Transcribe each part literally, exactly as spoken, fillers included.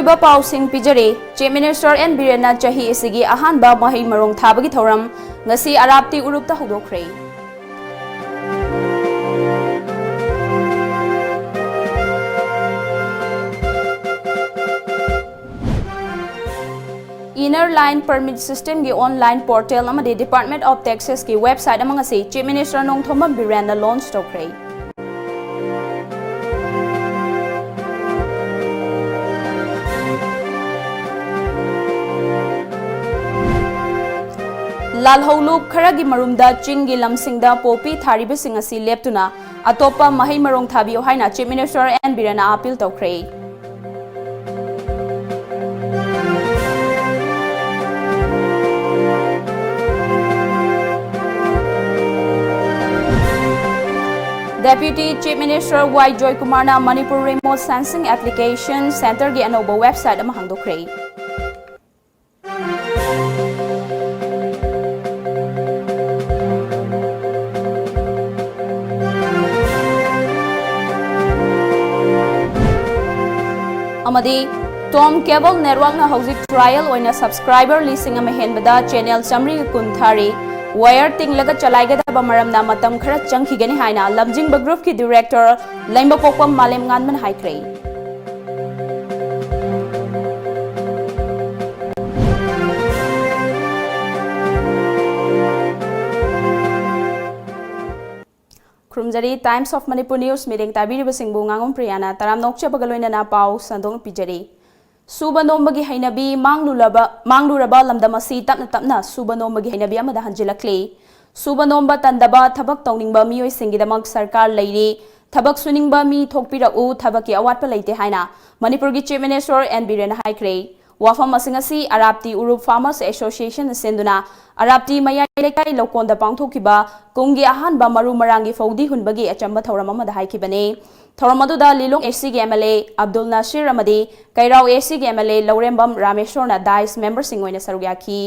ꯑꯣꯏꯕ ꯄꯥꯎꯁꯤꯡ ꯄꯤꯖꯔꯤ꯫ Chief Minister N ꯕꯤꯔꯦꯟꯅ ꯆꯍꯤ ꯑꯁꯤꯒꯤ ꯑꯍꯥꯟꯕ ꯃꯍꯩ ꯃꯔꯣꯡ ꯊꯥꯕꯒꯤ ꯊꯧꯔꯝ ꯉꯁꯤ ꯑꯔꯥꯞꯇꯤ ꯎꯔꯨꯞꯇ ꯍꯧꯗꯣꯛꯈ꯭ꯔꯦ꯫ Inner Line Permit System ꯒꯤ online portal ꯑꯃꯗꯤ Department of Taxes ꯀꯤ website ꯑꯃ ꯉꯁꯤ Chief Minister ꯅꯣꯡꯊꯣꯝꯕꯝ ꯕꯤꯔꯦꯟꯅ launch ꯇꯧꯈ꯭ꯔꯦ꯫ ꯂꯥꯜꯍꯧꯂꯨꯞ ꯈꯔꯒꯤ ꯃꯔꯨꯝꯗ ꯆꯤꯡꯒꯤ ꯂꯝꯁꯤꯡꯗ ꯄꯣꯄꯤ ꯊꯥꯔꯤꯕꯁꯤꯡ ꯑꯁꯤ ꯂꯦꯞꯇꯨꯅ ꯑꯇꯣꯞꯄ ꯃꯍꯩ ꯃꯔꯣꯡ ꯊꯥꯕꯤꯌꯨ ꯍꯥꯏꯅ Chief Minister N ꯕꯤꯔꯦꯟꯅ appeal ꯇꯧꯈ꯭ꯔꯦ꯫ Deputy Chief Minister Y ꯖꯣꯏꯀꯨꯃꯥꯔꯅ Manipur remote sensing application centre ꯒꯤ ꯑꯅꯧꯕ website ꯑꯃ ꯍꯥꯡꯗꯣꯛꯈ꯭ꯔꯦ꯫ ꯑꯃꯗꯤ Tom Cable Network ꯅ ꯍꯧꯖꯤꯛ trial ꯑꯣꯏꯅ subscriber ꯂꯤꯁꯤꯡ ꯑꯃ ꯍꯦꯟꯕꯗ channel ꯆꯥꯃꯔꯤ ꯀꯨꯟ ꯊꯥꯔꯤ꯫ Wire ꯇꯤꯡꯂꯒ ꯆꯂꯥꯏꯒꯗꯕ ꯃꯔꯝꯅ ꯃꯇꯝ ꯈꯔ ꯆꯪꯈꯤꯒꯅꯤ ꯍꯥꯏꯅ ꯂꯝꯖꯤꯡꯕ group ꯀꯤ director ꯂꯩꯃꯄꯣꯛꯄꯝ ꯃꯥꯂꯦꯝꯉꯥꯟꯕꯅ ꯍꯥꯏꯈ꯭ꯔꯦ꯫ ꯈꯨꯔꯨꯝꯖꯔꯤ꯫ Times of Manipur News ꯃꯤꯠꯌꯦꯡ ꯇꯥꯕꯤꯔꯤꯕꯁꯤꯡꯕꯨ ꯉꯥꯉꯣꯝ ꯄ꯭ꯔꯤꯌꯥꯅ ꯇꯔꯥꯝꯅ ꯑꯣꯛꯆꯕꯒ ꯂꯣꯏꯅꯅ ꯄꯥꯎ ꯁꯟꯗꯣꯛꯅ ꯄꯤꯖꯔꯤ꯫ ꯁꯨꯕ ꯅꯣꯝꯕꯒꯤ ꯍꯩꯅꯕꯤ ꯃꯥꯡꯂꯨꯔꯕ, ꯃꯥꯡꯂꯨꯔꯕ ꯂꯝꯗꯝ ꯑꯁꯤ ꯇꯞꯅ ꯇꯞꯅ ꯁꯨꯕ ꯅꯣꯝꯕꯒꯤ ꯍꯩꯅꯕꯤ ꯑꯃꯗ ꯍꯟꯖꯤꯜꯂꯛꯂꯤ꯫ ꯁꯨꯕ ꯅꯣꯝꯕ ꯇꯟꯗꯕ, ꯊꯕꯛ ꯇꯧꯅꯤꯡꯕ ꯃꯤꯑꯣꯏꯁꯤꯡꯒꯤꯗꯃꯛ ꯁꯔꯀꯥꯔ ꯂꯩꯔꯤ꯫ ꯊꯕꯛ ꯁꯨꯅꯤꯡꯕ ꯃꯤ ꯊꯣꯛꯄꯤꯔꯛꯎ, ꯊꯕꯛꯀꯤ ꯑꯋꯥꯠꯄ ꯂꯩꯇꯦ ꯍꯥꯏꯅ ꯃꯅꯤꯄꯨꯔꯒꯤ Chief Minister N ꯕꯤꯔꯦꯟꯅ ꯍꯥꯏꯈ꯭ꯔꯦ꯫ ꯋꯥꯐꯝ ꯑꯁꯤꯡ ꯑꯁꯤ ꯑꯔꯥꯞꯇꯤ ꯎꯔꯨꯞ Farmers Association ꯅ ꯁꯤꯟꯗꯨꯅ ꯑꯔꯥꯞꯇꯤ ꯃꯌꯥꯏ ꯂꯩꯀꯥꯏ ꯂꯧꯀꯣꯟꯗ ꯄꯥꯡꯊꯣꯛꯈꯤꯕ ꯀꯨꯝꯒꯤ ꯑꯍꯥꯟꯕ ꯃꯔꯨ ꯃꯔꯥꯡꯒꯤ ꯐꯧꯗꯤ ꯍꯨꯟꯕꯒꯤ ꯑꯆꯝꯕ ꯊꯧꯔꯝ ꯑꯃꯗ ꯍꯥꯏꯈꯤꯕꯅꯤ꯫ ꯊꯧꯔꯝ ꯑꯗꯨꯗ ꯂꯤꯂꯣꯡ AC ꯒꯤ MLA ꯑꯕꯗꯨꯜ ꯅꯥꯁꯤꯔ ꯑꯃꯗꯤ ꯀꯩꯔꯥꯎ AC ꯒꯤ MLA ꯂꯧꯔꯦꯝꯕꯝ ꯔꯥꯃꯦꯁꯣꯔꯅ dais member ꯁꯤꯡ ꯑꯣꯏꯅ ꯁꯔꯨꯛ ꯌꯥꯈꯤ꯫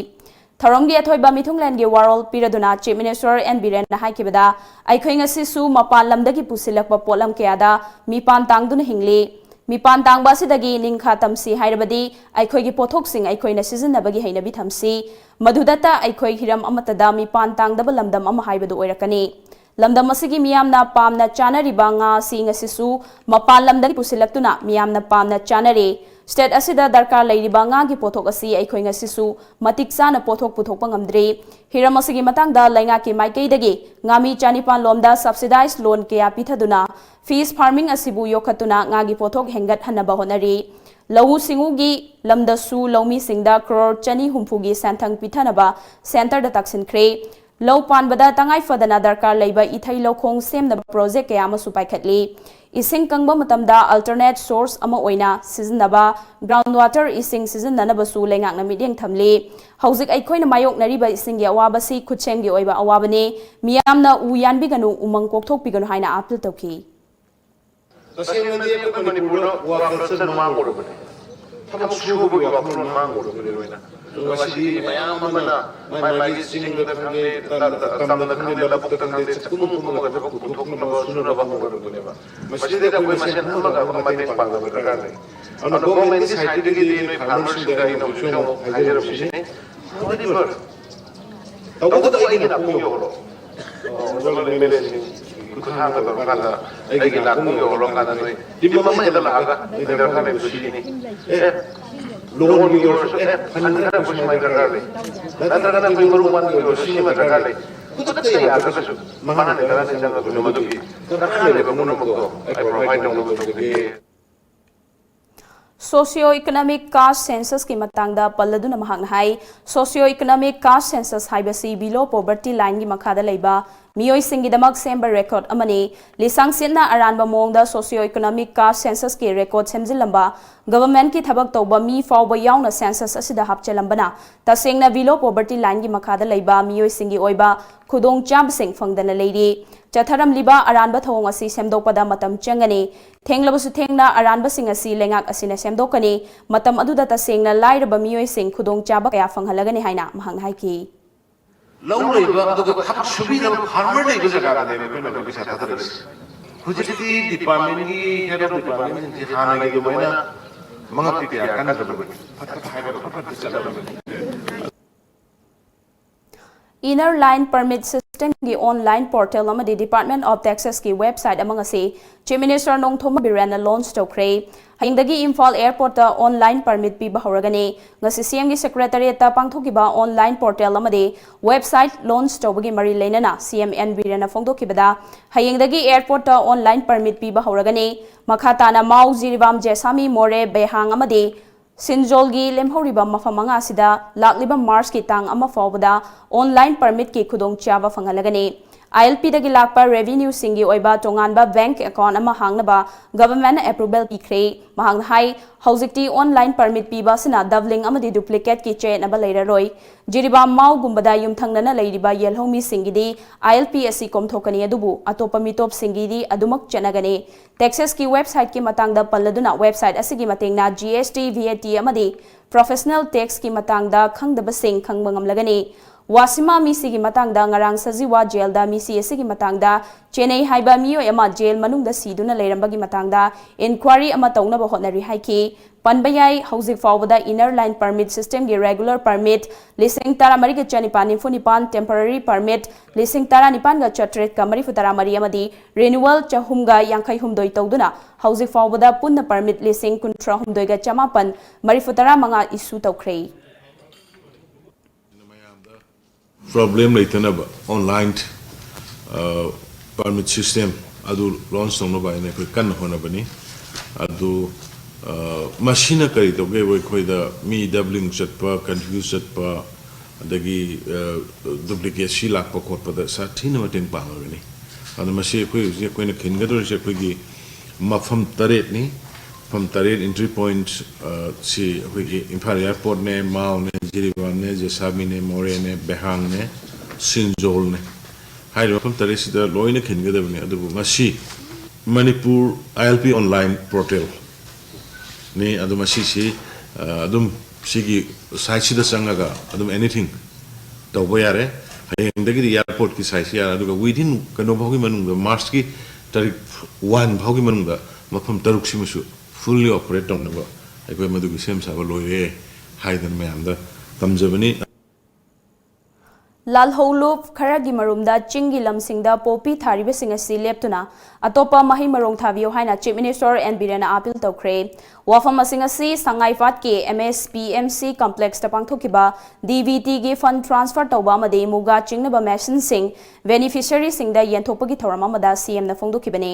ꯊꯧꯔꯝꯒꯤ ꯑꯊꯣꯏꯕ ꯃꯤꯊꯨꯡꯂꯦꯟꯒꯤ ꯋꯥꯔꯣꯜ ꯄꯤꯔꯗꯨꯅ Chief Minister N ꯕꯤꯔꯦꯟꯅ ꯍꯥꯏꯈꯤꯕꯗ, ꯑꯩꯈꯣꯏ ꯉꯁꯤꯁꯨ ꯃꯄꯥꯟ ꯂꯝꯗꯒꯤ ꯄꯨꯁꯤꯜꯂꯛꯄ ꯄꯣꯠꯂꯝ ꯀꯌꯥꯗ ꯃꯤꯄꯥꯟ ꯇꯥꯡꯗꯨꯅ ꯍꯤꯡꯂꯤ꯫ ꯃꯤꯄꯥꯟ ꯇꯥꯡꯕ ꯑꯁꯤꯗꯒꯤ ꯅꯤꯡꯈꯥ ꯇꯝꯁꯤ ꯍꯥꯏꯔꯕꯗꯤ ꯑꯩꯈꯣꯏꯒꯤ ꯄꯣꯠꯊꯣꯛꯁꯤꯡ ꯑꯩꯈꯣꯏꯅ ꯁꯤꯖꯤꯟꯅꯕꯒꯤ ꯍꯩꯅꯕꯤ ꯊꯝꯁꯤ꯫ ꯃꯗꯨꯗꯇ ꯑꯩꯈꯣꯏ ꯍꯤꯔꯝ ꯑꯃꯠꯇꯗ ꯃꯤꯄꯥꯟ ꯇꯥꯡꯗꯕ ꯂꯝꯗꯝ ꯑꯃ ꯍꯥꯏꯕꯗꯨ ꯑꯣꯏꯔꯛꯀꯅꯤ꯫ ꯂꯝꯗꯝ ꯑꯁꯤꯒꯤ ꯃꯤꯌꯥꯝꯅ ꯄꯥꯝꯅ ꯆꯥꯅꯔꯤꯕ ꯉꯥ ꯑꯁꯤ ꯉꯁꯤꯁꯨ ꯃꯄꯥꯟ ꯂꯝꯗꯒꯤ ꯄꯨꯁꯤꯜꯂꯛꯇꯨꯅ ꯃꯤꯌꯥꯝꯅ ꯄꯥꯝꯅ ꯆꯥꯅꯔꯤ꯫ State ꯑꯁꯤꯗ ꯗꯔꯀꯥꯔ ꯂꯩꯔꯤꯕ ꯉꯥꯒꯤ ꯄꯣꯠꯊꯣꯛ ꯑꯁꯤ ꯑꯩꯈꯣꯏ ꯉꯁꯤꯁꯨ ꯃꯇꯤꯛ ꯆꯥꯅ ꯄꯣꯠꯊꯣꯛ ꯄꯨꯊꯣꯛꯄ ꯉꯝꯗ꯭ꯔꯤ꯫ ꯍꯤꯔꯝ ꯑꯁꯤꯒꯤ ꯃꯇꯥꯡꯗ ꯂꯩꯉꯥꯛꯀꯤ ꯃꯥꯏꯀꯩꯗꯒꯤ ꯉꯥꯃꯤ ꯆꯅꯤꯄꯥꯟ ꯂꯣꯝꯗ subsidized loan ꯀꯌꯥ ꯄꯤꯊꯗꯨꯅ fish farming ꯑꯁꯤꯕꯨ ꯌꯣꯛꯈꯠꯇꯨꯅ ꯉꯥꯒꯤ ꯄꯣꯠꯊꯣꯛ ꯍꯦꯟꯒꯠꯍꯟꯅꯕ ꯍꯣꯠꯅꯔꯤ꯫ ꯂꯧꯎ ꯁꯤꯡꯎꯒꯤ ꯂꯝꯗꯁꯨ ꯂꯧꯃꯤꯁꯤꯡꯗ ꯀ꯭ꯔꯣꯔ ꯆꯅꯤ ꯍꯨꯝꯐꯨꯒꯤ ꯁꯦꯟꯊꯪ ꯄꯤꯊꯅꯕ centreꯗ ꯇꯥꯛꯁꯤꯟꯈ꯭ꯔꯦ꯫ ꯂꯧ ꯄꯥꯟꯕꯗ ꯇꯉꯥꯏ ꯐꯗꯅ ꯗꯔꯀꯥꯔ ꯂꯩꯕ ꯏꯊꯩ ꯂꯧꯈꯣꯡ ꯁꯦꯝꯅꯕ project ꯀꯌꯥ ꯑꯃꯁꯨ ꯄꯥꯏꯈꯠꯂꯤ꯫ ꯏꯁꯤꯡ ꯀꯪꯕ ꯃꯇꯝꯗ alternate source ꯑꯃ ꯑꯣꯏꯅ ꯁꯤꯖꯤꯟꯅꯕ ground water ꯏꯁꯤꯡ ꯁꯤꯖꯤꯟꯅꯅꯕꯁꯨ ꯂꯩꯉꯥꯛꯅ ꯃꯤꯠꯌꯦꯡ ꯊꯝꯂꯤ꯫ ꯍꯧꯖꯤꯛ ꯑꯩꯈꯣꯏꯅ ꯃꯥꯌꯣꯛꯅꯔꯤꯕ ꯏꯁꯤꯡꯒꯤ ꯑꯋꯥꯕꯁꯤ ꯈꯨꯠꯁꯦꯝꯒꯤ ꯑꯣꯏꯕ ꯑꯋꯥꯕꯅꯤ꯫ ꯃꯤꯌꯥꯝꯅ ꯎ ꯌꯥꯟꯕꯤꯒꯅꯨ, ꯎꯃꯪ ꯀꯣꯛꯊꯣꯛꯄꯤꯒꯅꯨ ꯍꯥꯏꯅ appeal ꯇꯧꯈꯤ꯫ ꯇꯁꯦꯡꯅꯗꯤ ꯑꯩꯈꯣꯏ ꯃꯅꯤꯄꯨꯔꯗ ꯋꯥ ꯀꯜꯆꯔ ꯃꯥꯡꯉꯨꯔꯕꯅꯤ, ꯊꯕꯛ ꯁꯨꯕꯒꯤ ꯋꯥꯈꯜꯂꯣꯟ ꯃꯥꯡꯉꯨꯔꯕꯅꯤ ꯂꯣꯏꯅ꯫ ꯑꯗꯣ ꯉꯁꯤꯗꯤ ꯃꯌꯥꯝ ꯑꯃꯅ ꯃꯥꯏ ꯃꯥꯏꯒꯤ ꯆꯤꯡꯗ ꯈꯪꯗꯦ, ꯇꯝꯗ ꯈꯪꯗꯦ, ꯂꯧꯕꯨꯛꯇ ꯈꯪꯗꯦ, ꯆꯥꯛꯈꯨꯝ ꯀꯨꯝꯃꯒ ꯊꯕꯛ ꯄꯨꯊꯣꯛꯅꯕ ꯁꯨꯅꯕ ꯍꯣꯠꯅꯔꯛꯄꯅꯦꯕ꯫ ꯃꯁꯤꯗ ꯑꯩꯈꯣꯏ ꯃꯁꯦꯟ ꯐꯝꯃꯒ ꯑꯃ ꯃꯇꯦꯡ ꯄꯥꯡꯅꯕ ꯗꯔꯀꯥꯔ ꯂꯩ꯫ ꯑꯗꯣ governmentꯀꯤ sideꯇꯒꯤꯗꯤ ꯅꯣꯏ farmerꯁꯤꯡꯗ ꯑꯩꯅ ꯍꯧꯖꯤꯛꯁꯨ ꯑꯃꯨꯛ ꯍꯥꯏꯖꯔꯝꯃꯤꯁꯤꯅꯤ, ꯍꯧꯔꯤꯕ ꯇꯧꯕꯇꯕꯨ ꯑꯩꯒꯤ ꯅꯥꯀꯣꯡ ꯌꯧꯍꯜꯂꯣ꯫ ꯑꯣ, ꯃꯦꯂꯦꯁꯤꯡ ꯈꯨꯠꯊꯥꯡꯗ ꯇꯧꯔꯀꯥꯟꯗ ꯑꯩꯒꯤ ꯅꯥꯀꯣꯡ ꯌꯧꯍꯜꯂꯀꯥꯟꯗ ꯅꯣꯏ team ꯑꯃ ꯍꯦꯛꯇ ꯂꯥꯛꯑꯒ ꯅꯣꯏ ꯗꯔꯀꯥꯔ ꯂꯩꯕꯗꯣ ꯁꯤꯅꯤ꯫ ꯑꯦ, loanꯒꯤ ꯑꯣꯏꯔꯁꯨ, ꯑꯦ, fund ꯈꯔ ꯑꯩꯈꯣꯏ ꯁꯨꯃꯥꯏꯅ ꯗꯔꯀꯥꯔ ꯂꯩ, ꯅꯠꯇ꯭ꯔꯒꯅ ꯑꯩꯈꯣꯏ ꯃꯔꯨꯞ ꯃꯄꯥꯡꯒꯤ ꯑꯣꯏꯔꯁꯨ ꯁꯤꯃ ꯗꯔꯀꯥꯔ ꯂꯩ꯫ ꯈꯨꯗꯛꯇ ꯌꯥꯗ꯭ꯔꯒꯁꯨ ꯃꯉꯥꯅꯤ ꯇꯔꯥꯅꯤ ꯆꯪꯉꯒꯁꯨ ꯃꯗꯨꯒꯤ ꯗꯔꯀꯥꯔ ꯂꯩꯕ ꯄꯨꯝꯅꯃꯛꯇꯣ ꯑꯩ provide ꯇꯧꯅꯕ ꯇꯧꯖꯒꯦ꯫ Socio economic caste censusꯀꯤ ꯃꯇꯥꯡꯗ ꯄꯜꯂꯗꯨꯅ ꯃꯍꯥꯛꯅ ꯍꯥꯏ, socio economic caste census ꯍꯥꯏꯕꯁꯤ below poverty lineꯒꯤ ꯃꯈꯥꯗ ꯂꯩꯕ ꯃꯤꯑꯣꯏꯁꯤꯡꯒꯤꯗꯃꯛ ꯁꯦꯝꯕ record ꯑꯃꯅꯤ꯫ ꯂꯤꯁꯥꯡꯁꯤꯠꯅ ꯑꯔꯥꯟꯕ ꯃꯑꯣꯡꯗ socio economic caste censusꯀꯤ record ꯁꯦꯝꯖꯤꯜꯂꯝꯕ governmentꯀꯤ ꯊꯕꯛ ꯇꯧꯕ ꯃꯤ ꯐꯥꯎꯕ ꯌꯥꯎꯅ census ꯑꯁꯤꯗ ꯍꯥꯞꯆꯤꯜꯂꯝꯕꯅ ꯇꯁꯦꯡꯅ below poverty lineꯒꯤ ꯃꯈꯥꯗ ꯂꯩꯕ ꯃꯤꯑꯣꯏꯁꯤꯡꯒꯤ ꯑꯣꯏꯕ ꯈꯨꯗꯣꯡꯆꯥꯕꯁꯤꯡ ꯐꯪꯗꯅ ꯂꯩꯔꯤ꯫ ꯆꯠꯊꯔꯝꯂꯤꯕ ꯑꯔꯥꯟꯕ ꯊꯧꯑꯣꯡ ꯑꯁꯤ ꯁꯦꯝꯗꯣꯛꯄꯗ ꯃꯇꯝ ꯆꯪꯒꯅꯤ꯫ ꯊꯦꯡꯂꯕꯁꯨ ꯊꯦꯡꯅ ꯑꯔꯥꯟꯕꯁꯤꯡ ꯑꯁꯤ ꯂꯩꯉꯥꯛ ꯑꯁꯤꯅ ꯁꯦꯝꯗꯣꯛꯀꯅꯤ꯫ ꯃꯇꯝ ꯑꯗꯨꯗ ꯇꯁꯦꯡꯅ ꯂꯥꯏꯔꯕ ꯃꯤꯑꯣꯏꯁꯤꯡ ꯈꯨꯗꯣꯡꯆꯥꯕ ꯀꯌꯥ ꯐꯪꯍꯜꯂꯒꯅꯤ ꯍꯥꯏꯅ ꯃꯍꯥꯛꯅ ꯍꯥꯏꯈꯤ꯫ ꯂꯧ ꯂꯩꯕ ꯑꯗꯨꯒ ꯊꯕꯛ ꯁꯨꯕꯤꯅꯕ farmer ꯂꯩꯕ ꯖꯒꯥꯗꯅꯦꯕ ꯑꯩꯈꯣꯏꯅ ꯍꯧꯖꯤꯛ ꯄꯩꯁꯥ ꯊꯥꯗꯔꯛꯏꯁꯦ꯫ ꯍꯧꯖꯤꯛꯇꯤ ꯗꯤꯄꯥꯔꯠꯃꯦꯟꯒꯤ ꯍꯦꯗ ꯑꯣꯐ ꯗꯤꯄꯥꯔꯠꯃꯦꯟꯁꯤꯡꯁꯦ ꯍꯥꯟꯅꯒꯤ ꯑꯗꯨꯃꯥꯏꯅ ꯃꯉꯛꯇꯤ ꯀꯌꯥ ꯀꯟꯅꯗꯕꯅꯤ꯫ ꯐꯠ ꯐꯠ ꯍꯥꯏꯔꯒ ꯐꯠ ꯐꯠ ꯆꯠꯂꯕꯅꯤ꯫ Inner Line Permit System ꯒꯤ online portal ꯑꯃꯗꯤ Department of Taxes ꯀꯤ website ꯑꯃ ꯉꯁꯤ Chief Minister ꯅꯣꯡꯊꯣꯝꯕꯝ ꯕꯤꯔꯦꯟꯅ launch ꯇꯧꯈ꯭ꯔꯦ꯫ ꯍꯌꯦꯡꯗꯒꯤ ꯏꯝꯐꯥꯜ airport ꯇ online permit ꯄꯤꯕ ꯍꯧꯔꯒꯅꯤ꯫ ꯉꯁꯤ C M ꯒꯤ secretariat ꯇ ꯄꯥꯡꯊꯣꯛꯈꯤꯕ online portal ꯑꯃꯗꯤ website launch ꯇꯧꯕꯒꯤ ꯃꯔꯤ ꯂꯩꯅꯅ C M N ꯕꯤꯔꯦꯟꯅ ꯐꯣꯡꯗꯣꯛꯈꯤꯕꯗ, ꯍꯌꯦꯡꯗꯒꯤ airport ꯇ online permit ꯄꯤꯕ ꯍꯧꯔꯒꯅꯤ꯫ ꯃꯈꯥ ꯇꯥꯅ ꯃꯥꯎ, ꯖꯤꯔꯤꯕꯥꯝ, ꯖꯦꯁꯥꯃꯤ, ꯃꯣꯔꯦ, ꯕꯦꯍꯥꯡ ꯑꯃꯗꯤ ꯁꯤꯟꯖꯣꯜꯒꯤ ꯂꯦꯝꯍꯧꯔꯤꯕ ꯃꯐꯝ ꯃꯉꯥ ꯑꯁꯤꯗ ꯂꯥꯛꯂꯤꯕ March ꯀꯤ ꯇꯥꯡ ꯑꯃ ꯐꯥꯎꯕꯗ online permit ꯀꯤ ꯈꯨꯗꯣꯡꯆꯥꯕ ꯐꯪꯍꯜꯂꯒꯅꯤ꯫ I L P ꯗꯒꯤ ꯂꯥꯛꯄ revenue ꯁꯤꯡꯒꯤ ꯑꯣꯏꯕ ꯇꯣꯉꯥꯟꯕ bank account ꯑꯃ ꯍꯥꯡꯅꯕ government ꯅ approval ꯄꯤꯈ꯭ꯔꯦ꯫ ꯃꯍꯥꯛꯅ ꯍꯥꯏ, ꯍꯧꯖꯤꯛꯇꯤ online permit ꯄꯤꯕ ꯑꯁꯤꯅ doubling ꯑꯃꯗꯤ duplicate ꯀꯤ ꯆꯌꯦꯠꯅꯕ ꯂꯩꯔꯔꯣꯏ꯫ ꯖꯤꯔꯤꯕꯥꯝ ꯃꯥꯎꯒꯨꯝꯕꯗ ꯌꯨꯝꯊꯪꯅꯅ ꯂꯩꯔꯤꯕ ꯌꯦꯜꯍꯧꯃꯤꯁꯤꯡꯒꯤꯗꯤ I L P ꯑꯁꯤ ꯀꯣꯝꯊꯣꯛꯀꯅꯤ, ꯑꯗꯨꯕꯨ ꯑꯇꯣꯞꯄ ꯃꯤꯇꯣꯞꯁꯤꯡꯒꯤꯗꯤ ꯑꯗꯨꯃꯛ ꯆꯠꯅꯒꯅꯤ꯫ Taxes ꯀꯤ website ꯀꯤ ꯃꯇꯥꯡꯗ ꯄꯜꯂꯗꯨꯅ, website ꯑꯁꯤꯒꯤ ꯃꯇꯦꯡꯅ G S T, V A T ꯑꯃꯗꯤ professional tax ꯀꯤ ꯃꯇꯥꯡꯗ ꯈꯪꯗꯕꯁꯤꯡ ꯈꯪꯕ ꯉꯝꯂꯒꯅꯤ꯫ ꯋꯥꯁꯤꯃꯥ ꯃꯤꯁꯤꯒꯤ ꯃꯇꯥꯡꯗ ꯉꯔꯥꯡ ꯁꯖꯤꯋꯥ ꯖꯦꯜꯗ ꯃꯤꯁꯤ ꯑꯁꯤꯒꯤ ꯃꯇꯥꯡꯗ ꯆꯦꯟꯅꯩ ꯍꯥꯏꯕ ꯃꯤꯑꯣꯏ ꯑꯃ ꯖꯦꯜ ꯃꯅꯨꯡꯗ ꯁꯤꯗꯨꯅ ꯂꯩꯔꯝꯕꯒꯤ ꯃꯇꯥꯡꯗ inquiry ꯑꯃ ꯇꯧꯅꯕ ꯍꯣꯠꯅꯔꯤ ꯍꯥꯏꯈꯤ꯫ ꯄꯟꯕ ꯌꯥꯏ, ꯍꯧꯖꯤꯛ ꯐꯥꯎꯕꯗ Inner Line Permit System ꯒꯤ regular permit ꯂꯤꯁꯤꯡ ꯇꯔꯥꯃꯔꯤꯒ ꯆꯅꯤꯄꯥꯟ ꯅꯤꯐꯨ ꯅꯤꯄꯥꯟ, temporary permit ꯂꯤꯁꯤꯡ ꯇꯔꯥꯅꯤꯄꯥꯟꯒ ꯆꯥꯇ꯭ꯔꯦꯠꯀ ꯃꯔꯤꯐꯨ ꯇꯔꯥꯃꯔꯤ ꯑꯃꯗꯤ renewal ꯆꯍꯨꯝꯒ ꯌꯥꯡꯈꯩ ꯍꯨꯝꯗꯣꯏ ꯇꯧꯗꯨꯅ ꯍꯧꯖꯤꯛ ꯐꯥꯎꯕꯗ ꯄꯨꯟꯅ permit ꯂꯤꯁꯤꯡ ꯀꯨꯟꯊ꯭ꯔꯥ ꯍꯨꯝꯗꯣꯏꯒ ꯆꯃꯥꯄꯟ ꯃꯔꯤꯐꯨ ꯇꯔꯥ ꯃꯉꯥ issue ꯇꯧꯈ꯭ꯔꯦ꯫ Problem ꯂꯩꯇꯅꯕ online permit system ꯑꯗꯨ launch ꯇꯧꯅꯕ ꯍꯥꯏꯅ ꯑꯩꯈꯣꯏ ꯀꯟꯅ ꯍꯣꯠꯅꯕꯅꯤ꯫ ꯑꯗꯨ ꯃꯁꯤꯅ ꯀꯔꯤ ꯇꯧꯒꯦꯕꯨ, ꯑꯩꯈꯣꯏꯗ ꯃꯤ doubling ꯆꯠꯄ, confuse ꯆꯠꯄ, ꯑꯗꯒꯤ duplicacy ꯂꯥꯛꯄ ꯈꯣꯠꯄꯗ ꯁꯥꯊꯤꯅ ꯃꯇꯦꯡ ꯄꯥꯡꯉꯒꯅꯤ꯫ ꯑꯗꯨ ꯃꯁꯤ ꯑꯩꯈꯣꯏ ꯍꯧꯖꯤꯛ ꯑꯩꯈꯣꯏꯅ ꯈꯤꯟꯒꯗꯧꯔꯤꯁꯦ ꯑꯩꯈꯣꯏꯒꯤ ꯃꯐꯝ ꯇꯔꯦꯠꯅꯤ꯫ ꯃꯐꯝ ꯇꯔꯦꯠ entry point ꯁꯤ ꯑꯩꯈꯣꯏꯒꯤ ꯏꯝꯐꯥꯜ airport ꯅꯦ, ꯃꯥꯎꯅꯦ, ꯖꯤꯔꯤꯕꯥꯝꯅꯦ, ꯖꯦꯁꯥꯃꯤꯅꯦ, ꯃꯣꯔꯦꯅꯦ, ꯕꯦꯍꯥꯡꯅꯦ, ꯁꯤꯟꯖꯣꯜꯅꯦ꯫ ꯍꯥꯏꯔꯤꯕ ꯃꯐꯝ ꯇꯔꯦꯠꯁꯤꯗ ꯂꯣꯏꯅ ꯈꯤꯟꯒꯗꯕꯅꯤ꯫ ꯑꯗꯨꯕꯨ ꯉꯁꯤ Manipur I L P online portal ꯅꯤ꯫ ꯑꯗꯨ ꯃꯁꯤꯁꯤ ꯑꯗꯨꯝ ꯁꯤꯒꯤ site ꯁꯤꯗ ꯆꯪꯉꯒ ꯑꯗꯨꯝ anything ꯇꯧꯕ ꯌꯥꯔꯦ꯫ ꯍꯌꯦꯡꯗꯒꯤꯗꯤ airport ꯀꯤ site ꯁꯤ ꯌꯥꯔꯦ꯫ ꯑꯗꯨꯒ within ꯀꯩꯅꯣ ꯐꯥꯎꯒꯤ ꯃꯅꯨꯡꯗ, March ꯀꯤ ꯇꯥꯔꯤꯛ ꯋꯥꯟ ꯐꯥꯎꯒꯤ ꯃꯅꯨꯡꯗ ꯃꯐꯝ ꯇꯔꯨꯛꯁꯤꯃꯁꯨ fully operate ꯇꯧꯅꯕ ꯑꯩꯈꯣꯏ ꯃꯗꯨꯒꯤ ꯁꯦꯝ ꯁꯥꯕ ꯂꯣꯏꯔꯦ ꯍꯥꯏꯗꯅ ꯃꯌꯥꯝꯗ ꯇꯝꯖꯕꯅꯤ꯫ ꯂꯥꯜꯍꯧꯂꯨꯞ ꯈꯔꯒꯤ ꯃꯔꯨꯝꯗ ꯆꯤꯡꯒꯤ ꯂꯝꯁꯤꯡꯗ ꯄꯣꯄꯤ ꯊꯥꯔꯤꯕꯁꯤꯡ ꯑꯁꯤ ꯂꯦꯞꯇꯨꯅ ꯑꯇꯣꯞꯄ ꯃꯍꯩ ꯃꯔꯣꯡ ꯊꯥꯕꯤꯌꯨ ꯍꯥꯏꯅ Chief Minister ꯑꯦꯟ ꯕꯤꯔꯦꯟꯅ appeal ꯇꯧꯈ꯭ꯔꯦ꯫ ꯋꯥꯐꯝ ꯑꯁꯤꯡ ꯑꯁꯤ ꯁꯉꯥꯏ ꯄꯥꯠꯀꯤ M S P M C complexꯇ ꯄꯥꯡꯊꯣꯛꯈꯤꯕ D B Tꯒꯤ fund transfer ꯇꯧꯕ ꯑꯃꯗꯤ ꯃꯨꯒꯥ ꯆꯤꯡꯅꯕ machineꯁꯤꯡ beneficiaryꯁꯤꯡꯗ ꯌꯦꯟꯊꯣꯛꯄꯒꯤ ꯊꯧꯔꯝ ꯑꯃꯗ CMꯅ ꯐꯣꯡꯗꯣꯛꯈꯤꯕꯅꯤ꯫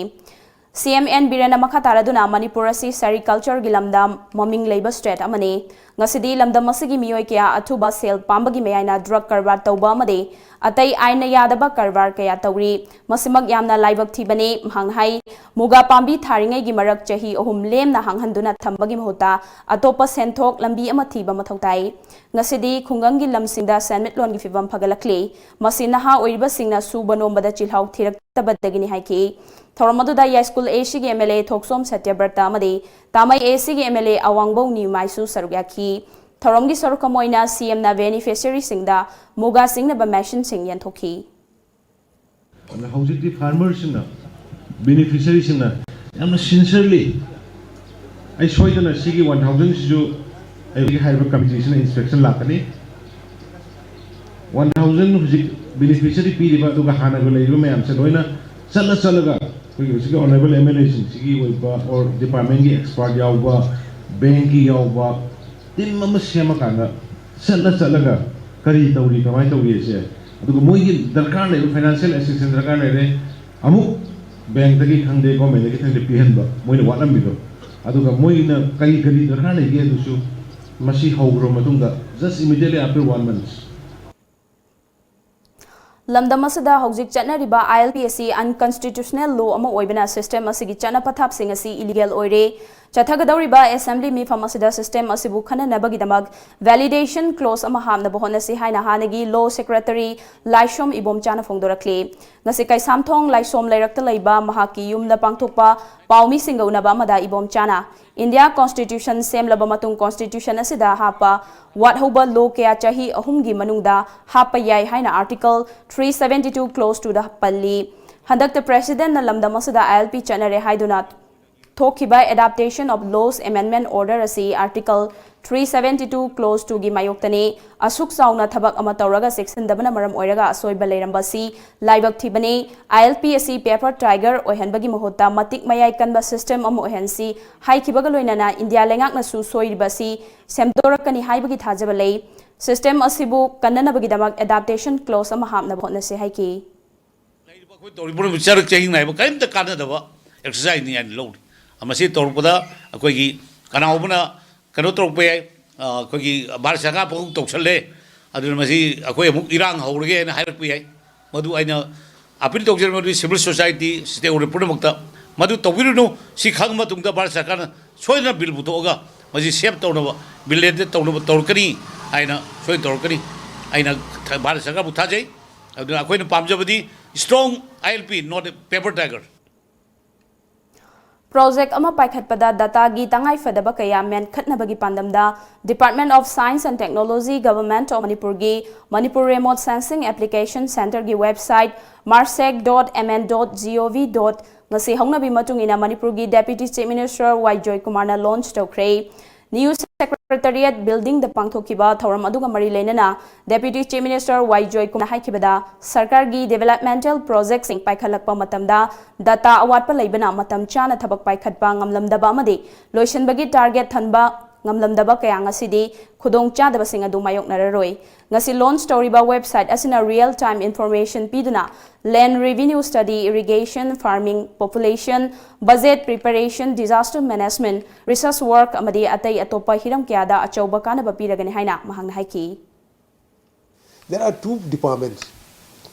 CM ꯑꯦꯟ ꯕꯤꯔꯦꯟꯅ ꯃꯈꯥ ꯇꯥꯔꯗꯨꯅ ꯃꯅꯤꯄꯨꯔ ꯑꯁꯤ sericultureꯒꯤ ꯂꯝꯗ ꯃꯃꯤꯡ ꯂꯩꯕ state ꯑꯃꯅꯤ꯫ ꯉꯁꯤꯗꯤ ꯂꯝꯗꯝ ꯑꯁꯤꯒꯤ ꯃꯤꯑꯣꯏ ꯀꯌꯥ ꯑꯊꯨꯕ ꯁꯦꯜ ꯄꯥꯝꯕꯒꯤ ꯃꯌꯥꯏꯅ drug ꯀꯔꯕꯥꯔ ꯇꯧꯕ ꯑꯃꯗꯤ ꯑꯇꯩ ꯑꯥꯏꯟꯅ ꯌꯥꯗꯕ ꯀꯔꯕꯥꯔ ꯀꯌꯥ ꯇꯧꯔꯤ꯫ ꯃꯁꯤꯃꯛ ꯌꯥꯝꯅ ꯂꯥꯏꯕꯛ ꯊꯤꯕꯅꯤ꯫ ꯃꯍꯥꯛꯅ ꯍꯥꯏ, ꯃꯨꯒꯥ ꯄꯥꯝꯕꯤ ꯊꯥꯔꯤꯉꯩꯒꯤ ꯃꯔꯛ ꯆꯍꯤ ꯑꯍꯨꯝ ꯂꯦꯝꯅ ꯍꯥꯡꯍꯟꯗꯨꯅ ꯊꯝꯕꯒꯤ ꯃꯍꯨꯠꯇ ꯑꯇꯣꯞꯄ ꯁꯦꯟꯊꯣꯛ ꯂꯝꯕꯤ ꯑꯃ ꯊꯤꯕ ꯃꯊꯧ ꯇꯥꯏ꯫ ꯉꯁꯤꯗꯤ ꯈꯨꯡꯒꯪꯒꯤ ꯂꯝꯁꯤꯡꯗ ꯁꯦꯟꯃꯤꯠꯂꯣꯟꯒꯤ ꯐꯤꯕꯝ ꯐꯒꯠꯂꯛꯂꯤ꯫ ꯃꯁꯤ ꯅꯍꯥ ꯑꯣꯏꯔꯤꯕꯁꯤꯡꯅ ꯁꯨꯕ ꯅꯣꯝꯕꯗ ꯆꯤꯜꯍꯥꯎ ꯊꯤꯔꯛꯇꯕꯗꯒꯤꯅꯤ ꯍꯥꯏꯈꯤ꯫ ꯊꯧꯔꯝ ꯑꯗꯨꯗ ꯌꯥꯏꯁ꯭ꯀꯨꯜ ACꯒꯤ MLA ꯊꯣꯛꯆꯣꯝ ꯁꯇ꯭ꯌꯕ꯭ꯔꯇ ꯑꯃꯗꯤ ꯇꯥꯃꯩ ACꯒꯤ MLA ꯑꯋꯥꯡꯕꯧ ꯅꯤꯌꯨꯃꯥꯏꯁꯨ ꯁꯔꯨꯛ ꯌꯥꯈꯤ꯫ ꯊꯧꯔꯝꯒꯤ ꯁꯔꯨꯛ ꯑꯃ ꯑꯣꯏꯅ CMꯅ beneficiaryꯁꯤꯡꯗ ꯃꯨꯒꯥ ꯆꯤꯡꯅꯕ machineꯁꯤꯡ ꯌꯦꯟꯊꯣꯛꯈꯤ꯫ ꯑꯗꯨꯅ ꯍꯧꯖꯤꯛꯇꯤ farmerꯁꯤꯡꯅ, beneficiaryꯁꯤꯡꯅ ꯌꯥꯝꯅ sincerely, "ꯑꯩ ꯁꯣꯏꯗꯅ ꯁꯤꯒꯤ one thousandꯁꯤꯁꯨ ꯑꯩꯒꯤ ꯍꯥꯏꯔꯤꯕ committeeꯁꯤꯅ inspection ꯂꯥꯛꯀꯅꯤ꯫ One thousand ꯍꯧꯖꯤꯛ beneficiary ꯄꯤꯔꯤꯕ ꯑꯗꯨꯒ ꯍꯥꯟꯅꯒ ꯂꯩꯔꯤꯕ ꯃꯌꯥꯝꯁꯦ ꯂꯣꯏꯅ ꯆꯠꯂ ꯆꯠꯂꯒ ꯑꯩꯈꯣꯏꯒꯤ ꯍꯧꯖꯤꯛꯀꯤ honourable MLAꯁꯤꯡꯁꯤꯒꯤ ꯑꯣꯏꯕ or departmentꯀꯤ expert ꯌꯥꯎꯕ, bankꯀꯤ ꯌꯥꯎꯕ team ꯑꯃ ꯁꯦꯝꯃꯀꯥꯟꯗ ꯆꯠꯂ ꯆꯠꯂꯒ ꯀꯔꯤ ꯇꯧꯔꯤ, ꯀꯃꯥꯏꯅ ꯇꯧꯔꯤ ꯍꯥꯏꯁꯦ, ꯑꯗꯨꯒ ꯃꯣꯏꯒꯤ ꯗꯔꯀꯥꯔ ꯂꯩꯕ financial assistance ꯗꯔꯀꯥꯔ ꯂꯩꯔꯦ, ꯑꯃꯨꯛ bankꯇꯒꯤ ꯈꯪꯗꯦ, governmentꯇꯒꯤ ꯈꯪꯗꯦ ꯄꯤꯍꯟꯕ ꯃꯣꯏꯅ ꯋꯥꯠꯂꯝꯃꯤꯗꯣ, ꯑꯗꯨꯒ ꯃꯣꯏꯅ ꯀꯔꯤ ꯀꯔꯤ ꯗꯔꯀꯥꯔ ꯂꯩꯒꯦ ꯑꯗꯨꯁꯨ ꯃꯁꯤ ꯍꯧꯈ꯭ꯔꯕ ꯃꯇꯨꯡꯗ just immediately after one month꯫ ꯂꯝꯗꯝ ꯑꯁꯤꯗ ꯍꯧꯖꯤꯛ ꯆꯠꯅꯔꯤꯕ ILP ꯑꯁꯤ unconstitutional law ꯑꯃ ꯑꯣꯏꯕꯅ system ꯑꯁꯤꯒꯤ ꯆꯠꯅ ꯄꯊꯥꯞꯁꯤꯡ ꯑꯁꯤ illegal ꯑꯣꯏꯔꯦ꯫ ꯆꯠꯊꯒꯗꯧꯔꯤꯕ assembly ꯃꯤꯐꯝ ꯑꯁꯤꯗ system ꯑꯁꯤꯕꯨ ꯈꯟꯅꯅꯕꯒꯤꯗꯃꯛ validation clause ꯑꯃ ꯍꯥꯞꯅꯕ ꯍꯣꯠꯅꯁꯤ ꯍꯥꯏꯅ ꯍꯥꯟꯅꯒꯤ law secretary ꯂꯥꯏꯁꯣꯝ ꯏꯕꯣꯝꯆꯥꯅ ꯐꯣꯡꯗꯣꯔꯛꯂꯤ꯫ ꯉꯁꯤ ꯀꯩꯁꯥꯝꯊꯣꯡ ꯂꯥꯏꯁꯣꯝ ꯂꯩꯔꯛꯇ ꯂꯩꯕ ꯃꯍꯥꯛꯀꯤ ꯌꯨꯝꯗ ꯄꯥꯡꯊꯣꯛꯄ ꯄꯥꯎꯃꯤꯁꯤꯡꯒ ꯎꯅꯕ ꯑꯃꯗ ꯏꯕꯣꯝꯆꯥꯅ India constitution ꯁꯦꯝꯂꯕ ꯃꯇꯨꯡ constitution ꯑꯁꯤꯗ ꯍꯥꯞꯄ ꯋꯥꯠꯍꯧꯕ law ꯀꯌꯥ ꯆꯍꯤ ꯑꯍꯨꯝꯒꯤ ꯃꯅꯨꯡꯗ ꯍꯥꯞꯄ ꯌꯥꯏ ꯍꯥꯏꯅ article three seventy two clause twoꯗ ꯄꯜꯂꯤ꯫ ꯍꯟꯗꯛꯇ ꯄ꯭ꯔꯦꯁꯤꯗꯦꯟꯠꯅ ꯂꯝꯗꯝ ꯑꯁꯤꯗ ꯑꯥꯏ ꯑꯦꯜ ꯄꯤ ꯆꯠꯅꯔꯦ ꯍꯥꯏꯗꯨꯅ ꯊꯣꯛꯈꯤꯕ Adaptation of Laws Amendment Order ꯑꯁꯤ Article three seventy two Clause two ꯒꯤ ꯃꯥꯌꯣꯛꯇꯅꯤ꯫ ꯑꯁꯨꯛ ꯆꯥꯎꯅ ꯊꯕꯛ ꯑꯃ ꯇꯧꯔꯒ ꯆꯦꯛꯁꯤꯟꯗꯕꯅ ꯃꯔꯝ ꯑꯣꯏꯔꯒ ꯑꯁꯣꯏꯕ ꯂꯩꯔꯝꯕꯁꯤ ꯂꯥꯏꯕꯛ ꯊꯤꯕꯅꯤ꯫ ꯑꯥꯏ ꯑꯦꯜ ꯄꯤ ꯑꯁꯤ paper tiger ꯑꯣꯏꯍꯟꯕꯒꯤ ꯃꯍꯨꯠꯇ ꯃꯇꯤꯛ ꯃꯌꯥꯏ ꯀꯟꯕ system ꯑꯃ ꯑꯣꯏꯍꯟꯁꯤ ꯍꯥꯏꯈꯤꯕꯒ ꯂꯣꯏꯅꯅ ꯏꯟꯗꯤꯌꯥ ꯂꯩꯉꯥꯛꯅꯁꯨ ꯁꯣꯏꯔꯤꯕ ꯑꯁꯤ ꯁꯦꯝꯗꯣꯔꯛꯀꯅꯤ ꯍꯥꯏꯕꯒꯤ ꯊꯥꯖꯕ ꯂꯩ꯫ System ꯑꯁꯤꯕꯨ ꯀꯟꯅꯅꯕꯒꯤꯗꯃꯛ Adaptation Clause ꯑꯃ ꯍꯥꯞꯅꯕ ꯍꯣꯠꯅꯁꯤ ꯍꯥꯏꯈꯤ꯫ ꯂꯩꯔꯤꯕ ꯑꯩꯈꯣꯏ ꯇꯧꯔꯤꯕ ꯆꯔꯛ ꯆꯍꯤꯡ ꯅꯥꯏꯕ ꯀꯔꯤꯝꯇ ꯀꯥꯟꯅꯗꯕ exercise ꯅꯤ ꯍꯥꯏꯅ ꯂꯧꯔꯤ꯫ ꯃꯁꯤ ꯇꯧꯔꯛꯄꯗ ꯑꯩꯈꯣꯏꯒꯤ ꯀꯅꯥꯒꯨꯝꯕꯅ ꯀꯩꯅꯣ ꯇꯧꯔꯛꯄ ꯌꯥꯏ, ꯑ, ꯑꯩꯈꯣꯏꯒꯤ ꯚꯥꯔꯠ ꯁꯔꯀꯥꯔ ꯄꯪꯇꯧ ꯇꯧꯁꯜꯂꯦ, ꯑꯗꯨꯅ ꯃꯁꯤ ꯑꯩꯈꯣꯏ ꯑꯃꯨꯛ ꯏꯔꯥꯡ ꯍꯧꯔꯒꯦ ꯍꯥꯏꯅ ꯍꯥꯏꯔꯛꯄ ꯌꯥꯏ꯫ ꯃꯗꯨ ꯑꯩꯅ appeal ꯇꯧꯖꯔꯤ, ꯃꯗꯨꯗꯤ civil society stakeholder ꯄꯨꯝꯅꯃꯛꯇ ꯃꯗꯨ ꯇꯧꯕꯤꯔꯨꯅꯨ꯫ ꯁꯤ ꯈꯪꯉ ꯃꯇꯨꯡꯗ ꯚꯥꯔꯠ ꯁꯔꯀꯥꯔꯅ ꯁꯣꯏꯗꯅ bill ꯄꯨꯊꯣꯛꯑꯒ ꯃꯁꯤ save ꯇꯧꯅꯕ, bill ꯇꯧꯅꯕ ꯇꯧꯔꯛꯀꯅꯤ ꯍꯥꯏꯅ ꯁꯣꯏꯗꯅ ꯇꯧꯔꯛꯀꯅꯤ꯫ ꯑꯩꯅ ꯊ-, ꯚꯥꯔꯠ ꯁꯔꯀꯥꯔꯕꯨ ꯊꯥꯖꯩ꯫ ꯑꯗꯨꯅ ꯑꯩꯈꯣꯏꯅ ꯄꯥꯝꯖꯕꯗꯤ strong I L P, not a paper tiger. Project ꯑꯃ ꯄꯥꯏꯈꯠꯄꯗ data ꯒꯤ ꯇꯉꯥꯏꯐꯗꯕ ꯀꯌꯥ ꯃꯦꯟꯈꯠꯅꯕꯒꯤ ꯄꯥꯟꯗꯝꯗ Department of Science and Technology, Government of Manipur ꯒꯤ Manipur Remote Sensing Application Centre ꯒꯤ website marsec dot M N dot gov dot ꯉꯁꯤ ꯍꯧꯅꯕꯤ ꯃꯇꯨꯡ ꯏꯟꯅ ꯃꯅꯤꯄꯨꯔꯒꯤ Deputy Chief Minister ꯋꯥꯏ ꯖꯣꯏꯀꯨꯃꯥꯔꯅ launch ꯇꯧꯈ꯭ꯔꯦ꯫ New Secretariat Building ꯗ ꯄꯥꯡꯊꯣꯛꯈꯤꯕ ꯊꯧꯔꯝ ꯑꯗꯨꯒ ꯃꯔꯤ ꯂꯩꯅꯅ Deputy Chief Minister ꯋꯥꯏ ꯖꯣꯏꯀꯨꯃꯥꯔꯅ ꯍꯥꯏꯈꯤꯕꯗ, ꯁꯔꯀꯥꯔꯒꯤ developmental project ꯁꯤꯡ ꯄꯥꯏꯈꯠꯂꯛꯄ ꯃꯇꯝꯗ data ꯑꯋꯥꯠꯄ ꯂꯩꯕꯅ ꯃꯇꯝ ꯆꯥꯅ ꯊꯕꯛ ꯄꯥꯏꯈꯠꯄ ꯉꯝꯂꯝꯗꯕ ꯑꯃꯗꯤ ꯂꯣꯏꯁꯤꯟꯕꯒꯤ target ꯊꯟꯕ ꯉꯝꯂꯝꯗꯕ ꯀꯌꯥ ꯉꯁꯤꯗꯤ ꯈꯨꯗꯣꯡꯆꯥꯗꯕꯁꯤꯡ ꯑꯗꯨ ꯃꯥꯌꯣꯛꯅꯔꯔꯣꯏ꯫ ꯉꯁꯤ launch ꯇꯧꯔꯤꯕ website ꯑꯁꯤꯅ real time information ꯄꯤꯗꯨꯅ land revenue study, irrigation, farming, population, budget preparation, disaster management, research work ꯑꯃꯗꯤ ꯑꯇꯩ ꯑꯇꯣꯞꯄ ꯍꯤꯔꯝ ꯀꯌꯥꯗ ꯑꯆꯧꯕ ꯀꯥꯟꯅꯕ ꯄꯤꯔꯒꯅꯤ ꯍꯥꯏꯅ ꯃꯍꯥꯛꯅ ꯍꯥꯏꯈꯤ꯫ There are two departments,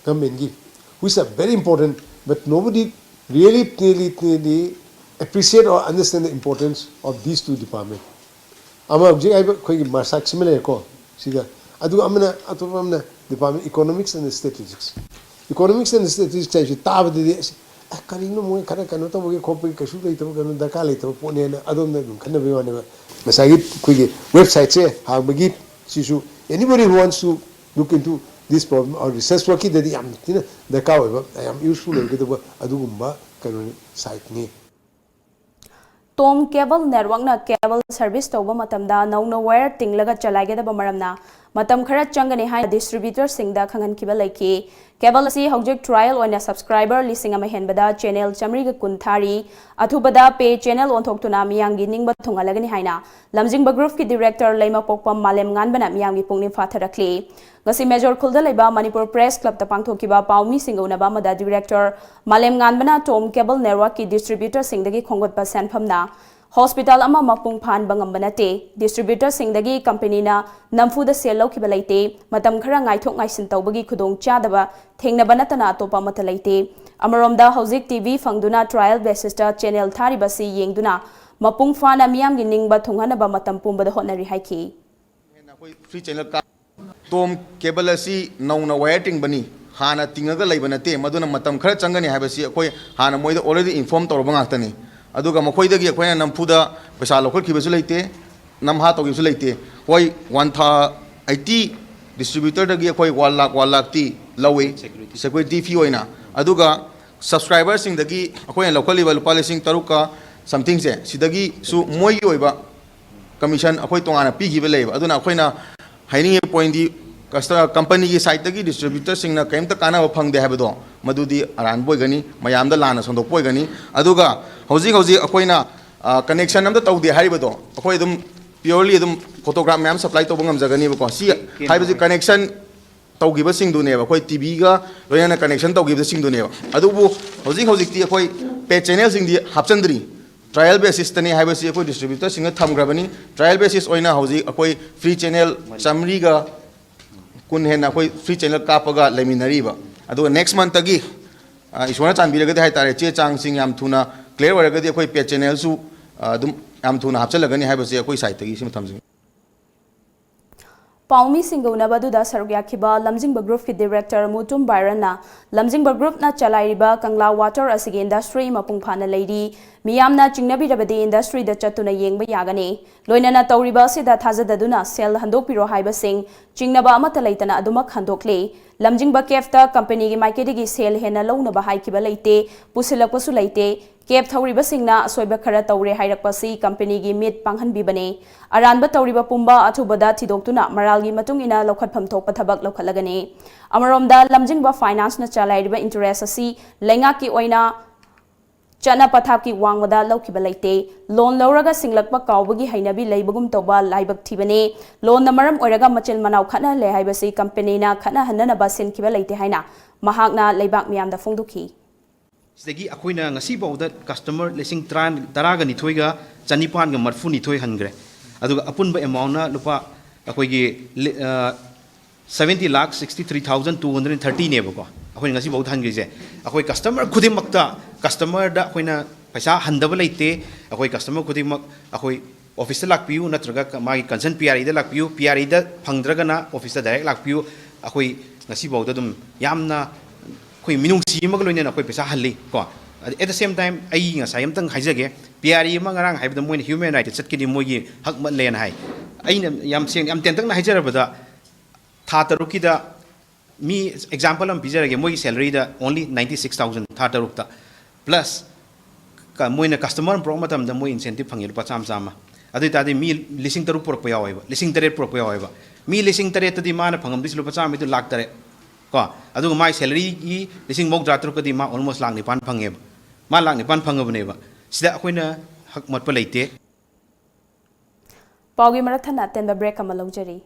government gi, which are very important, but nobody really, really, really appreciate or understand the importance of these two departments. ꯑꯃ ꯍꯧꯖꯤꯛ ꯍꯥꯏꯕ ꯑꯩꯈꯣꯏꯒꯤ ꯃꯥꯔꯁꯥꯛꯁꯤꯃ ꯂꯩꯔꯦꯀꯣ, ꯁꯤꯒ, ꯑꯗꯨꯒ ꯑꯃꯅ, ꯑꯇꯣꯞꯄ ꯑꯃꯅ Department Economics and Statistics. Economics and Statistics ꯍꯥꯏꯁꯤ ꯇꯥꯕꯗꯗꯤ ꯑꯁ, ꯑꯦ, ꯀꯔꯤꯅꯣ ꯃꯣꯏ ꯈꯔ ꯀꯩꯅꯣ ꯇꯧꯕꯒꯤ ꯈꯣꯠꯄꯒꯤ ꯀꯩꯁꯨ ꯂꯩꯇꯕ, ꯀꯩꯅꯣ ꯗꯔꯀꯥꯔ ꯂꯩꯇꯕ ꯄꯣꯠꯅꯦꯅ ꯑꯗꯣꯝꯗ ꯑꯗꯨꯝ ꯈꯟꯅꯕꯒꯤ ꯋꯥꯅꯦꯕ꯫ ꯉꯁꯥꯏꯒꯤ ꯑꯩꯈꯣꯏꯒꯤ websiteꯁꯦ ꯍꯥꯡꯕꯒꯤ ꯁꯤꯁꯨ, anybody who wants to look into This problem, our research workꯀꯤꯗꯗꯤ ꯌꯥꯝ ꯊꯤꯅ ꯗꯔꯀꯥꯔ ꯑꯣꯏꯕ, ꯌꯥꯝ ꯌꯨꯁꯐꯨꯜ ꯑꯣꯏꯒꯗꯕ ꯑꯗꯨꯒꯨꯝꯕ ꯀꯩꯅꯣꯅꯤ, ꯁꯥꯏꯠꯅꯤ꯫ ꯇꯣꯝ ꯀꯦꯕꯜ ꯅꯦꯠꯋꯥꯛꯅ ꯀꯦꯕꯜ ꯁꯔꯚꯤꯁ ꯇꯧꯕ ꯃꯇꯝꯗ ꯅꯧꯅ ꯋꯥꯌꯔ ꯇꯤꯡꯂꯒ ꯆꯂꯥꯏꯒꯗꯕ ꯃꯔꯝꯅ ꯃꯇꯝ ꯈꯔ ꯆꯪꯒꯅꯤ ꯍꯥꯏꯅ ꯗꯤꯁꯇ꯭ꯔꯤꯕ꯭ꯌꯨꯇꯔꯁꯤꯡꯗ ꯈꯪꯍꯟꯈꯤꯕ ꯂꯩꯈꯤ꯫ ꯀꯦꯕꯜ ꯑꯁꯤ ꯍꯧꯖꯤꯛ ꯇ꯭ꯔꯥꯏꯌꯦꯜ ꯑꯣꯏꯅ ꯁꯕꯁꯀ꯭ꯔꯥꯏꯕꯔ ꯂꯤꯁꯤꯡ ꯑꯃ ꯍꯦꯟꯕꯗ ꯆꯦꯅꯦꯜ ꯆꯥꯃꯔꯤꯒ ꯀꯨꯟ ꯊꯥꯔꯤ꯫ ꯑꯊꯨꯕꯗ ꯄꯦ ꯆꯦꯅꯦꯜ ꯑꯣꯟꯊꯣꯛꯇꯨꯅ ꯃꯤꯌꯥꯝꯒꯤ ꯅꯤꯡꯕ ꯊꯨꯡꯍꯜꯂꯒꯅꯤ ꯍꯥꯏꯅ ꯂꯝꯖꯤꯡꯕ ꯒ꯭ꯔꯨꯞꯀꯤ ꯗꯤꯔꯦꯛꯇꯔ ꯂꯩꯃꯄꯣꯛꯄꯝ ꯃꯥꯂꯦꯝꯉꯥꯟꯕꯅ ꯃꯤꯌꯥꯝꯒꯤ ꯄꯨꯛꯅꯤꯡ ꯐꯥꯊꯔꯛꯂꯤ꯫ ꯉꯁꯤ ꯃꯦꯖꯣꯔ ꯈꯨꯜꯗ ꯂꯩꯕ ꯃꯅꯤꯄꯨꯔ ꯄ꯭ꯔꯦꯁ ꯀ꯭ꯂꯕꯇ ꯄꯥꯡꯊꯣꯛꯈꯤꯕ ꯄꯥꯎꯃꯤꯁꯤꯡꯒ ꯎꯅꯕ ꯑꯃꯗ ꯗꯤꯔꯦꯛꯇꯔ ꯃꯥꯂꯦꯝꯉꯥꯟꯕꯅ ꯇꯣꯝ ꯀꯦꯕꯜ ꯅꯦꯠꯋꯥꯔꯛꯀꯤ ꯗꯤꯁꯇ꯭ꯔꯤꯕ꯭ꯌꯨꯇꯔꯁꯤꯡꯗꯒꯤ ꯈꯣꯝꯒꯠꯄ ꯁꯦꯟꯐꯝꯅ ꯍꯣꯁꯄꯤꯇꯥꯜ ꯑꯃ ꯃꯄꯨꯡ ꯐꯥꯍꯟꯕ ꯉꯝꯕ ꯅꯠꯇꯦ꯫ ꯗꯤꯁꯇ꯭ꯔꯤꯕ꯭ꯌꯨꯇꯔꯁꯤꯡꯗꯒꯤ ꯀꯝꯄꯦꯅꯤꯅ ꯅꯝꯐꯨꯗ ꯁꯦꯜ ꯂꯧꯈꯤꯕ ꯂꯩꯇꯦ꯫ ꯃꯇꯝ ꯈꯔ ꯉꯥꯏꯊꯣꯛ ꯉꯥꯏꯁꯤꯟ ꯇꯧꯕꯒꯤ ꯈꯨꯗꯣꯡꯆꯥꯗꯕ ꯊꯦꯡꯅꯕ ꯅꯠꯇꯅ ꯑꯇꯣꯞꯄ ꯑꯃꯠꯇ ꯂꯩꯇꯦ꯫ ꯑꯃꯔꯣꯝꯗ ꯍꯧꯖꯤꯛ ꯇꯤ ꯚꯤ ꯐꯪꯗꯨꯅ ꯇ꯭ꯔꯥꯏꯌꯦꯜ ꯕꯦꯁꯤꯁꯇ ꯆꯦꯅꯦꯜ ꯊꯥꯔꯤꯕꯁꯤ ꯌꯦꯡꯗꯨꯅ ꯃꯄꯨꯡ ꯐꯥꯅ ꯃꯤꯌꯥꯝꯒꯤ ꯅꯤꯡꯕ ꯊꯨꯡꯍꯟꯅꯕ ꯃꯇꯝ ꯄꯨꯝꯕꯗ ꯍꯣꯠꯅꯔꯤ ꯍꯥꯏꯈꯤ꯫ ꯍꯦꯟꯅ ꯑꯩꯈꯣꯏ ꯐ꯭ꯔꯤ ꯆꯦꯅꯦꯜ ꯀꯥꯞ-, ꯇꯣꯝ ꯀꯦꯕꯜ ꯑꯁꯤ ꯅꯧꯅ ꯋꯥꯌꯔ ꯇꯤꯡꯕꯅꯤ, ꯍꯥꯟꯅ ꯇꯤꯡꯉꯒ ꯂꯩꯕ ꯅꯠꯇꯦ, ꯃꯗꯨꯅ ꯃꯇꯝ ꯈꯔ ꯆꯪꯒꯅꯤ ꯍꯥꯏꯕꯁꯤ ꯑꯩꯈꯣꯏ ꯍꯥꯟꯅ ꯃꯣꯏꯗ already inform ꯇꯧꯔꯕ ꯉꯥꯛꯇꯅꯤ꯫ ꯑꯗꯨꯒ ꯃꯈꯣꯏꯗꯒꯤ ꯑꯩꯈꯣꯏꯅ ꯅꯝꯐꯨꯗ ꯄꯩꯁꯥ ꯂꯧꯈꯠꯈꯤꯕꯁꯨ ꯂꯩꯇꯦ, ꯅꯝꯍꯥ ꯇꯧꯈꯤꯕꯁꯨ ꯂꯩꯇꯦ꯫ ꯍꯣꯏ, ꯋꯥꯟ ꯊꯥ ꯑꯩꯠꯇꯤ ꯗꯤꯁꯇ꯭ꯔꯤꯕ꯭ꯌꯨꯇꯔꯗꯒꯤ ꯑꯩꯈꯣꯏ ꯋꯥꯟ ꯂꯥꯛ, ꯋꯥꯟ ꯂꯥꯛꯇꯤ ꯂꯧꯏ ꯁꯦꯀ꯭ꯌꯨꯔꯤꯇꯤ ꯐꯤ ꯑꯣꯏꯅ꯫ ꯑꯗꯨꯒ ꯁꯕꯁꯀ꯭ꯔꯥꯏꯕꯔꯁꯤꯡꯗꯒꯤ ꯑꯩꯈꯣꯏꯅ ꯂꯧꯈꯠꯂꯤꯕ ꯂꯨꯄꯥ ꯂꯤꯁꯤꯡ ꯇꯔꯨꯛꯀ ꯁꯝꯊꯤꯡꯁꯦ, ꯁꯤꯗꯒꯤꯁꯨ ꯃꯣꯏꯒꯤ ꯑꯣꯏꯕ ꯀꯃꯤꯁꯟ ꯑꯩꯈꯣꯏ ꯇꯣꯉꯥꯟꯅ ꯄꯤꯈꯤꯕ ꯂꯩꯌꯦꯕ꯫ ꯑꯗꯨꯅ ꯑꯩꯈꯣꯏꯅ ꯍꯥꯏꯅꯤꯡꯉꯤꯕ ꯄꯣꯏꯟꯗꯤ, ꯀꯁꯇ-, ꯀꯝꯄꯅꯤꯒꯤ ꯁꯥꯏꯠꯇꯒꯤ ꯗꯤꯁꯇ꯭ꯔꯤꯕ꯭ꯌꯨꯇꯔꯁꯤꯡꯅ ꯀꯔꯤꯝꯇ ꯀꯥꯟꯅꯕ ꯐꯪꯗꯦ ꯍꯥꯏꯕꯗꯣ, ꯃꯗꯨꯗꯤ ꯑꯔꯥꯟꯕ ꯑꯣꯏꯒꯅꯤ, ꯃꯌꯥꯝꯗ ꯂꯥꯟꯅ ꯁꯟꯗꯣꯛꯄ ꯑꯣꯏꯒꯅꯤ꯫ ꯑꯗꯨꯒ ꯍꯧꯖꯤꯛ ꯍꯧꯖꯤꯛ ꯑꯩꯈꯣꯏꯅ, ꯑ, ꯀꯅꯦꯛꯁꯟ ꯑꯝꯇ ꯇꯧꯗꯦ ꯍꯥꯏꯔꯤꯕꯗꯣ, ꯑꯩꯈꯣꯏ ꯑꯗꯨꯝ ꯄꯤꯌꯣꯔꯂꯤ ꯑꯗꯨꯝ ꯐꯣꯇꯣꯒ꯭ꯔꯥꯐ ꯃꯌꯥꯝ ꯁꯄ꯭ꯂꯥꯏ ꯇꯧꯕ ꯉꯝꯖꯒꯅꯤꯕꯀꯣ꯫ ꯁꯤ ꯍꯥꯏꯕꯁꯤ ꯀꯅꯦꯛꯁꯟ ꯇꯧꯈꯤꯕꯁꯤꯡꯗꯨꯅꯦꯕ, ꯑꯩꯈꯣꯏ ꯇꯤ ꯚꯤꯒ ꯂꯣꯏꯅꯅ ꯀꯅꯦꯛꯁꯟ ꯇꯧꯈꯤꯕꯁꯤꯡꯗꯨꯅꯦꯕ꯫ ꯑꯗꯨꯕꯨ ꯍꯧꯖꯤꯛ ꯍꯧꯖꯤꯛꯇꯤ ꯑꯩꯈꯣꯏ ꯄꯦ ꯆꯦꯅꯦꯜꯁꯤꯡꯗꯤ ꯍꯥꯞꯆꯤꯟꯗ꯭ꯔꯤ, ꯇ꯭ꯔꯥꯏꯌꯦꯜ ꯕꯦꯁꯤꯁꯇꯅꯤ ꯍꯥꯏꯕꯁꯤ ꯑꯩꯈꯣꯏ ꯗꯤꯁꯇ꯭ꯔꯤꯕ꯭ꯌꯨꯇꯔꯁꯤꯡꯅ ꯊꯝꯈ꯭ꯔꯕꯅꯤ꯫ ꯇ꯭ꯔꯥꯏꯌꯦꯜ ꯕꯦꯁꯤꯁ ꯑꯣꯏꯅ ꯍꯧꯖꯤꯛ ꯑꯩꯈꯣꯏ ꯐ꯭ꯔꯤ ꯆꯦꯅꯦꯜ ꯆꯥꯃꯔꯤꯒ ꯀꯨꯟ ꯍꯦꯟꯅ ꯑꯩꯈꯣꯏ ꯐ꯭ꯔꯤ ꯆꯦꯅꯦꯜ ꯀꯥꯞꯄꯒ ꯂꯩꯃꯤꯟꯅꯔꯤꯕ꯫ ꯑꯗꯨꯒ ꯅꯦꯛꯁ ꯃꯟꯇꯒꯤ, ꯑ, ꯏꯁꯣꯔꯅ ꯆꯥꯟꯕꯤꯔꯒꯗꯤ ꯍꯥꯏꯇꯥꯔꯦ, ꯆꯦ ꯆꯥꯡꯁꯤꯡ ꯌꯥꯝ ꯊꯨꯅ ꯀ꯭ꯂꯤꯌꯥꯔ ꯑꯣꯏꯔꯒꯗꯤ ꯑꯩꯈꯣꯏ ꯄꯦ ꯆꯦꯅꯦꯜꯁꯨ, ꯑ, ꯑꯗꯨꯝ ꯌꯥꯝ ꯊꯨꯅ ꯍꯥꯞꯆꯤꯜꯂꯒꯅꯤ ꯍꯥꯏꯕꯁꯦ ꯑꯩꯈꯣꯏ ꯁꯥꯏꯠꯇꯒꯤ ꯁꯤꯃ ꯊꯝꯖꯒꯦ꯫ ꯄꯥꯎꯃꯤꯁꯤꯡꯒ ꯎꯅꯕ ꯑꯗꯨꯗ ꯁꯔꯨꯛ ꯌꯥꯈꯤꯕ ꯂꯝꯖꯤꯡꯕ ꯒ꯭ꯔꯨꯞꯀꯤ ꯗꯤꯔꯦꯛꯇꯔ ꯃꯨꯇꯨꯝ ꯕꯥꯏꯔꯟꯅ ꯂꯝꯖꯤꯡꯕ ꯒ꯭ꯔꯨꯞꯅ ꯆꯂꯥꯏꯔꯤꯕ ꯀꯪꯂꯥ ꯋꯥꯇꯔ ꯑꯁꯤꯒꯤ ꯏꯟꯗꯁꯇ꯭ꯔꯤ ꯃꯄꯨꯡ ꯐꯥꯅ ꯂꯩꯔꯤ, ꯃꯤꯌꯥꯝꯅ ꯆꯤꯡꯅꯕꯤꯔꯕꯗꯤ ꯏꯟꯗꯁꯇ꯭ꯔꯤꯗ ꯆꯠꯇꯨꯅ ꯌꯦꯡꯕ ꯌꯥꯒꯅꯤ꯫ ꯂꯣꯏꯅꯅ ꯇꯧꯔꯤꯕ ꯑꯁꯤꯗ ꯊꯥꯖꯗꯗꯨꯅ ꯁꯦꯜ ꯍꯟꯗꯣꯛꯄꯤꯔꯣ ꯍꯥꯏꯕꯁꯤꯡ ꯆꯤꯡꯅꯕ ꯑꯃꯠꯇ ꯂꯩꯇꯅ ꯑꯗꯨꯃꯛ ꯍꯟꯗꯣꯛꯂꯤ꯫ ꯂꯝꯖꯤꯡꯕ ꯀꯦꯐꯇ ꯀꯝꯄꯅꯤꯒꯤ ꯃꯥꯏꯀꯩꯗꯒꯤ ꯁꯦꯜ ꯍꯦꯟꯅ ꯂꯧꯅꯕ ꯍꯥꯏꯈꯤꯕ ꯂꯩꯇꯦ, ꯄꯨꯁꯤꯜꯂꯛꯄꯁꯨ ꯂꯩꯇꯦ꯫ ꯀꯦꯞ ꯊꯧꯔꯤꯕꯁꯤꯡꯅ ꯑꯁꯣꯏꯕ ꯈꯔ ꯇꯧꯔꯦ ꯍꯥꯏꯔꯛꯄꯁꯤ ꯀꯝꯄꯅꯤꯒꯤ ꯃꯤꯠ ꯄꯥꯡꯍꯟꯕꯤꯕꯅꯤ꯫ ꯑꯔꯥꯟꯕ ꯇꯧꯔꯤꯕ ꯄꯨꯝꯕ ꯑꯊꯨꯕꯗ ꯊꯤꯗꯣꯛꯇꯨꯅ ꯃꯔꯥꯜꯒꯤ ꯃꯇꯨꯡ ꯏꯟꯅ ꯂꯧꯈꯠꯐꯝ ꯊꯣꯛꯄ ꯊꯕꯛ ꯂꯧꯈꯠꯂꯒꯅꯤ꯫ ꯑꯃꯔꯣꯝꯗ ꯂꯝꯖꯤꯡꯕ ꯐꯥꯏꯅꯥꯟꯁꯅ ꯆꯂꯥꯏꯔꯤꯕ ꯏꯟꯇꯔꯦꯁ ꯑꯁꯤ ꯂꯩꯉꯥꯛꯀꯤ ꯑꯣꯏꯅ ꯆꯠꯅ ꯄꯊꯥꯞꯀꯤ ꯋꯥꯡꯃꯗ ꯂꯧꯈꯤꯕ ꯂꯩꯇꯦ꯫ ꯂꯣꯟ ꯂꯧꯔꯒ ꯁꯤꯡꯂꯛꯄ ꯀꯥꯎꯕꯒꯤ ꯍꯩꯅꯕꯤ ꯂꯩꯕꯒꯨꯝ ꯇꯧꯕ ꯂꯥꯏꯕꯛ ꯊꯤꯕꯅꯤ꯫ ꯂꯣꯟꯅ ꯃꯔꯝ ꯑꯣꯏꯔꯒ ꯃꯆꯤꯟ ꯃꯅꯥꯎ ꯈꯠꯅꯍꯜꯂꯦ ꯍꯥꯏꯕꯁꯤ ꯀꯝꯄꯅꯤꯅ ꯈꯠꯅꯍꯟꯅꯅꯕ ꯁꯤꯟꯈꯤꯕ ꯂꯩꯇꯦ ꯍꯥꯏꯅ ꯃꯍꯥꯛꯅ ꯂꯩꯕꯥꯛ ꯃꯤꯌꯥꯝꯗ ꯐꯣꯡꯗꯣꯛꯈꯤ꯫ ꯁꯤꯗꯒꯤ ꯑꯩꯈꯣꯏꯅ ꯉꯁꯤ ꯐꯥꯎꯗ ꯀꯁꯇꯃꯔ ꯂꯤꯁꯤꯡ ꯇꯔꯥ, ꯇꯔꯥꯒ ꯅꯤꯊꯣꯏꯒ ꯆꯅꯤꯄꯥꯟꯒ ꯃꯔꯤꯐꯨ ꯅꯤꯊꯣꯏ ꯍꯟꯈ꯭ꯔꯦ꯫ ꯑꯗꯨꯒ ꯑꯄꯨꯟꯕ ꯑꯦꯃꯥꯎꯟꯅ ꯂꯨꯄꯥ ꯑꯩꯈꯣꯏꯒꯤ ꯂꯤ-, ꯑ, seventy lakh sixty three thousand two hundred thirty ꯅꯦꯕꯀꯣ ꯑꯩꯈꯣꯏꯅ ꯉꯁꯤ ꯐꯥꯎꯗ ꯍꯟꯈ꯭ꯔꯤꯁꯦ꯫ ꯑꯩꯈꯣꯏ ꯀꯁꯇꯃꯔ ꯈꯨꯗꯤꯡꯃꯛꯇ, ꯀꯁꯇꯃꯔꯗ ꯑꯩꯈꯣꯏꯅ ꯄꯩꯁꯥ ꯍꯟꯗꯕ ꯂꯩꯇꯦ꯫ ꯑꯩꯈꯣꯏ ꯀꯁꯇꯃꯔ ꯈꯨꯗꯤꯡꯃꯛ ꯑꯩꯈꯣꯏ ꯑꯣꯐꯤꯁꯇ ꯂꯥꯛꯄꯤꯌꯨ, ꯅꯠꯇ꯭ꯔꯒ ꯃꯥꯒꯤ ꯀꯟꯁꯔꯟ ꯄꯤ ꯑꯥꯔ ꯏꯗ ꯂꯥꯛꯄꯤꯌꯨ, ꯄꯤ ꯑꯥꯔ ꯏꯗ ꯐꯪꯗ꯭ꯔꯒꯅ ꯑꯣꯐꯤꯁꯇ ꯗꯥꯏꯔꯦꯛ ꯂꯥꯛꯄꯤꯌꯨ꯫ ꯑꯩꯈꯣꯏ ꯉꯁꯤ ꯐꯥꯎꯗ ꯑꯗꯨꯝ ꯌꯥꯝꯅ ꯑꯩꯈꯣꯏ ꯃꯤꯅꯨꯡꯁꯤ ꯑꯃꯒ ꯂꯣꯏꯅꯅ ꯑꯩꯈꯣꯏ ꯄꯩꯁꯥ ꯍꯜꯂꯤ ꯀꯣ꯫ ꯑꯗ at the same time ꯑꯩ ꯉꯁꯥꯏ ꯑꯝꯇꯪ ꯍꯥꯏꯖꯒꯦ, ꯄꯤ ꯑꯥꯔ ꯏ ꯑꯃ ꯉꯔꯥꯡ ꯍꯥꯏꯕꯗ ꯃꯣꯏꯅ human right ꯆꯠꯀꯅꯤ, ꯃꯣꯏꯒꯤ ꯍꯛ ꯃꯠꯂꯦꯅ ꯍꯥꯏ꯫ ꯑꯩꯅ ꯌꯥꯝ ꯁꯦꯡ-, ꯌꯥꯝ ꯇꯦꯟꯇꯛꯅ ꯍꯥꯏꯖꯔꯕꯗ, ꯊꯥ ꯇꯔꯨꯛꯀꯤꯗ ꯃꯤ example ꯑꯃ ꯄꯤꯖꯔꯒꯦ, ꯃꯣꯏꯒꯤ salary ꯗ only ninety six thousand ꯊꯥ ꯇꯔꯨꯛꯇ, plus ꯀ-, ꯃꯣꯏꯅ ꯀꯁꯇꯃꯔ ꯑꯃ ꯄꯨꯔꯛꯄ ꯃꯇꯝꯗ ꯃꯣꯏ incentive ꯐꯪꯉꯤ ꯂꯨꯄꯥ ꯆꯥꯝꯃ ꯆꯥꯝꯃ꯫ ꯑꯗꯨ ꯑꯣꯏ ꯇꯥꯔꯗꯤ ꯃꯤ ꯂꯤꯁꯤꯡ ꯇꯔꯨꯛ ꯄꯨꯔꯛꯄ ꯌꯥꯎꯋꯦꯕ, ꯂꯤꯁꯤꯡ ꯇꯔꯦꯠ ꯄꯨꯔꯛꯄ ꯌꯥꯎꯋꯦꯕ꯫ ꯃꯤ ꯂꯤꯁꯤꯡ ꯇꯔꯦꯠꯇꯗꯤ ꯃꯥꯅ ꯐꯪꯉꯝꯗꯣꯏꯁꯤ ꯂꯨꯄꯥ ꯆꯥꯝꯃꯗꯨ ꯂꯥꯛ ꯇꯔꯦꯠ ꯀꯣ꯫ ꯑꯗꯨꯒ ꯃꯥꯏ salary ꯒꯤ ꯂꯤꯁꯤꯡ ꯃꯧꯗ꯭ꯔꯥ ꯇꯔꯨꯛꯀꯗꯤ ꯃꯥ almost ꯂꯥꯛ ꯅꯤꯄꯥꯟ ꯐꯪꯉꯦꯕ꯫ ꯃꯥ ꯂꯥꯛ ꯅꯤꯄꯥꯟ ꯐꯪꯉꯕꯅꯦꯕ꯫ ꯁꯤꯗ ꯑꯩꯈꯣꯏꯅ ꯍꯛ ꯃꯠꯄ ꯂꯩꯇꯦ꯫ ꯄꯥꯎꯒꯤ ꯃꯔꯛ ꯊꯠꯅ ꯑꯇꯦꯟꯕ break ꯑꯃ ꯂꯧꯖꯔꯤ꯫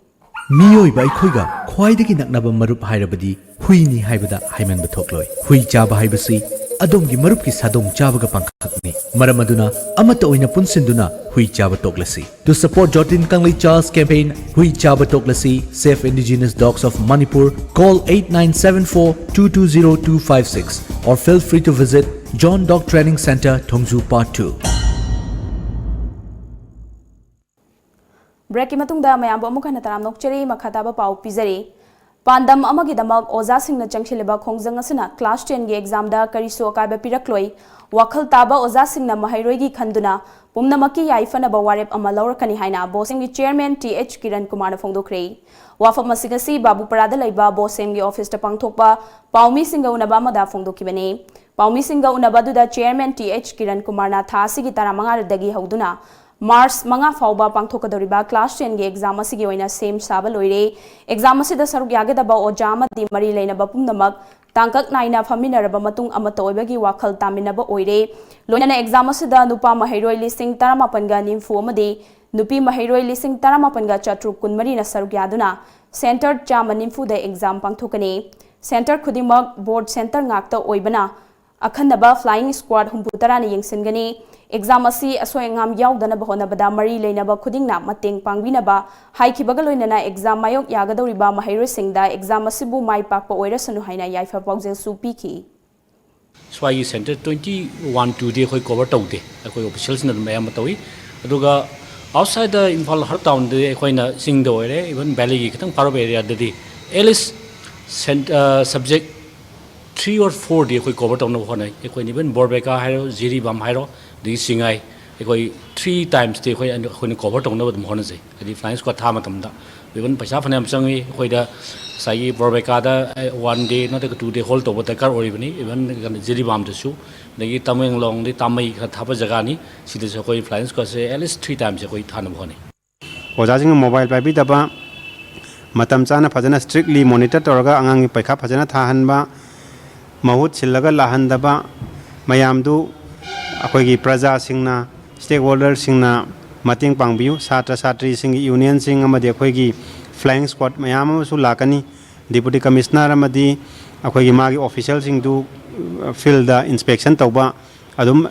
ꯃꯤꯑꯣꯏꯕ ꯑꯩꯈꯣꯏꯒ ꯈ꯭ꯋꯥꯏꯗꯒꯤ ꯅꯛꯅꯕ ꯃꯔꯨꯞ ꯍꯥꯏꯔꯕꯗꯤ ꯍꯨꯏꯅꯤ ꯍꯥꯏꯕꯗ ꯍꯥꯏꯃꯟꯕ ꯊꯣꯛꯂꯣꯏ꯫ ꯍꯨꯏ ꯆꯥꯕ ꯍꯥꯏꯕꯁꯤ ꯑꯗꯣꯝꯒꯤ ꯃꯔꯨꯞꯀꯤ ꯁꯥꯗꯣꯡ ꯆꯥꯕꯒ ꯄꯥꯡꯈꯛꯅꯤ꯫ ꯃꯔꯝ ꯑꯗꯨꯅ ꯑꯃꯠꯇ ꯑꯣꯏꯅ ꯄꯨꯟꯁꯤꯟꯗꯨꯅ ꯍꯨꯏ ꯆꯥꯕ ꯇꯣꯛꯂꯁꯤ꯫ To support Jotin Kangleicha's campaign, Hui Chaba Toklasi, Save Indigenous Dogs of Manipur, call eight nine seven four two two zero two five six or feel free to visit John Dog Training Center, Thongju, Part two. Breakꯀꯤ ꯃꯇꯨꯡꯗ ꯃꯌꯥꯝꯕꯨ ꯑꯃꯨꯛ ꯍꯟꯅ ꯇꯔꯥꯝꯅ ꯑꯣꯛꯆꯔꯤ꯫ ꯃꯈꯥ ꯇꯥꯕ ꯄꯥꯎ ꯄꯤꯖꯔꯤ꯫ ꯄꯥꯟꯗꯝ ꯑꯃꯒꯤꯗꯃꯛ ꯑꯣꯖꯥꯁꯤꯡꯅ ꯆꯪꯁꯤꯜꯂꯤꯕ ꯈꯣꯡꯖꯪ ꯑꯁꯤꯅ class tenꯒꯤ examꯗ ꯀꯔꯤꯁꯨ ꯑꯀꯥꯏꯕ ꯄꯤꯔꯛꯂꯣꯏ꯫ ꯋꯥꯈꯜ ꯇꯥꯕ ꯑꯣꯖꯥꯁꯤꯡꯅ ꯃꯍꯩꯔꯣꯏꯒꯤ ꯈꯟꯗꯨꯅ ꯄꯨꯝꯅꯃꯛꯀꯤ ꯌꯥꯏꯐꯅꯕ ꯋꯥꯔꯦꯞ ꯑꯃ ꯂꯧꯔꯛꯀꯅꯤ ꯍꯥꯏꯅ ꯕꯣꯁꯦꯝꯒꯤ chairman ꯇꯤ ꯑꯩꯆ ꯀꯤꯔꯟ ꯀꯨꯃꯥꯔꯅ ꯐꯣꯡꯗꯣꯛꯈ꯭ꯔꯦ꯫ ꯋꯥꯐꯝ ꯑꯁꯤꯡ ꯑꯁꯤ ꯕꯥꯕꯨꯄꯔꯥꯗ ꯂꯩꯕ ꯕꯣꯁꯦꯝꯒꯤ officeꯇ ꯄꯥꯡꯊꯣꯛꯄ ꯄꯥꯎꯃꯤꯁꯤꯡꯒ ꯎꯅꯕ ꯑꯃꯗ ꯐꯣꯡꯗꯣꯛꯈꯤꯕꯅꯤ꯫ ꯄꯥꯎꯃꯤꯁꯤꯡꯒ ꯎꯅꯕ ꯑꯗꯨꯗ chairman ꯇꯤ ꯑꯩꯆ ꯀꯤꯔꯟ ꯀꯨꯃꯥꯔꯅ ꯊꯥ ꯑꯁꯤꯒꯤ ꯇꯔꯥꯃꯉꯥꯗꯒꯤ ꯍꯧꯗꯨꯅ March ꯃꯉꯥ ꯐꯥꯎꯕ ꯄꯥꯡꯊꯣꯛꯀꯗꯧꯔꯤꯕ class tenꯒꯤ exam ꯑꯁꯤꯒꯤ ꯑꯣꯏꯅ ꯁꯦꯝ ꯁꯥꯕ ꯂꯣꯏꯔꯦ꯫ Exam ꯑꯁꯤꯗ ꯁꯔꯨꯛ ꯌꯥꯒꯗꯕ ꯑꯣꯖꯥ ꯑꯃꯗꯤ ꯃꯔꯤ ꯂꯩꯅꯕ ꯄꯨꯝꯅꯃꯛ ꯇꯥꯡꯀꯛ ꯅꯥꯏꯅ ꯐꯝꯃꯤꯟꯅꯔꯕ ꯃꯇꯨꯡ ꯑꯃꯠꯇ ꯑꯣꯏꯕꯒꯤ ꯋꯥꯈꯜ ꯇꯥꯃꯤꯟꯅꯕ ꯑꯣꯏꯔꯦ꯫ ꯂꯣꯏꯅꯅ exam ꯑꯁꯤꯗ ꯅꯨꯄꯥ ꯃꯍꯩꯔꯣꯏ ꯂꯤꯁꯤꯡ ꯇꯔꯥꯃꯥꯄꯟꯒ ꯅꯤꯐꯨ ꯑꯃꯗꯤ ꯅꯨꯄꯤ ꯃꯍꯩꯔꯣꯏ ꯂꯤꯁꯤꯡ ꯇꯔꯥꯃꯥꯄꯟꯒ ꯆꯥꯇ꯭ꯔꯨꯛ ꯀꯨꯟꯃꯔꯤꯅ ꯁꯔꯨꯛ ꯌꯥꯗꯨꯅ center ꯆꯥꯝꯃ ꯅꯤꯐꯨꯗ exam ꯄꯥꯡꯊꯣꯛꯀꯅꯤ꯫ Center ꯈꯨꯗꯤꯡꯃꯛ board center ꯉꯥꯛꯇ ꯑꯣꯏꯕꯅ ꯑꯈꯟꯅꯕ flying squad ꯍꯨꯝꯐꯨ ꯇꯔꯥꯅ ꯌꯦꯡꯁꯤꯟꯒꯅꯤ꯫ Exam ꯑꯁꯤ ꯑꯁꯣꯏ ꯑꯉꯥꯝ ꯌꯥꯎꯗꯅꯕ ꯍꯣꯠꯅꯕꯗ ꯃꯔꯤ ꯂꯩꯅꯕ ꯈꯨꯗꯤꯡꯅ ꯃꯇꯦꯡ ꯄꯥꯡꯕꯤꯅꯕ ꯍꯥꯏꯈꯤꯕꯒ ꯂꯣꯏꯅꯅ exam ꯃꯥꯌꯣꯛ ꯌꯥꯒꯗꯧꯔꯤꯕ ꯃꯍꯩꯔꯣꯏꯁꯤꯡꯗ exam ꯑꯁꯤꯕꯨ ꯃꯥꯏ ꯄꯥꯛꯄ ꯑꯣꯏꯔꯁꯅꯨ ꯍꯥꯏꯅ ꯌꯥꯏꯐ ꯄꯥꯎꯖꯦꯜꯁꯨ ꯄꯤꯈꯤ꯫ ꯁ꯭ꯋꯥꯏꯒꯤ center twenty one twoꯗꯤ ꯑꯩꯈꯣꯏ cover ꯇꯧꯗꯦ, ꯑꯩꯈꯣꯏ officialꯁꯤꯡꯅ ꯑꯗꯨꯝ ꯑꯌꯥꯝꯕ ꯇꯧꯏ꯫ ꯑꯗꯨꯒ outside the Imphal heart townꯗꯗꯤ ꯑꯩꯈꯣꯏꯅ ꯆꯤꯡꯗ ꯑꯣꯏꯔꯦ, even valleyꯒꯤ ꯈꯤꯇꯪ ꯐꯥꯔꯞ areaꯗꯗꯤ at least cent- ꯑ, subject three or fourꯗꯤ ꯑꯩꯈꯣꯏ cover ꯇꯧꯅꯕ ꯍꯣꯠꯅꯩ꯫ ꯑꯩꯈꯣꯏꯅ even ꯕꯣꯔꯕꯦꯀꯥ ꯍꯥꯏꯔꯣ, ꯖꯤꯔꯤꯕꯥꯝ ꯍꯥꯏꯔꯣ, ꯑꯗꯒꯤ ꯆꯤꯡꯉꯥꯏ, ꯑꯩꯈꯣꯏ three timesꯇꯤ ꯑꯩꯈꯣꯏ ꯑꯩꯈꯣꯏꯅ cover ꯇꯧꯅꯕ ꯑꯗꯨꯝ ꯍꯣꯠꯅꯖꯩ꯫ ꯍꯥꯏꯗꯤ flying squad ꯊꯥ ꯃꯇꯝꯗ even ꯄꯩꯁꯥ ꯐꯅꯌꯥꯝ ꯆꯪꯉꯤ꯫ ꯑꯩꯈꯣꯏꯗ ꯉꯁꯥꯏꯒꯤ ꯕꯣꯔꯕꯦꯀꯥꯗ one day ꯅꯠꯇ꯭ꯔꯒ two day hold ꯇꯧꯕ ꯗꯔꯀꯥꯔ ꯑꯣꯏꯔꯤꯕꯅꯤ꯫ Even ꯀꯩꯅꯣ ꯖꯤꯔꯤꯕꯥꯝꯗꯁꯨ, ꯑꯗꯒꯤ ꯇꯃꯦꯡꯂꯣꯡꯗꯤ ꯇꯥꯃꯩ ꯈꯔ ꯊꯥꯕ ꯖꯒꯥꯅꯤ꯫ ꯁꯤꯗꯁꯨ ꯑꯩꯈꯣꯏ flying squadꯁꯦ at least three timesꯁꯦ ꯑꯩꯈꯣꯏ ꯊꯥꯅꯕ ꯍꯣꯠꯅꯩ꯫ ꯑꯣꯖꯥꯁꯤꯡꯅ mobile ꯄꯥꯏꯕꯤꯗꯕ, ꯃꯇꯝ ꯆꯥꯅ ꯐꯖꯅ strictly monitor ꯇꯧꯔꯒ ꯑꯉꯥꯡꯒꯤ ꯄꯩꯈꯥ ꯐꯖꯅ ꯊꯥꯍꯟꯕ, ꯃꯍꯨꯠ ꯁꯤꯜꯂꯒ ꯂꯥꯛꯍꯟꯗꯕ ꯃꯌꯥꯝꯗꯨ ꯑꯩꯈꯣꯏꯒꯤ ꯄ꯭ꯔꯖꯥꯁꯤꯡꯅ, stakeholderꯁꯤꯡꯅ ꯃꯇꯦꯡ ꯄꯥꯡꯕꯤꯌꯨ꯫ ꯁꯥꯇ꯭ꯔ ꯁꯥꯇ꯭ꯔꯤꯁꯤꯡꯒꯤ unionꯁꯤꯡ ꯑꯃꯗꯤ ꯑꯩꯈꯣꯏꯒꯤ flying squad ꯃꯌꯥꯝ ꯑꯃꯁꯨ ꯂꯥꯛꯀꯅꯤ꯫ Deputy Commissioner ꯑꯃꯗꯤ ꯑꯩꯈꯣꯏꯒꯤ ꯃꯥꯒꯤ officialꯁꯤꯡꯗꯨ fieldꯇ inspection ꯇꯧꯕ ꯑꯗꯨꯝ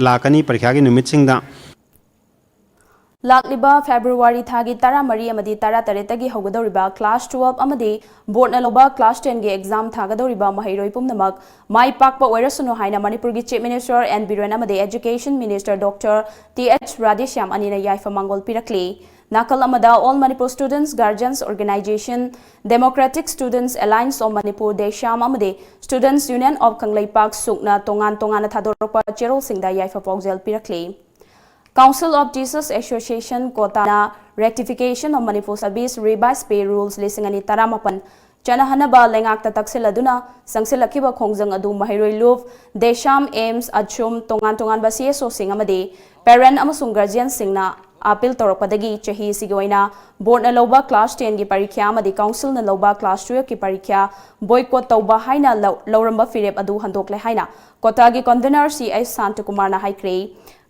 ꯂꯥꯛꯀꯅꯤ ꯄꯔꯤꯈꯥꯒꯤ ꯅꯨꯃꯤꯠꯁꯤꯡꯗ꯫ ꯂꯥꯛꯂꯤꯕ February ꯊꯥꯒꯤ ꯇꯔꯥꯃꯔꯤ ꯑꯃꯗꯤ ꯇꯔꯥꯇꯔꯦꯠꯇꯒꯤ ꯍꯧꯒꯗꯧꯔꯤꯕ class twelve ꯑꯃꯗꯤ boardꯅ ꯂꯧꯕ class tenꯒꯤ exam ꯊꯥꯒꯗꯧꯔꯤꯕ ꯃꯍꯩꯔꯣꯏ ꯄꯨꯝꯅꯃꯛ ꯃꯥꯏ ꯄꯥꯛꯄ ꯑꯣꯏꯔꯁꯅꯨ ꯍꯥꯏꯅ ꯃꯅꯤꯄꯨꯔꯒꯤ Chief Minister ꯑꯦꯟ ꯕꯤꯔꯦꯟ ꯑꯃꯗꯤ Education Minister Doctor T H Radheshyam ꯑꯅꯤꯅ ꯌꯥꯏꯐ ꯃꯥꯡꯒꯣꯜ ꯄꯤꯔꯛꯂꯤ꯫ ꯅꯥꯀꯜ ꯑꯃꯗ All Manipur Students Guardians Organization, Democratic Students Alliance of Manipur, DESHAM, ꯑꯃꯗꯤ Students Union of ꯀꯪꯂꯩꯄꯥꯛ ꯁꯨꯛꯅ ꯇꯣꯉꯥꯟ ꯇꯣꯉꯥꯟꯅ ꯊꯥꯗꯣꯔꯛꯄ ꯆꯦꯔꯣꯜꯁꯤꯡꯗ ꯌꯥꯏꯐ ꯄꯥꯎꯖꯦꯜ ꯄꯤꯔꯛꯂꯤ꯫ Council of Teachers Association ꯀꯣꯇꯥꯅ Rectification of Manipur Service Revised Pay Rules ꯂꯤꯁꯤꯡ ꯑꯅꯤ ꯇꯔꯥꯃꯥꯄꯟ ꯆꯠꯅꯍꯟꯅꯕ ꯂꯩꯉꯥꯛꯇ ꯇꯛꯁꯤꯜꯂꯗꯨꯅ ꯆꯪꯁꯤꯜꯂꯛꯈꯤꯕ ꯈꯣꯡꯖꯪ ꯑꯗꯨ ꯃꯍꯩꯔꯣꯏ ꯂꯨꯞ, DESHAM, AIMS, AJSUM, ꯇꯣꯉꯥꯟ ꯇꯣꯉꯥꯟꯕ CSOꯁꯤꯡ ꯑꯃꯗꯤ parent ꯑꯃꯁꯨꯡ guardianꯁꯤꯡꯅ appeal ꯇꯧꯔꯛꯄꯗꯒꯤ ꯆꯍꯤꯁꯤꯒꯤ ꯑꯣꯏꯅ boardꯅ ꯂꯧꯕ class tenꯒꯤ ꯄꯔꯤꯈ꯭ꯌꯥ ꯑꯃꯗꯤ councilꯅ ꯂꯧꯕ class twelveꯀꯤ ꯄꯔꯤꯈ꯭ꯌꯥ boycott ꯇꯧꯕ ꯍꯥꯏꯅ ꯂꯧ-, ꯂꯧꯔꯝꯕ ꯐꯤꯔꯦꯞ ꯑꯗꯨ ꯍꯟꯗꯣꯛꯂꯦ ꯍꯥꯏꯅ ꯀꯣꯇꯥꯒꯤ convener ꯁꯤ ꯑꯩꯆ ꯁꯥꯟꯇꯀꯨꯃꯥꯔꯅ ꯍꯥꯏꯈ꯭ꯔꯦ꯫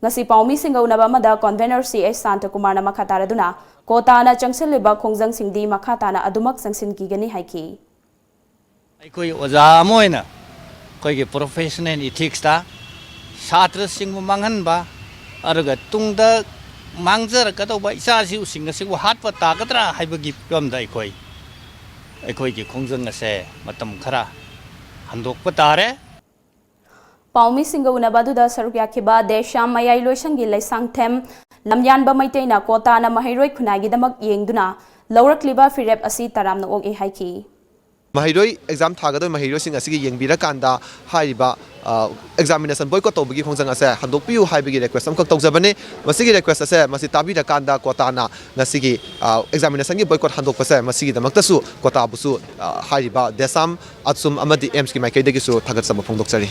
ꯉꯁꯤ ꯄꯥꯎꯃꯤꯁꯤꯡꯒ ꯎꯅꯕ ꯑꯃꯗ convener ꯁꯤ ꯑꯩꯆ ꯁꯥꯟꯇꯀꯨꯃꯥꯔꯅ ꯃꯈꯥ ꯇꯥꯔꯗꯨꯅ ꯀꯣꯇꯥꯅ ꯆꯪꯁꯤꯜꯂꯤꯕ ꯈꯣꯡꯖꯪꯁꯤꯡꯗꯤ ꯃꯈꯥ ꯇꯥꯅ ꯑꯗꯨꯃꯛ ꯆꯪꯁꯤꯟꯈꯤꯒꯅꯤ ꯍꯥꯏꯈꯤ꯫ ꯑꯩꯈꯣꯏ ꯑꯣꯖꯥ ꯑꯃ ꯑꯣꯏꯅ ꯑꯩꯈꯣꯏꯒꯤ professional ethicsꯇ ꯁꯥꯇ꯭ꯔꯁꯤꯡꯕꯨ ꯃꯥꯡꯍꯟꯕ, ꯑꯗꯨꯒ ꯇꯨꯡꯗ ꯃꯥꯡꯖꯔꯛꯀꯗꯧꯕ ꯏꯆꯥꯁꯤꯡꯁꯤꯡ ꯑꯁꯤꯕꯨ ꯍꯥꯠꯄ ꯇꯥꯒꯗ꯭ꯔꯥ ꯍꯥꯏꯕꯒꯤ ꯐꯤꯕꯝꯗ ꯑꯩꯈꯣꯏ, ꯑꯩꯈꯣꯏꯒꯤ ꯈꯣꯡꯖꯪ ꯑꯁꯦ ꯃꯇꯝ ꯈꯔ ꯍꯟꯗꯣꯛꯄ ꯇꯥꯔꯦ꯫ ꯄꯥꯎꯃꯤꯁꯤꯡꯒ ꯎꯅꯕ ꯑꯗꯨꯗ ꯁꯔꯨꯛ ꯌꯥꯈꯤꯕ DESHAM ꯃꯌꯥꯏ ꯂꯣꯏꯁꯪꯒꯤ ꯂꯩꯁꯥꯡꯊꯦꯝ ꯂꯝꯌꯥꯟꯕ ꯃꯩꯇꯩꯅ ꯀꯣꯇꯥꯅ ꯃꯍꯩꯔꯣꯏ ꯈꯨꯟꯅꯥꯏꯒꯤꯗꯃꯛ ꯌꯦꯡꯗꯨꯅ ꯂꯧꯔꯛꯂꯤꯕ ꯐꯤꯔꯦꯞ ꯑꯁꯤ ꯇꯔꯥꯝꯅ ꯑꯣꯛꯏ ꯍꯥꯏꯈꯤ꯫ ꯃꯍꯩꯔꯣꯏ exam ꯊꯥꯒꯗꯧꯔꯤꯕ ꯃꯍꯩꯔꯣꯏꯁꯤꯡ ꯑꯁꯤꯒꯤ ꯌꯦꯡꯕꯤꯔꯀꯥꯟꯗ ꯍꯥꯏꯔꯤꯕ, ꯑ, examination boycott ꯇꯧꯕꯒꯤ ꯈꯣꯡꯖꯪ ꯑꯁꯦ ꯍꯟꯗꯣꯛꯄꯤꯌꯨ ꯍꯥꯏꯕꯒꯤ request ꯑꯃꯈꯛ ꯇꯧꯖꯕꯅꯤ꯫ ꯃꯁꯤꯒꯤ request ꯑꯁꯦ ꯃꯁꯤ ꯇꯥꯕꯤꯔꯀꯥꯟꯗ ꯀꯣꯇꯥꯅ ꯉꯁꯤꯒꯤ, ꯑ, examinationꯒꯤ boycott ꯍꯟꯗꯣꯛꯄꯁꯦ ꯃꯁꯤꯒꯤꯗꯃꯛꯇꯁꯨ ꯀꯣꯇꯥꯕꯨꯁꯨ, ꯑ, ꯍꯥꯏꯔꯤꯕ DESHAM, AJSUM ꯑꯃꯗꯤ AIMSꯀꯤ ꯃꯥꯏꯀꯩꯗꯒꯤꯁꯨ ꯊꯥꯒꯠꯆꯕ ꯐꯣꯡꯗꯣꯛꯆꯔꯤ꯫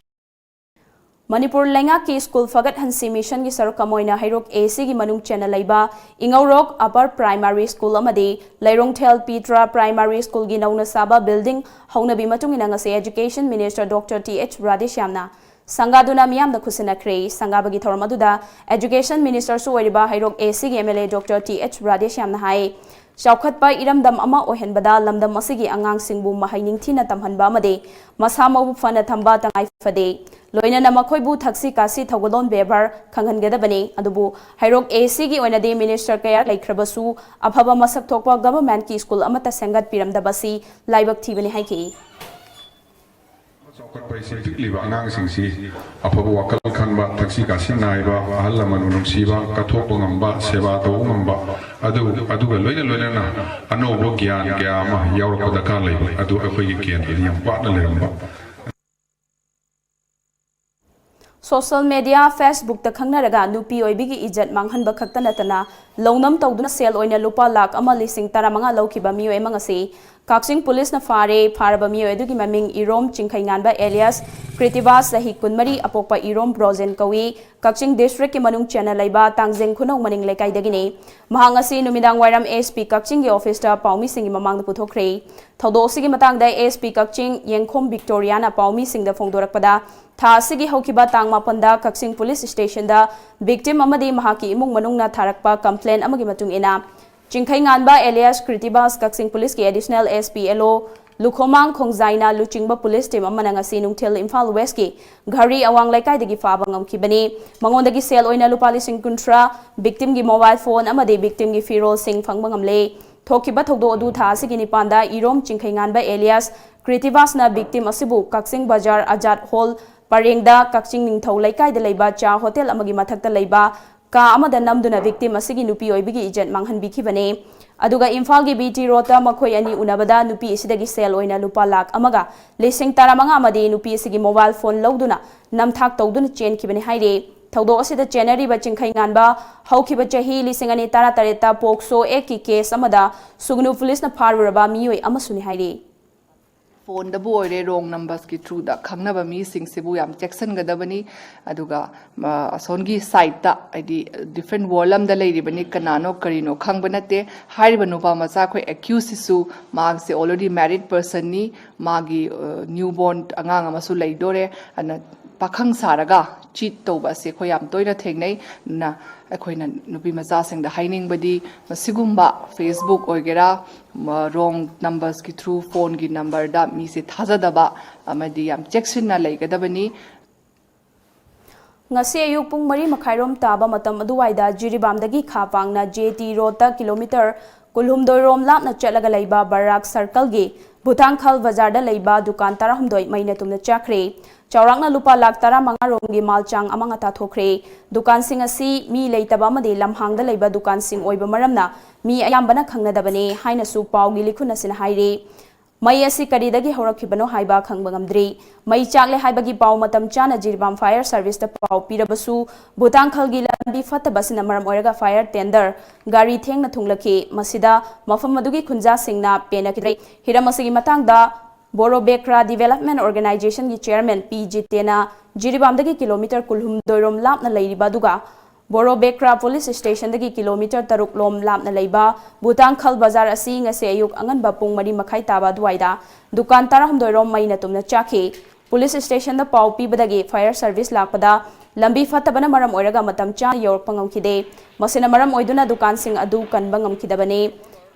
ꯃꯅꯤꯄꯨꯔ ꯂꯩꯉꯥꯛꯀꯤ ꯁ꯭ꯀꯨꯜ ꯐꯒꯠꯍꯟꯁꯤ ꯃꯤꯁꯟꯒꯤ ꯁꯔꯨꯛ ꯑꯃ ꯑꯣꯏꯅ ꯍꯩꯔꯣꯛ ACꯒꯤ ꯃꯅꯨꯡ ꯆꯟꯅ ꯂꯩꯕ ꯏꯉꯧꯔꯣꯛ Upper Primary School ꯑꯃꯗꯤ ꯂꯩꯔꯣꯡꯊꯦꯜ ꯄꯤꯇ꯭ꯔꯥ Primary Schoolꯒꯤ ꯅꯧꯅ ꯁꯥꯕ building ꯍꯧꯅꯕꯤ ꯃꯇꯨꯡ ꯏꯟꯅ ꯉꯁꯤ Education Minister Doctor T H ꯔꯥꯙꯦꯁ꯭ꯌꯥꯝꯅ ꯁꯪꯒꯥꯗꯨꯅ ꯃꯤꯌꯥꯝꯗ ꯈꯨꯠꯁꯤꯟꯅꯈ꯭ꯔꯦ꯫ ꯁꯪꯒꯥꯕꯒꯤ ꯊꯧꯔꯝ ꯑꯗꯨꯗ Education Ministerꯁꯨ ꯑꯣꯏꯔꯤꯕ ꯍꯩꯔꯣꯛ ACꯒꯤ MLA Doctor ꯇꯤ ꯑꯩꯆ ꯔꯥꯙꯦꯁ꯭ꯌꯥꯝꯅ ꯍꯥꯏ, ꯆꯥꯎꯈꯠꯄ ꯏꯔꯝꯗꯝ ꯑꯃ ꯑꯣꯏꯍꯟꯕꯗ ꯂꯝꯗꯝ ꯑꯁꯤꯒꯤ ꯑꯉꯥꯡꯁꯤꯡꯕꯨ ꯃꯍꯩ ꯅꯤꯡꯊꯤꯅ ꯇꯝꯍꯟꯕ ꯑꯃꯗꯤ ꯃꯁꯥ ꯃꯎ ꯐꯅ ꯊꯝꯕ ꯇꯉꯥꯏ ꯐꯗꯦ꯫ ꯂꯣꯏꯅꯅ ꯃꯈꯣꯏꯕꯨ ꯊꯛꯁꯤ ꯈꯥꯁꯤ ꯊꯧꯒꯜꯂꯣꯟ ꯕꯦꯕꯥꯔ ꯈꯪꯍꯟꯒꯗꯕꯅꯤ꯫ ꯑꯗꯨꯕꯨ ꯍꯩꯔꯣꯛ ACꯒꯤ ꯑꯣꯏꯅꯗꯤ minister ꯀꯌꯥ ꯂꯩꯈ꯭ꯔꯕꯁꯨ ꯑꯐꯕ ꯃꯁꯛ ꯊꯣꯛꯄ governmentꯀꯤ school ꯑꯃꯠꯇ ꯁꯦꯝꯒꯠꯄꯤꯔꯝꯗꯕꯁꯤ ꯂꯥꯏꯕꯛ ꯊꯤꯕꯅꯤ ꯍꯥꯏꯈꯤ꯫ ꯆꯥꯎꯈꯠꯄ ꯍꯥꯏꯁꯤ ꯄꯤꯛꯂꯤꯕ ꯑꯉꯥꯡꯁꯤꯡꯁꯤ ꯑꯐꯕ ꯋꯥꯈꯜ ꯈꯟꯕ, ꯊꯛꯁꯤ ꯈꯥꯁꯤ ꯅꯥꯏꯕ, ꯑꯍꯜ ꯂꯃꯟꯕꯨ ꯅꯨꯡꯁꯤꯕ, ꯀꯠꯊꯣꯛꯄ ꯉꯝꯕ, ꯁꯦꯕꯥ ꯇꯧꯕ ꯉꯝꯕ, ꯑꯗꯨ ꯑꯗꯨꯒ ꯂꯣꯏꯅ ꯂꯣꯏꯅꯅ ꯑꯅꯧꯕ ꯒ꯭ꯌꯥꯟ ꯀꯌꯥ ꯑꯃ ꯌꯥꯎꯔꯛꯄ ꯗꯔꯀꯥꯔ ꯂꯩꯕ ꯑꯗꯨ ꯑꯩꯈꯣꯏꯒꯤ ꯀꯦꯟꯗ꯭ꯔꯗ ꯌꯥꯝ ꯋꯥꯠꯅ ꯂꯩꯔꯝꯕ꯫ Social media, Facebook ꯇ ꯈꯪꯅꯔꯒ ꯅꯨꯄꯤ ꯑꯣꯏꯕꯤꯒꯤ ꯏꯖꯠ ꯃꯥꯡꯍꯟꯕ ꯈꯛꯇ ꯅꯠꯇꯅ ꯂꯧꯅꯝ ꯇꯧꯗꯨꯅ ꯁꯦꯜ ꯑꯣꯏꯅ ꯂꯨꯄꯥ ꯂꯥꯈ ꯑꯃ ꯂꯤꯁꯤꯡ ꯇꯔꯥꯃꯉꯥ ꯂꯧꯈꯤꯕ ꯃꯤꯑꯣꯏ ꯑꯃ ꯉꯁꯤ ꯀꯛꯆꯤꯡ ꯄꯨꯂꯤꯁꯅ ꯐꯥꯔꯦ꯫ ꯐꯥꯔꯕ ꯃꯤꯑꯣꯏ ꯑꯗꯨꯒꯤ ꯃꯃꯤꯡ ꯏꯔꯣꯝ ꯆꯤꯡꯈꯩꯉꯥꯟꯕ alias ꯀ꯭ꯔꯤꯇꯤꯕꯥꯁ, ꯆꯍꯤ ꯀꯨꯟꯃꯔꯤ, ꯑꯄꯣꯛꯄ ꯏꯔꯣꯝ ꯕ꯭ꯔꯣꯖꯦꯟ ꯀꯧꯏ꯫ ꯀꯛꯆꯤꯡ district ꯀꯤ ꯃꯅꯨꯡ ꯆꯟꯅ ꯂꯩꯕ ꯇꯥꯡꯖꯦꯡ ꯈꯨꯅꯧ ꯃꯅꯤꯡ ꯂꯩꯀꯥꯏꯗꯒꯤꯅꯤ꯫ ꯃꯍꯥꯛ ꯉꯁꯤ ꯅꯨꯃꯤꯗꯥꯡ ꯋꯥꯏꯔꯝ S P ꯀꯛꯆꯤꯡꯒꯤ office ꯇ ꯄꯥꯎꯃꯤꯁꯤꯡꯒꯤ ꯃꯃꯥꯡꯗ ꯄꯨꯊꯣꯛꯈ꯭ꯔꯦ꯫ ꯊꯧꯗꯣꯛ ꯑꯁꯤꯒꯤ ꯃꯇꯥꯡꯗ S P ꯀꯛꯆꯤꯡ ꯌꯦꯡꯈꯣꯝ ꯕꯤꯛꯇꯣꯔꯤꯌꯥꯅ ꯄꯥꯎꯃꯤꯁꯤꯡꯗ ꯐꯣꯡꯗꯣꯔꯛꯄꯗ, ꯊꯥ ꯑꯁꯤꯒꯤ ꯍꯧꯈꯤꯕ ꯇꯥꯡ ꯃꯥꯄꯟꯗ ꯀꯛꯆꯤꯡ ꯄꯨꯂꯤꯁ ꯁ꯭ꯇꯦꯁꯟꯗ victim ꯑꯃꯗꯤ ꯃꯍꯥꯛꯀꯤ ꯏꯃꯨꯡ ꯃꯅꯨꯡꯅ ꯊꯥꯔꯛꯄ complaint ꯑꯃꯒꯤ ꯃꯇꯨꯡ ꯏꯟꯅ, ꯆꯤꯡꯈꯩꯉꯥꯟꯕ alias ꯀ꯭ꯔꯤꯇꯤꯕꯥꯁ ꯀꯛꯆꯤꯡ ꯄꯨꯂꯤꯁꯀꯤ additional S P L O ꯂꯨꯈꯣꯃꯥꯡ ꯈꯣꯡꯖꯥꯏꯅ ꯂꯨꯆꯤꯡꯕ ꯄꯨꯂꯤꯁ team ꯑꯃꯅ ꯉꯁꯤ ꯅꯨꯡꯊꯤꯜ ꯏꯝꯐꯥꯜ West ꯀꯤ ꯘꯔꯤ ꯑꯋꯥꯡ ꯂꯩꯀꯥꯏꯗꯒꯤ ꯐꯥꯕ ꯉꯝꯈꯤꯕꯅꯤ꯫ ꯃꯉꯣꯟꯗꯒꯤ ꯁꯦꯜ ꯑꯣꯏꯅ ꯂꯨꯄꯥ ꯂꯤꯁꯤꯡ ꯀꯨꯟꯊ꯭ꯔꯥ, victim ꯒꯤ mobile phone ꯑꯃꯗꯤ victim ꯒꯤ ꯐꯤꯔꯣꯜꯁꯤꯡ ꯐꯪꯕ ꯉꯝꯂꯦ꯫ ꯊꯣꯛꯈꯤꯕ ꯊꯧꯗꯣꯛ ꯑꯗꯨ ꯊꯥ ꯑꯁꯤꯒꯤ ꯅꯤꯄꯥꯟꯗ ꯏꯔꯣꯝ ꯆꯤꯡꯈꯩꯉꯥꯟꯕ alias ꯀ꯭ꯔꯤꯇꯤꯕꯥꯁꯅ victim ꯑꯁꯤꯕꯨ ꯀꯛꯆꯤꯡ ꯕꯖꯥꯔ ꯑꯖꯥꯗ ꯍꯣꯜ ꯄꯔꯦꯡꯗ ꯀꯛꯆꯤꯡ ꯅꯤꯡꯊꯧ ꯂꯩꯀꯥꯏꯗ ꯂꯩꯕ ꯆꯥ ꯍꯣꯇꯦꯜ ꯑꯃꯒꯤ ꯃꯊꯛꯇ ꯂꯩꯕ ꯀꯥ ꯑꯃꯗ ꯅꯝꯗꯨꯅ victim ꯑꯁꯤꯒꯤ ꯅꯨꯄꯤ ꯑꯣꯏꯕꯒꯤ ꯏꯖꯠ ꯃꯥꯡꯍꯟꯕꯤꯈꯤꯕꯅꯤ꯫ ꯑꯗꯨꯒ ꯏꯝꯐꯥꯜꯒꯤ B T road ꯇ ꯃꯈꯣꯏ ꯑꯅꯤ ꯎꯅꯕꯗ ꯅꯨꯄꯤ ꯑꯁꯤꯗꯒꯤ ꯁꯦꯜ ꯑꯣꯏꯅ ꯂꯨꯄꯥ ꯂꯥꯈ ꯑꯃꯒ ꯂꯤꯁꯤꯡ ꯇꯔꯥꯃꯉꯥ ꯑꯃꯗꯤ ꯅꯨꯄꯤ ꯑꯁꯤꯒꯤ mobile phone ꯂꯧꯗꯨꯅ ꯅꯝꯊꯥꯛ ꯇꯧꯗꯨꯅ ꯆꯦꯟꯈꯤꯕꯅꯤ ꯍꯥꯏꯔꯤ꯫ ꯊꯧꯗꯣꯛ ꯑꯁꯤꯗ ꯆꯦꯟꯅꯔꯤꯕ ꯆꯤꯡꯈꯩꯉꯥꯟꯕ ꯍꯧꯈꯤꯕ ꯆꯍꯤ ꯂꯤꯁꯤꯡ ꯑꯅꯤ ꯇꯔꯥꯇꯔꯦꯠꯇ POCSO Act ꯀꯤ case ꯑꯃꯗ ꯁꯨꯒꯅꯨ ꯄꯨꯂꯤꯁꯅ ꯐꯥꯔꯨꯔꯕ ꯃꯤꯑꯣꯏ ꯑꯃꯁꯨꯅꯤ ꯍꯥꯏꯔꯤ꯫ Phone ꯗꯕꯨ ꯑꯣꯏꯔꯦ, wrong numbers ꯀꯤ through ꯗ ꯈꯪꯅꯕ ꯃꯤꯁꯤꯡꯁꯤꯕꯨ ꯌꯥꯝ ꯆꯦꯛꯁꯤꯟꯒꯗꯕꯅꯤ꯫ ꯑꯗꯨꯒ ꯑ, ꯑꯁꯣꯝꯒꯤ side ꯇ, ꯍꯥꯏꯗꯤ different world ꯑꯃꯗ ꯂꯩꯔꯤꯕꯅꯤ, ꯀꯅꯥꯅꯣ ꯀꯔꯤꯅꯣ ꯈꯪꯕ ꯅꯠꯇꯦ꯫ ꯍꯥꯏꯔꯤꯕ ꯅꯨꯄꯥ ꯃꯆꯥ ꯑꯩꯈꯣꯏ accused ꯁꯤꯁꯨ ꯃꯥꯁꯦ already married person ꯅꯤ, ꯃꯥꯒꯤ ꯅ꯭ꯌꯨ ꯕꯣꯔꯟ ꯑꯉꯥꯡ ꯑꯃꯁꯨ ꯂꯩꯗꯣꯔꯦ꯫ ꯑꯗꯨꯅ ꯄꯥꯈꯪ ꯁꯥꯔꯒ cheat ꯇꯧꯕ ꯑꯁꯦ ꯑꯩꯈꯣꯏ ꯌꯥꯝ ꯇꯣꯏꯅ ꯊꯦꯡꯅꯩ꯫ ꯑꯗꯨꯅ ꯑꯩꯈꯣꯏꯅ ꯅꯨꯄꯤ ꯃꯆꯥꯁꯤꯡꯗ ꯍꯥꯏꯅꯤꯡꯕꯗꯤ, ꯃꯁꯤꯒꯨꯝꯕ Facebook ꯑꯣꯏꯒꯦꯔꯥ, wrong numbers ꯀꯤ through, phone ꯒꯤ number ꯗ ꯃꯤꯁꯦ ꯊꯥꯖꯗꯕ ꯑꯃꯗꯤ ꯌꯥꯝ ꯆꯦꯛꯁꯤꯟꯅ ꯂꯩꯒꯗꯕꯅꯤ꯫ ꯉꯁꯤ ꯑꯌꯨꯛ ꯄꯨꯡ ꯃꯔꯤ ꯃꯈꯥꯏꯔꯣꯝ ꯇꯥꯕ ꯃꯇꯝ ꯑꯗꯨꯋꯥꯏꯗ ꯖꯤꯔꯤꯕꯥꯝꯗꯒꯤ ꯈꯥ ꯄꯥꯡꯅ J T road ꯇ kilometer ꯀꯨꯜꯍꯨꯝꯗꯣꯏ ꯔꯣꯝ ꯂꯥꯞꯅ ꯆꯠꯂꯒ ꯂꯩꯕ ꯕꯔꯥꯛ ꯁꯔꯀꯜꯒꯤ ꯚꯨꯇꯥꯡꯈꯜ ꯕꯖꯥꯔꯗ ꯂꯩꯕ ꯗꯨꯀꯥꯟ ꯇꯔꯥꯍꯨꯝꯗꯣꯏ ꯃꯩꯅ ꯇꯨꯝꯅ ꯆꯥꯛꯈ꯭ꯔꯦ꯫ ꯆꯥꯎꯔꯥꯛꯅ ꯂꯨꯄꯥ ꯂꯥꯈ ꯇꯔꯥꯃꯉꯥ ꯔꯣꯝꯒꯤ ꯃꯥꯜ ꯆꯥꯡ ꯑꯃꯥꯡ ꯑꯇꯥ ꯊꯣꯛꯈ꯭ꯔꯦ꯫ ꯗꯨꯀꯥꯟꯁꯤꯡ ꯑꯁꯤ ꯃꯤ ꯂꯩꯇꯕ ꯑꯃꯗꯤ ꯂꯝꯍꯥꯡꯗ ꯂꯩꯕ ꯗꯨꯀꯥꯟꯁꯤꯡ ꯑꯣꯏꯕ ꯃꯔꯝꯅ ꯃꯤ ꯑꯌꯥꯝꯕꯅ ꯈꯪꯅꯗꯕꯅꯤ ꯍꯥꯏꯅꯁꯨ ꯄꯥꯎꯒꯤ ꯂꯤꯈꯨꯟ ꯑꯁꯤꯅ ꯍꯥꯏꯔꯤ꯫ ꯃꯩ ꯑꯁꯤ ꯀꯔꯤꯗꯒꯤ ꯍꯧꯔꯛꯈꯤꯕꯅꯣ ꯍꯥꯏꯕ ꯈꯪꯕ ꯉꯝꯗ꯭ꯔꯤ꯫ ꯃꯩ ꯆꯥꯛꯂꯦ ꯍꯥꯏꯕꯒꯤ ꯄꯥꯎ ꯃꯇꯝ ꯆꯥꯅ ꯖꯤꯔꯤꯕꯥꯝ fire serviceꯇ ꯄꯥꯎ ꯄꯤꯔꯕꯁꯨ, ꯚꯨꯇꯥꯡꯈꯜꯒꯤ ꯂꯝꯕꯤ ꯐꯠꯇꯕ ꯑꯁꯤꯅ ꯃꯔꯝ ꯑꯣꯏꯔꯒ fire tender ꯒꯥꯔꯤ ꯊꯦꯡꯅ ꯊꯨꯡꯂꯛꯈꯤ꯫ ꯃꯁꯤꯗ ꯃꯐꯝ ꯑꯗꯨꯒꯤ ꯈꯨꯟꯖꯥꯁꯤꯡꯅ ꯄꯦꯟꯅꯈꯤꯗ꯭ꯔꯦ꯫ ꯍꯤꯔꯝ ꯑꯁꯤꯒꯤ ꯃꯇꯥꯡꯗ ꯕꯣꯔꯣꯕꯦꯀ꯭ꯔꯥ Development Organizationꯒꯤ chairman ꯄꯤ ꯖꯤꯇꯦꯅ ꯖꯤꯔꯤꯕꯥꯝꯗꯒꯤ ꯀꯤꯂꯣꯃꯤꯇꯔ ꯀꯨꯜꯍꯨꯝꯗꯣꯏ ꯔꯣꯝ ꯂꯥꯞꯅ ꯂꯩꯔꯤꯕ ꯑꯗꯨꯒ ꯕꯣꯔꯣꯕꯦꯀ꯭ꯔꯥ police stationꯗꯒꯤ ꯀꯤꯂꯣꯃꯤꯇꯔ ꯇꯔꯨꯛ ꯂꯣꯝ ꯂꯥꯞꯅ ꯂꯩꯕ ꯚꯨꯇꯥꯡꯈꯜ ꯕꯖꯥꯔ ꯑꯁꯤ ꯉꯁꯤ ꯑꯌꯨꯛ ꯑꯉꯟꯕ ꯄꯨꯡ ꯃꯔꯤ ꯃꯈꯥꯏ ꯇꯥꯕ ꯑꯗꯨꯋꯥꯏꯗ ꯗꯨꯀꯥꯟ ꯇꯔꯥꯍꯨꯝꯗꯣꯏ ꯔꯣꯝ ꯃꯩꯅ ꯇꯨꯝꯅ ꯆꯥꯛꯈꯤ꯫ Police stationꯗ ꯄꯥꯎ ꯄꯤꯕꯗꯒꯤ fire service ꯂꯥꯛꯄꯗ ꯂꯝꯕꯤ ꯐꯠꯇꯕꯅ ꯃꯔꯝ ꯑꯣꯏꯔꯒ ꯃꯇꯝ ꯆꯥꯅ ꯌꯧꯔꯛꯄ ꯉꯝꯈꯤꯗꯦ꯫ ꯃꯁꯤꯅ ꯃꯔꯝ ꯑꯣꯏꯗꯨꯅ ꯗꯨꯀꯥꯟꯁꯤꯡ ꯑꯗꯨ ꯀꯟꯕ ꯉꯝꯈꯤꯗꯕꯅꯤ꯫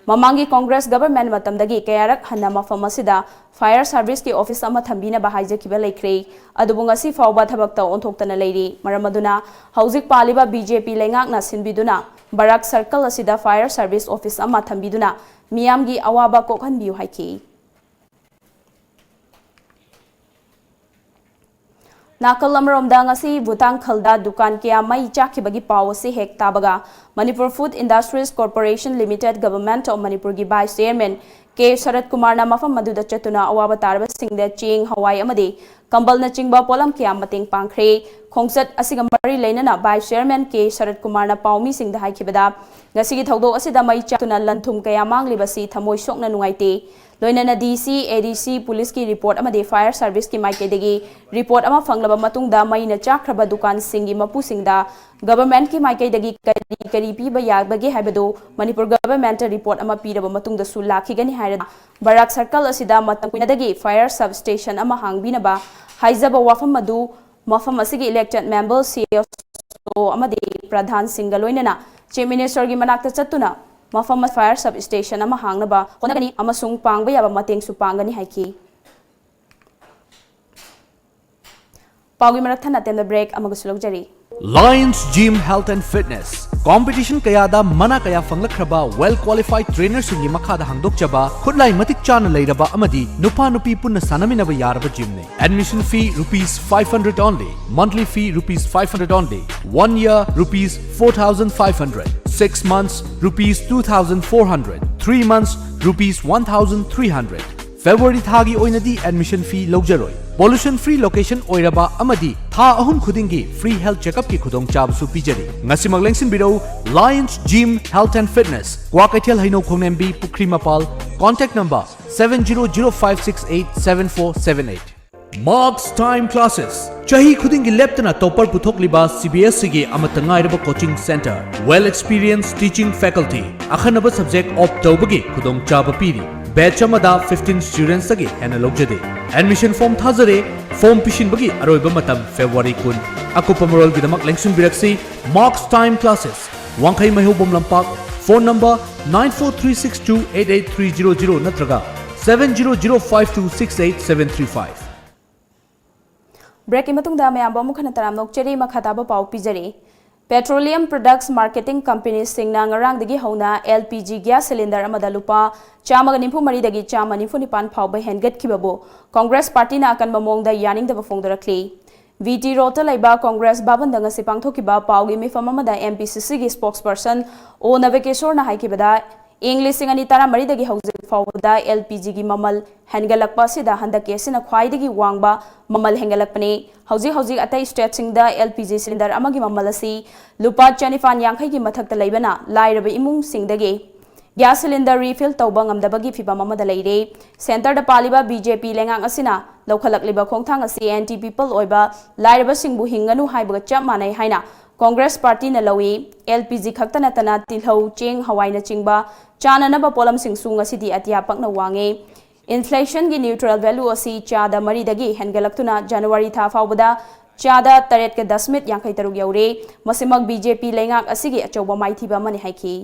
ꯃꯃꯥꯡꯒꯤ Congress government ꯃꯇꯝꯗꯒꯤ ꯀꯌꯥꯔꯛ ꯍꯟꯅ ꯃꯐꯝ ꯑꯁꯤꯗ fire serviceꯀꯤ office ꯑꯃ ꯊꯝꯕꯤꯅꯕ ꯍꯥꯏꯖꯈꯤꯕ ꯂꯩꯈ꯭ꯔꯦ꯫ ꯑꯗꯨꯕꯨ ꯉꯁꯤ ꯐꯥꯎꯕ ꯊꯕꯛꯇ ꯑꯣꯟꯊꯣꯛꯇꯅ ꯂꯩꯔꯤ꯫ ꯃꯔꯝ ꯑꯗꯨꯅ ꯍꯧꯖꯤꯛ ꯄꯥꯜꯂꯤꯕ ꯕꯤ ꯖꯦ ꯄꯤ ꯂꯩꯉꯥꯛꯅ ꯁꯤꯟꯕꯤꯗꯨꯅ ꯕꯔꯥꯛ circle ꯑꯁꯤꯗ fire service office ꯑꯃ ꯊꯝꯕꯤꯗꯨꯅ ꯃꯤꯌꯥꯝꯒꯤ ꯑꯋꯥꯕ ꯀꯣꯛꯍꯟꯕꯤꯌꯨ ꯍꯥꯏꯈꯤ꯫ ꯅꯥꯀꯜ ꯑꯃꯔꯣꯝꯗ ꯉꯁꯤ ꯚꯨꯇꯥꯡꯈꯜꯗ ꯗꯨꯀꯥꯟ ꯀꯌꯥ ꯃꯩ ꯆꯥꯛꯈꯤꯕꯒꯤ ꯄꯥꯎ ꯑꯁꯤ ꯍꯦꯛ ꯇꯥꯕꯒ Manipur Food Industries Corporation Limited Government of Manipurꯒꯤ vice chairman ꯀꯦ ꯁꯔꯠ ꯀꯨꯃꯥꯔꯅ ꯃꯐꯝ ꯑꯗꯨꯗ ꯆꯠꯇꯨꯅ ꯑꯋꯥꯕ ꯇꯥꯔꯕꯁꯤꯡꯗ ꯆꯦꯡ, ꯍꯋꯥꯏ ꯑꯃꯗꯤ ꯀꯝꯕꯜꯅꯆꯤꯡꯕ ꯄꯣꯠꯂꯝ ꯀꯌꯥ ꯃꯇꯦꯡ ꯄꯥꯡꯈ꯭ꯔꯦ꯫ ꯈꯣꯡꯆꯠ ꯑꯁꯤꯒ ꯃꯔꯤ ꯂꯩꯅꯅ vice chairman ꯀꯦ ꯁꯔꯠ ꯀꯨꯃꯥꯔꯅ ꯄꯥꯎꯃꯤꯁꯤꯡꯗ ꯍꯥꯏꯈꯤꯕꯗ, ꯉꯁꯤꯒꯤ ꯊꯧꯗꯣꯛ ꯑꯁꯤꯗ ꯃꯩ ꯆꯥꯛꯇꯨꯅ ꯂꯟ ꯊꯨꯝ ꯀꯌꯥ ꯃꯥꯡꯂꯤꯕꯁꯤ ꯊꯃꯣꯏ ꯁꯣꯛꯅ ꯅꯨꯡꯉꯥꯏꯇꯦ꯫ ꯂꯣꯏꯅꯅ ꯗꯤ ꯁꯤ, ꯑꯦ ꯗꯤ ꯁꯤ, policeꯀꯤ report ꯑꯃꯗꯤ fire serviceꯀꯤ ꯃꯥꯏꯀꯩꯗꯒꯤ report ꯑꯃ ꯐꯪꯂꯕ ꯃꯇꯨꯡꯗ ꯃꯩꯅ ꯆꯥꯛꯈ꯭ꯔꯕ ꯗꯨꯀꯥꯟꯁꯤꯡꯒꯤ ꯃꯄꯨꯁꯤꯡꯗ governmentꯀꯤ ꯃꯥꯏꯀꯩꯗꯒꯤ ꯀꯔꯤ ꯀꯔꯤ ꯄꯤꯕ ꯌꯥꯕꯒꯦ ꯍꯥꯏꯕꯗꯨ ꯃꯅꯤꯄꯨꯔ governmentꯇ report ꯑꯃ ꯄꯤꯔꯕ ꯃꯇꯨꯡꯗꯁꯨ ꯂꯥꯛꯈꯤꯒꯅꯤ ꯍꯥꯏꯔ ꯕꯔꯥꯛ circle ꯑꯁꯤꯗ ꯃꯇꯝ ꯀꯨꯏꯅꯗꯒꯤ fire substation ꯑꯃ ꯍꯥꯡꯕꯤꯅꯕ ꯍꯥꯏꯖꯕ ꯋꯥꯐꯝ ꯑꯗꯨ ꯃꯐꯝ ꯑꯁꯤꯒꯤ elected member, ꯁꯤ ꯑꯦꯁ ꯑꯣ ꯑꯃꯗꯤ ꯄ꯭ꯔꯙꯥꯟꯁꯤꯡꯒ ꯂꯣꯏꯅꯅ Chief Ministerꯒꯤ ꯃꯅꯥꯛꯇ ꯆꯠꯇꯨꯅ ꯃꯐꯝ fire substation ꯑꯃ ꯍꯥꯡꯅꯕ ꯍꯣꯠꯅꯒꯅꯤ ꯑꯃꯁꯨꯡ ꯄꯥꯡꯕ ꯌꯥꯕ ꯃꯇꯦꯡꯁꯨ ꯄꯥꯡꯒꯅꯤ ꯍꯥꯏꯈꯤ꯫ ꯄꯥꯎꯒꯤ ꯃꯔꯛ ꯊꯠꯅ ꯑꯇꯦꯟꯕ break ꯑꯃꯒꯁꯨ ꯂꯧꯖꯔꯤ꯫ Lions Gym Health and Fitness, Competition ꯀꯌꯥꯗ ꯃꯅꯥ ꯀꯌꯥ ꯐꯪꯂꯛꯈ꯭ꯔꯕ well qualified trainerꯁꯤꯡꯒꯤ ꯃꯈꯥꯗ ꯍꯥꯡꯗꯣꯛꯆꯕ, ꯈꯨꯠꯂꯥꯏ ꯃꯇꯤꯛ ꯆꯥꯅ ꯂꯩꯔꯕ ꯑꯃꯗꯤ ꯅꯨꯄꯥ ꯅꯨꯄꯤ ꯄꯨꯟꯅ ꯁꯥꯟꯅꯃꯤꯟꯅꯕ ꯌꯥꯔꯕ gymꯅꯤ꯫ Admission fee rupees five hundred only. Monthly fee rupees five hundred only. One year rupees four thousand five hundred. Six months rupees two thousand four hundred. Three months rupees one thousand three hundred. February ꯊꯥꯒꯤ ꯑꯣꯏꯅꯗꯤ admission fee ꯂꯧꯖꯔꯣꯏ꯫ Pollution free location ꯑꯣꯏꯔꯕ ꯑꯃꯗꯤ ꯊꯥ ꯑꯍꯨꯝ ꯈꯨꯗꯤꯡꯒꯤ free health checkupꯀꯤ ꯈꯨꯗꯣꯡꯆꯥꯕꯁꯨ ꯄꯤꯖꯔꯤ꯫ ꯉꯁꯤꯃꯛ ꯂꯦꯡꯁꯤꯟꯕꯤꯔꯧ, Lions Gym Health and Fitness, Kwakeithel ꯍꯩꯅꯧ ꯈꯣꯡꯅꯦꯝꯕꯤ ꯄꯨꯈ꯭ꯔꯤ ꯃꯄꯥꯜ, contact number seven zero zero five six eight seven four seven eight. Marks Time Classes, ꯆꯍꯤ ꯈꯨꯗꯤꯡꯒꯤ ꯂꯦꯞꯇꯅ topper ꯄꯨꯊꯣꯛꯂꯤꯕ CBSEꯒꯤ ꯑꯃꯠꯇ ꯉꯥꯏꯔꯕ coaching centre, well experienced teaching faculty, ꯑꯈꯟꯅꯕ subject opt ꯇꯧꯕꯒꯤ ꯈꯨꯗꯣꯡꯆꯥꯕ ꯄꯤꯔꯤ꯫ Batch ꯑꯃꯗ fifteen studentsꯇꯒꯤ ꯍꯦꯟꯅ ꯂꯧꯖꯗꯦ꯫ Admission form ꯊꯥꯖꯔꯦ꯫ Form ꯄꯤꯁꯤꯟꯕꯒꯤ ꯑꯔꯣꯏꯕ ꯃꯇꯝ February ꯀꯨꯟ꯫ ꯑꯀꯨꯞꯄ ꯃꯔꯣꯜꯒꯤꯗꯃꯛ ꯂꯦꯡꯁꯤꯟꯕꯤꯔꯛꯁꯤ Marks Time Classes, ꯋꯥꯡꯈꯩ ꯃꯩꯍꯧꯕꯝ ꯂꯝꯄꯥꯛ, phone number nine four three six two eight eight three zero zero ꯅꯠꯇ꯭ꯔꯒ seven zero zero five two six eight seven three five꯫ Breakꯀꯤ ꯃꯇꯨꯡꯗ ꯃꯌꯥꯝꯕꯨ ꯑꯃꯨꯛ ꯍꯟꯅ ꯇꯔꯥꯝꯅ ꯑꯣꯛꯆꯔꯤ꯫ ꯃꯈꯥ ꯇꯥꯕ ꯄꯥꯎ ꯄꯤꯖꯔꯤ꯫ Petroleum Products Marketing Companiesꯁꯤꯡꯅ ꯉꯔꯥꯡꯗꯒꯤ ꯍꯧꯅ LPG gas cylinder ꯑꯃꯗ ꯂꯨꯄꯥ ꯆꯥꯝꯃꯒ ꯅꯤꯐꯨ ꯃꯔꯤꯗꯒꯤ ꯆꯥꯝꯃ ꯅꯤꯐꯨ ꯅꯤꯄꯥꯟ ꯐꯥꯎꯕ ꯍꯦꯟꯒꯠꯈꯤꯕꯕꯨ Congress Partyꯅ ꯑꯀꯟꯕ ꯃꯑꯣꯡꯗ ꯌꯥꯅꯤꯡꯗꯕ ꯐꯣꯡꯗꯣꯔꯛꯂꯤ꯫ VT Roadꯇ ꯂꯩꯕ Congress ꯚꯕꯟꯗ ꯉꯁꯤ ꯄꯥꯡꯊꯣꯛꯈꯤꯕ ꯄꯥꯎꯒꯤ ꯃꯤꯐꯝ ꯑꯃꯗ MPCCꯒꯤ spokesperson O ꯅꯕꯀꯦꯁꯣꯔꯅ ꯍꯥꯏꯈꯤꯕꯗ, ꯏꯪ ꯂꯤꯁꯤꯡ ꯑꯅꯤ ꯇꯔꯥꯃꯔꯤꯗꯒꯤ ꯍꯧꯖꯤꯛ ꯐꯥꯎꯕꯗ LPGꯒꯤ ꯃꯃꯜ ꯍꯦꯟꯒꯠꯂꯛꯄ ꯑꯁꯤꯗ ꯍꯟꯗꯛꯀꯤ ꯑꯁꯤꯅ ꯈ꯭ꯋꯥꯏꯗꯒꯤ ꯋꯥꯡꯕ ꯃꯃꯜ ꯍꯦꯟꯒꯠꯂꯛꯄꯅꯤ꯫ ꯍꯧꯖꯤꯛ ꯍꯧꯖꯤꯛ ꯑꯇꯩ stateꯁꯤꯡꯗ LPG cylinder ꯑꯃꯒꯤ ꯃꯃꯜ ꯑꯁꯤ ꯂꯨꯄꯥ ꯆꯅꯤꯄꯥꯟ ꯌꯥꯡꯈꯩꯒꯤ ꯃꯊꯛꯇ ꯂꯩꯕꯅ ꯂꯥꯏꯔꯕ ꯏꯃꯨꯡꯁꯤꯡꯗꯒꯤ gas cylinder refill ꯇꯧꯕ ꯉꯝꯗꯕꯒꯤ ꯐꯤꯚꯝ ꯑꯃꯗ ꯂꯩꯔꯦ꯫ Centreꯗ ꯄꯥꯜꯂꯤꯕ BJP ꯂꯩꯉꯥꯛ ꯑꯁꯤꯅ ꯂꯧꯈꯠꯂꯛꯂꯤꯕ ꯈꯣꯡꯊꯥꯡ ꯑꯁꯤ anti people ꯑꯣꯏꯕ ꯂꯥꯏꯔꯕꯁꯤꯡꯕꯨ ꯍꯤꯡꯒꯅꯨ ꯍꯥꯏꯕꯒ ꯆꯞ ꯃꯥꯟꯅꯩ ꯍꯥꯏꯅ Congress Partyꯅ ꯂꯧꯏ꯫ LPG ꯈꯛꯇ ꯅꯠꯇꯅ ꯇꯤꯜꯍꯧ, ꯆꯦꯡ, ꯍꯋꯥꯏꯅꯆꯤꯡꯕ ꯆꯥꯅꯅꯕ ꯄꯣꯠꯂꯝꯁꯤꯡꯁꯨ ꯉꯁꯤꯗꯤ ꯑꯇꯤꯌꯥ ꯄꯛꯅ ꯋꯥꯡꯉꯦ꯫ Inflationꯒꯤ neutral value ꯑꯁꯤ ꯆꯥꯗ ꯃꯔꯤꯗꯒꯤ ꯍꯦꯟꯒꯠꯂꯛꯇꯨꯅ January ꯊꯥ ꯐꯥꯎꯕꯗ ꯆꯥꯗ ꯇꯔꯦꯠꯀ ꯗꯁꯃꯤꯠ ꯌꯥꯡꯈꯩ ꯇꯔꯨꯛ ꯌꯧꯔꯦ꯫ ꯃꯁꯤꯃꯛ BJP ꯂꯩꯉꯥꯛ ꯑꯁꯤꯒꯤ ꯑꯆꯧꯕ ꯃꯥꯏꯊꯤꯕ ꯑꯃꯅꯤ ꯍꯥꯏꯈꯤ꯫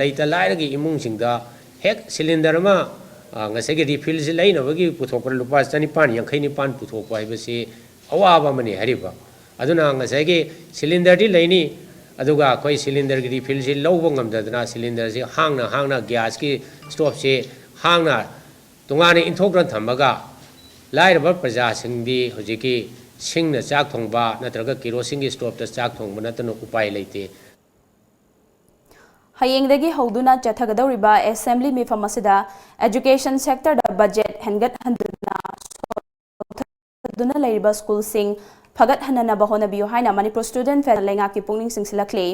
ꯂꯩꯇ ꯂꯥꯏꯔꯒꯤ ꯏꯃꯨꯡꯁꯤꯡꯗ ꯍꯦꯛ cylinder ꯑꯃ, ꯑ, ꯉꯁꯥꯏꯒꯤ refillꯁꯤ ꯂꯩꯅꯕꯒꯤ ꯄꯨꯊꯣꯛꯄꯗ ꯂꯨꯄꯥ ꯆꯅꯤꯄꯥꯟ ꯌꯥꯡꯈꯩ ꯅꯤꯄꯥꯟ ꯄꯨꯊꯣꯛꯄ ꯍꯥꯏꯕꯁꯤ ꯑꯋꯥꯕ ꯑꯃꯅꯤ ꯍꯥꯏꯔꯤꯕ꯫ ꯑꯗꯨꯅ ꯉꯁꯥꯏꯒꯤ cylinderꯗꯤ ꯂꯩꯅꯤ, ꯑꯗꯨꯒ ꯑꯩꯈꯣꯏ ꯁꯤꯂꯤꯟꯗꯔꯒꯤ ꯔꯤꯐꯤꯜꯁꯤ ꯂꯧꯕ ꯉꯝꯗꯗꯅ ꯁꯤꯂꯤꯟꯗꯔꯁꯤ ꯍꯥꯡꯅ ꯍꯥꯡꯅ ꯒ꯭ꯌꯥꯁꯀꯤ ꯁ꯭ꯇꯣꯞꯁꯤ ꯍꯥꯡꯅ ꯇꯣꯉꯥꯟꯅ ꯏꯟꯊꯣꯛꯇꯨꯅ ꯊꯝꯃꯒ ꯂꯥꯏꯔꯕ ꯄ꯭ꯔꯖꯥꯁꯤꯡꯗꯤ ꯍꯧꯖꯤꯛꯀꯤ ꯁꯤꯡꯅ ꯆꯥꯛ ꯊꯣꯡꯕ ꯅꯠꯇ꯭ꯔꯒ ꯀꯦꯔꯣꯁꯤꯟꯒꯤ ꯁ꯭ꯇꯣꯞꯇ ꯆꯥꯛ ꯊꯣꯡꯕ ꯅꯠꯇꯅ ꯎꯄꯥꯏ ꯂꯩꯇꯦ꯫ ꯍꯌꯦꯡꯗꯒꯤ ꯍꯧꯗꯨꯅ ꯆꯠꯊꯒꯗꯧꯔꯤꯕ ꯑꯦꯁꯦꯝꯕ꯭ꯂꯤ ꯃꯤꯐꯝ ꯑꯁꯤꯗ education sector ꯗ budget ꯍꯦꯟꯒꯠꯍꯟꯗꯨꯅ ꯁꯣꯛꯍꯟꯗꯨꯅ ꯂꯩꯔꯤꯕ ꯁ꯭ꯀꯨꯜꯁꯤꯡ ꯐꯒꯠꯍꯟꯅꯅꯕ ꯍꯣꯠꯅꯕꯤꯌꯨ ꯍꯥꯏꯅ ꯃꯅꯤꯄꯨꯔ Student Federation ꯂꯩꯉꯥꯛꯀꯤ ꯄꯨꯛꯅꯤꯡ ꯆꯤꯡꯁꯤꯜꯂꯛꯂꯤ꯫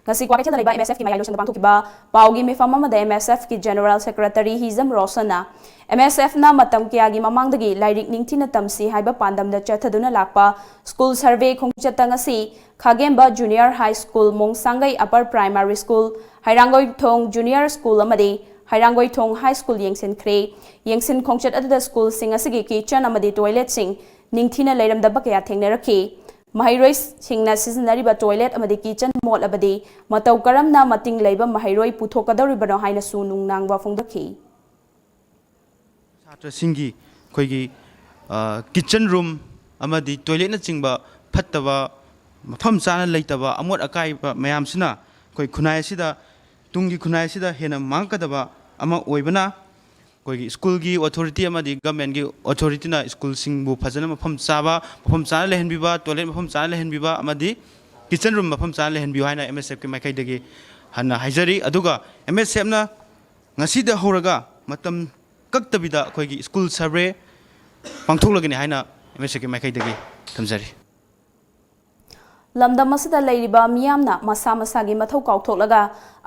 ꯉꯁꯤ ꯀ꯭ꯋꯥꯀꯩꯊꯦꯜꯗ ꯂꯩꯕ M S F ꯀꯤ ꯃꯌꯥꯏ ꯂꯣꯏꯁꯪꯗ ꯄꯥꯡꯊꯣꯛꯈꯤꯕ ꯄꯥꯎꯒꯤ ꯃꯤꯐꯝ ꯑꯃꯗ M S F ꯀꯤ General Secretary ꯍꯤꯖꯝ ꯔꯣꯁꯟꯅ, M S F ꯅ ꯃꯇꯝ ꯀꯌꯥꯒꯤ ꯃꯃꯥꯡꯗꯒꯤ ꯂꯥꯏꯔꯤꯛ ꯅꯤꯡꯊꯤꯅ ꯇꯝꯁꯤ ꯍꯥꯏꯕ ꯄꯥꯟꯗꯝꯗ ꯆꯠꯊꯗꯨꯅ ꯂꯥꯛꯄ ꯁ꯭ꯀꯨꯜ ꯁꯔꯚꯦ ꯈꯣꯡꯆꯠꯇ ꯉꯁꯤ ꯈꯥꯒꯦꯝꯕ Junior High School, ꯃꯣꯡꯁꯥꯡꯒꯩ Upper Primary School, ꯍꯩꯔꯥꯡꯒꯣꯏꯊꯣꯡ Junior School ꯑꯃꯗꯤ ꯍꯩꯔꯥꯡꯒꯣꯏꯊꯣꯡ High School ꯌꯦꯡꯁꯤꯟꯈ꯭ꯔꯦ꯫ ꯌꯦꯡꯁꯤꯟ ꯈꯣꯡꯆꯠ ꯑꯗꯨꯗ ꯁ꯭ꯀꯨꯜꯁꯤꯡ ꯑꯁꯤꯒꯤ kitchen ꯑꯃꯗꯤ toilet ꯁꯤꯡ ꯅꯤꯡꯊꯤꯅ ꯂꯩꯔꯝꯗꯕ ꯀꯌꯥ ꯊꯦꯡꯅꯔꯛꯈꯤ꯫ ꯃꯍꯩꯔꯣꯏꯁꯤꯡꯅ ꯁꯤꯖꯤꯟꯅꯔꯤꯕ toilet ꯑꯃꯗꯤ kitchen ꯃꯣꯠꯂꯕꯗꯤ ꯃꯇꯧ ꯀꯔꯝꯅ ꯃꯇꯤꯡ ꯂꯩꯕ ꯃꯍꯩꯔꯣꯏ ꯄꯨꯊꯣꯛꯀꯗꯧꯔꯤꯕꯅꯣ ꯍꯥꯏꯅꯁꯨ ꯅꯨꯡꯅꯥꯡꯕ ꯐꯣꯡꯗꯣꯛꯈꯤ꯫ ꯁꯥꯇ꯭ꯔꯁꯤꯡꯒꯤ ꯑꯩꯈꯣꯏꯒꯤ kitchen room ꯑꯃꯗꯤ toilet ꯅꯆꯤꯡꯕ ꯐꯠꯇꯕ, ꯃꯐꯝ ꯆꯥꯅ ꯂꯩꯇꯕ, ꯑꯃꯣꯠ ꯑꯀꯥꯏꯕ ꯃꯌꯥꯝꯁꯤꯅ ꯑꯩꯈꯣꯏ ꯈꯨꯟꯅꯥꯏ ꯑꯁꯤꯗ, ꯇꯨꯡꯒꯤ ꯈꯨꯟꯅꯥꯏ ꯑꯁꯤꯗ ꯍꯦꯟꯅ ꯃꯥꯡꯉꯛꯀꯗꯕ ꯑꯃ ꯑꯣꯏꯕꯅ, ꯑꯩꯈꯣꯏꯒꯤ ꯁ꯭ꯀꯨꯜꯒꯤ authority ꯑꯃꯗꯤ government ꯀꯤ authority ꯅ ꯁ꯭ꯀꯨꯜꯁꯤꯡꯕꯨ ꯐꯖꯅ ꯃꯐꯝ ꯆꯥꯕ, ꯃꯐꯝ ꯆꯥꯅ ꯂꯩꯍꯟꯕꯤꯕ, toilet ꯃꯐꯝ ꯆꯥꯅ ꯂꯩꯍꯟꯕꯤꯕ ꯑꯃꯗꯤ kitchen room ꯃꯐꯝ ꯆꯥꯅ ꯂꯩꯍꯟꯕꯤꯌꯨ ꯍꯥꯏꯅ M S F ꯀꯤ ꯃꯥꯏꯀꯩꯗꯒꯤ ꯍꯟꯅ ꯍꯥꯏꯖꯔꯤ꯫ ꯑꯗꯨꯒ M S F ꯅ ꯉꯁꯤꯗ ꯍꯧꯔꯒ ꯃꯇꯝ ꯀꯛꯇꯕꯤꯗ ꯑꯩꯈꯣꯏꯒꯤ ꯁ꯭ꯀꯨꯜ ꯁꯔꯚꯦ ꯄꯥꯡꯊꯣꯛꯂꯒꯅꯤ ꯍꯥꯏꯅ M S F ꯀꯤ ꯃꯥꯏꯀꯩꯗꯒꯤ ꯊꯝꯖꯔꯤ꯫ ꯂꯝꯗꯝ ꯑꯁꯤꯗ ꯂꯩꯔꯤꯕ ꯃꯤꯌꯥꯝꯅ ꯃꯁꯥ ꯃꯁꯥꯒꯤ ꯃꯊꯧ ꯀꯥꯎꯊꯣꯛꯂꯒ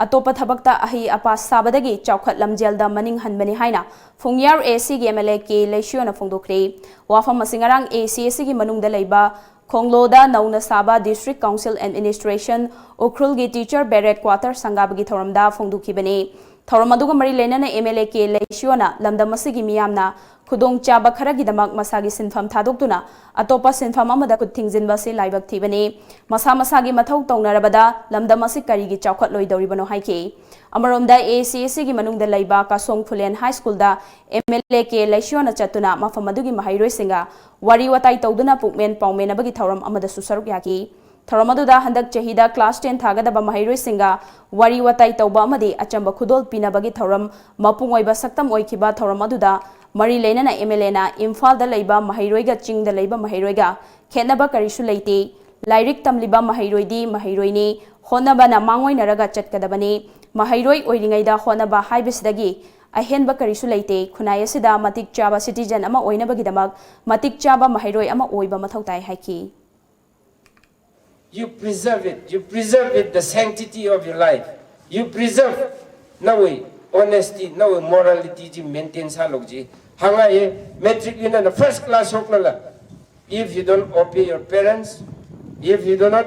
ꯑꯇꯣꯞꯄ ꯊꯕꯛꯇ ꯑꯍꯩ ꯑꯄꯥ ꯁꯥꯕꯗꯒꯤ ꯆꯥꯎꯈꯠ ꯂꯝꯖꯦꯜꯗ ꯃꯅꯤꯡ ꯍꯟꯕꯅꯤ ꯍꯥꯏꯅ ꯐꯨꯡꯌꯥꯔ A C ꯒꯤ M L A K ꯂꯩꯁꯤꯌꯣꯅ ꯐꯣꯡꯗꯣꯛꯈ꯭ꯔꯦ꯫ ꯋꯥꯐꯝ ꯑꯁꯤ ꯉꯔꯥꯡ A C A C ꯒꯤ ꯃꯅꯨꯡꯗ ꯂꯩꯕ ꯈꯣꯡꯂꯣꯗ ꯅꯧꯅ ꯁꯥꯕ District Council Administration ꯎꯈ꯭ꯔꯨꯜꯒꯤ Teacher Barrack Quarter ꯁꯪꯒꯥꯕꯒꯤ ꯊꯧꯔꯝꯗ ꯐꯣꯡꯗꯣꯛꯈꯤꯕꯅꯤ꯫ ꯊꯧꯔꯝ ꯑꯗꯨꯒ ꯃꯔꯤ ꯂꯩꯅꯅ M L A K ꯂꯩꯁꯤꯌꯣꯅ ꯂꯝꯗꯝ ꯑꯁꯤꯒꯤ ꯃꯤꯌꯥꯝꯅ ꯈꯨꯗꯣꯡꯆꯥꯕ ꯈꯔꯒꯤꯗꯃꯛ ꯃꯁꯥꯒꯤ ꯁꯤꯟꯐꯝ ꯊꯥꯗꯣꯛꯇꯨꯅ ꯑꯇꯣꯞꯄ ꯁꯤꯟꯐꯝ ꯑꯃꯗ ꯈꯨꯠ ꯊꯤꯡꯖꯤꯟꯕ ꯑꯁꯤ ꯂꯥꯏꯕꯛ ꯊꯤꯕꯅꯤ꯫ ꯃꯁꯥ ꯃꯁꯥꯒꯤ ꯃꯊꯧ ꯇꯧꯅꯔꯕꯗ ꯂꯝꯗꯝ ꯑꯁꯤ ꯀꯔꯤꯒꯤ ꯆꯥꯎꯈꯠꯂꯣꯏꯗꯧꯔꯤꯕꯅꯣ ꯍꯥꯏꯈꯤ꯫ ꯑꯃꯔꯣꯝꯗ A C A C ꯒꯤ ꯃꯅꯨꯡꯗ ꯂꯩꯕ ꯀꯥꯁꯣꯡ ꯈꯨꯂꯦꯟ High School the M L A K ꯂꯩꯁꯤꯌꯣꯅ ꯆꯠꯇꯨꯅ ꯃꯐꯝ ꯑꯗꯨꯒꯤ ꯃꯍꯩꯔꯣꯏꯁꯤꯡꯒ ꯋꯥꯔꯤ ꯋꯥꯇꯥꯏ ꯇꯧꯗꯨꯅ ꯄꯨꯛꯃꯦꯟ ꯄꯥꯎꯃꯦꯟꯅꯕꯒꯤ ꯊꯧꯔꯝ ꯑꯃꯗꯁꯨ ꯁꯔꯨꯛ ꯌꯥꯈꯤ꯫ ꯊꯧꯔꯝ ꯑꯗꯨꯗ ꯍꯟꯗꯛ ꯆꯍꯤꯗ class ten ꯊꯥꯒꯗꯕ ꯃꯍꯩꯔꯣꯏꯁꯤꯡꯒ ꯋꯥꯔꯤ ꯋꯥꯇꯥꯏ ꯇꯧꯕ ꯑꯃꯗꯤ ꯑꯆꯝꯕ ꯈꯨꯗꯣꯜ ꯄꯤꯅꯕꯒꯤ ꯊꯧꯔꯝ ꯃꯄꯨꯡ ꯑꯣꯏꯕ ꯁꯛꯇꯝ ꯑꯣꯏꯈꯤꯕ꯫ ꯊꯧꯔꯝ ꯑꯗꯨꯗ ꯃꯔꯤ ꯂꯩꯅꯅ M L A ꯅ ꯏꯝꯐꯥꯜꯗ ꯂꯩꯕ ꯃꯍꯩꯔꯣꯏꯒ ꯆꯤꯡꯗ ꯂꯩꯕ ꯃꯍꯩꯔꯣꯏꯒ ꯈꯦꯠꯅꯕ ꯀꯔꯤꯁꯨ ꯂꯩꯇꯦ꯫ ꯂꯥꯏꯔꯤꯛ ꯇꯝꯂꯤꯕ ꯃꯍꯩꯔꯣꯏꯗꯤ ꯃꯍꯩꯔꯣꯏꯅꯤ, ꯍꯣꯠꯅꯕꯅ ꯃꯥꯡꯑꯣꯏꯅꯔꯒ ꯆꯠꯀꯗꯕꯅꯤ꯫ ꯃꯍꯩꯔꯣꯏ ꯑꯣꯏꯔꯤꯉꯩꯗ ꯍꯣꯠꯅꯕ ꯍꯥꯏꯕꯁꯤꯗꯒꯤ ꯑꯍꯦꯟꯕ ꯀꯔꯤꯁꯨ ꯂꯩꯇꯦ꯫ ꯈꯨꯟꯅꯥꯏ ꯑꯁꯤꯗ ꯃꯇꯤꯛ ꯆꯥꯕ citizen ꯑꯃ ꯑꯣꯏꯅꯕꯒꯤꯗꯃꯛ ꯃꯇꯤꯛ ꯆꯥꯕ ꯃꯍꯩꯔꯣꯏ ꯑꯃ ꯑꯣꯏꯕ ꯃꯊꯧ ꯇꯥꯏ ꯍꯥꯏꯈꯤ꯫ You preserve it. You preserve it, the sanctity of your life. You preserve ꯅꯪꯒꯤ honesty, ꯅꯪꯒꯤ morality ꯁꯤ maintain ꯁꯥꯂꯣꯛꯁꯤ ꯍꯉꯥꯏ꯫ Matric ꯏꯅꯅ first class ꯍꯣꯛꯂꯂ, if you don't obey your parents, if you do not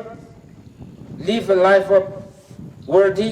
live a life of worthy,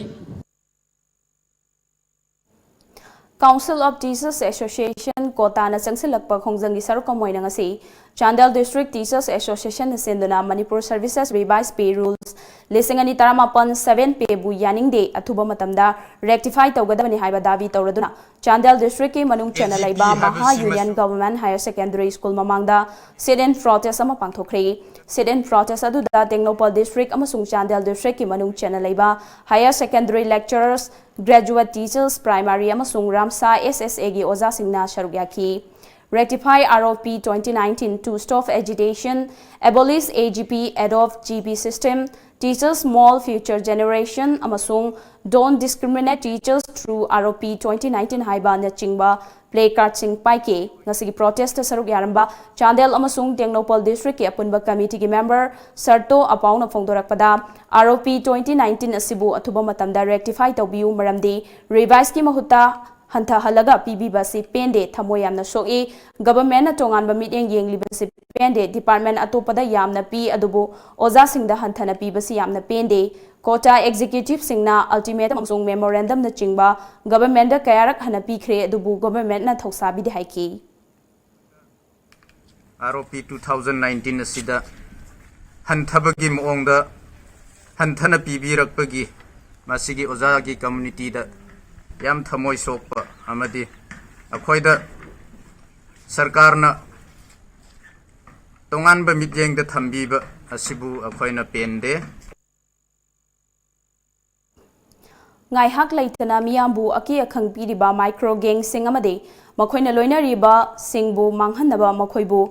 Council of Teachers Association ꯀꯣꯇꯥꯅ ꯆꯪꯁꯤꯜꯂꯛꯄ ꯈꯣꯡꯖꯪꯒꯤ ꯁꯔꯨꯛ ꯑꯃ ꯑꯣꯏꯅ ꯉꯁꯤ Chandel District Teachers Association ꯅ ꯁꯤꯟꯗꯨꯅ Manipur Services Revised Pay Rules ꯂꯤꯁꯤꯡ ꯑꯅꯤ ꯇꯔꯥꯃꯥꯄꯟ seven pay ꯕꯨ ꯌꯥꯅꯤꯡꯗꯦ, ꯑꯊꯨꯕ ꯃꯇꯝꯗ rectify ꯇꯧꯒꯗꯕꯅꯤ ꯍꯥꯏꯕ ꯗꯥꯕꯤ ꯇꯧꯔꯗꯨꯅ ꯆꯥꯟꯗꯦꯜ District ꯀꯤ ꯃꯅꯨꯡ ꯆꯟꯅ ꯂꯩꯕ ꯃꯍꯥ Union Government Higher Secondary School ꯃꯃꯥꯡꯗ sit-in protest ꯑꯃ ꯄꯥꯡꯊꯣꯛꯈ꯭ꯔꯦ꯫ Sit-in protest ꯑꯗꯨꯗ ꯇꯦꯡꯅꯧꯄꯜ District ꯑꯃꯁꯨꯡ ꯆꯥꯟꯗꯦꯜ District ꯀꯤ ꯃꯅꯨꯡ ꯆꯟꯅ ꯂꯩꯕ higher secondary lecturers, graduate teachers, primary ꯑꯃꯁꯨꯡ ꯔꯥꯝꯁꯥ S S A ꯒꯤ ꯑꯣꯖꯥꯁꯤꯡꯅ ꯁꯔꯨꯛ ꯌꯥꯈꯤ꯫ Rectify R O P twenty nineteen to stop agitation, abolish A G P, adopt G P system, teachers mould future generation ꯑꯃꯁꯨꯡ Don't discriminate teachers through R O P twenty nineteen ꯍꯥꯏꯕꯅꯆꯤꯡꯕ placard ꯁꯤꯡ ꯄꯥꯏꯈꯤ꯫ ꯉꯁꯤꯒꯤ protest ꯇ ꯁꯔꯨꯛ ꯌꯥꯔꯝꯕ ꯆꯥꯟꯗꯦꯜ ꯑꯃꯁꯨꯡ Tengnoupal District ꯀꯤ ꯑꯄꯨꯟꯕ committee ꯒꯤ member ꯁꯔꯇꯣ ꯑꯄꯥꯎꯅ ꯐꯣꯡꯗꯣꯔꯛꯄꯗ, R O P twenty nineteen ꯑꯁꯤꯕꯨ ꯑꯊꯨꯕ ꯃꯇꯝꯗ rectify ꯇꯧꯕꯤꯌꯨ, ꯃꯔꯝꯗꯤ revise ꯀꯤ ꯃꯍꯨꯠꯇ ꯍꯟꯊꯍꯜꯂꯒ ꯄꯤꯕꯤꯕ ꯑꯁꯤ ꯄꯦꯟꯗꯦ, ꯊꯃꯣꯏ ꯌꯥꯝꯅ ꯁꯣꯛꯏ꯫ Government ꯅ ꯇꯣꯉꯥꯟꯕ ꯃꯤꯠꯌꯦꯡ ꯌꯦꯡꯂꯤꯕꯁꯤ ꯄꯦꯟꯗꯦ꯫ Department ꯑꯇꯣꯞꯄꯗ ꯌꯥꯝꯅ ꯄꯤ, ꯑꯗꯨꯕꯨ ꯑꯣꯖꯥꯁꯤꯡꯗ ꯍꯟꯊꯅ ꯄꯤꯕꯁꯤ ꯌꯥꯝꯅ ꯄꯦꯟꯗꯦ꯫ Quota executive ꯁꯤꯡꯅ ultimatum ꯑꯃꯁꯨꯡ memorandum ꯅꯆꯤꯡꯕ government ꯗ ꯀꯌꯥꯔꯛ ꯍꯟꯅ ꯄꯤꯈ꯭ꯔꯦ, ꯑꯗꯨꯕꯨ government ꯅ ꯊꯧꯁꯥꯕꯤꯗꯦ ꯍꯥꯏꯈꯤ꯫ R O P two thousand nineteen ꯑꯁꯤꯗ ꯍꯟꯊꯕꯒꯤ ꯃꯑꯣꯡꯗ ꯍꯟꯊꯅ ꯄꯤꯕꯤꯔꯛꯄꯒꯤ ꯃꯁꯤꯒꯤ ꯑꯣꯖꯥꯒꯤ community ꯗ ꯌꯥꯝ ꯊꯃꯣꯏ ꯁꯣꯛꯄ ꯑꯃꯗꯤ ꯑꯩꯈꯣꯏꯗ ꯁꯔꯀꯥꯔꯅ ꯇꯣꯉꯥꯟꯕ ꯃꯤꯠꯌꯦꯡꯗ ꯊꯝꯕꯤꯕ ꯑꯁꯤꯕꯨ ꯑꯩꯈꯣꯏꯅ ꯄꯦꯟꯗꯦ꯫ ꯉꯥꯏꯍꯥꯛ ꯂꯩꯇꯅ ꯃꯤꯌꯥꯝꯕꯨ ꯑꯀꯤ ꯑꯈꯪ ꯄꯤꯔꯤꯕ ꯃꯥꯏꯀ꯭ꯔꯣ ꯒꯦꯡꯁꯤꯡ ꯑꯃꯗꯤ ꯃꯈꯣꯏꯅ ꯂꯣꯏꯅꯔꯤꯕꯁꯤꯡꯕꯨ ꯃꯥꯡꯍꯟꯅꯕ ꯃꯈꯣꯏꯕꯨ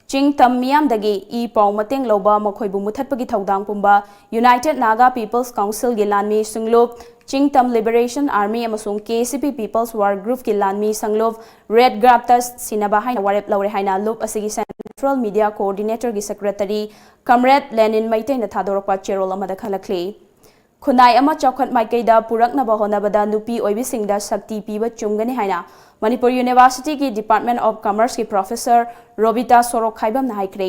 ꯆꯤꯡ ꯇꯝ ꯃꯤꯌꯥꯝꯗꯒꯤ ꯏ ꯄꯥꯎ ꯃꯇꯦꯡ ꯂꯧꯕ, ꯃꯈꯣꯏꯕꯨ ꯃꯨꯊꯠꯄꯒꯤ ꯊꯧꯗꯥꯡ ꯄꯨꯝꯕ United Naga People's Councilꯒꯤ ꯂꯥꯟꯃꯤ ꯁꯤꯡꯂꯨꯞ, ꯆꯤꯡ ꯇꯝ Liberation Army ꯑꯃꯁꯨꯡ KCP People's War Groupꯀꯤ ꯂꯥꯟꯃꯤ ꯁꯤꯡꯂꯨꯞ Red Grapta ꯁꯤꯟꯅꯕ ꯍꯥꯏꯅ ꯋꯥꯔꯦꯞ ꯂꯧꯔꯦ ꯍꯥꯏꯅ ꯂꯨꯞ ꯑꯁꯤꯒꯤ Central Media Coordinatorꯒꯤ Secretary Comrade Lenin ꯃꯩꯇꯩꯅ ꯊꯥꯗꯣꯔꯛꯄ ꯆꯦꯔꯣꯜ ꯑꯃꯗ ꯈꯪꯂꯛꯂꯤ꯫ ꯈꯨꯟꯅꯥꯏ ꯑꯃ ꯆꯥꯎꯈꯠ ꯃꯥꯏꯀꯩꯗ ꯄꯨꯔꯛꯅꯕ ꯍꯣꯠꯅꯕꯗ ꯅꯨꯄꯤ ꯑꯣꯏꯕꯤꯁꯤꯡꯗ ꯁꯛꯇꯤ ꯄꯤꯕ ꯆꯨꯝꯒꯅꯤ ꯍꯥꯏꯅ Manipur Universityꯒꯤ Department of Commerceꯀꯤ Professor Robita ꯁꯣꯔꯣꯛꯈꯥꯏꯕꯝꯅ ꯍꯥꯏꯈ꯭ꯔꯦ꯫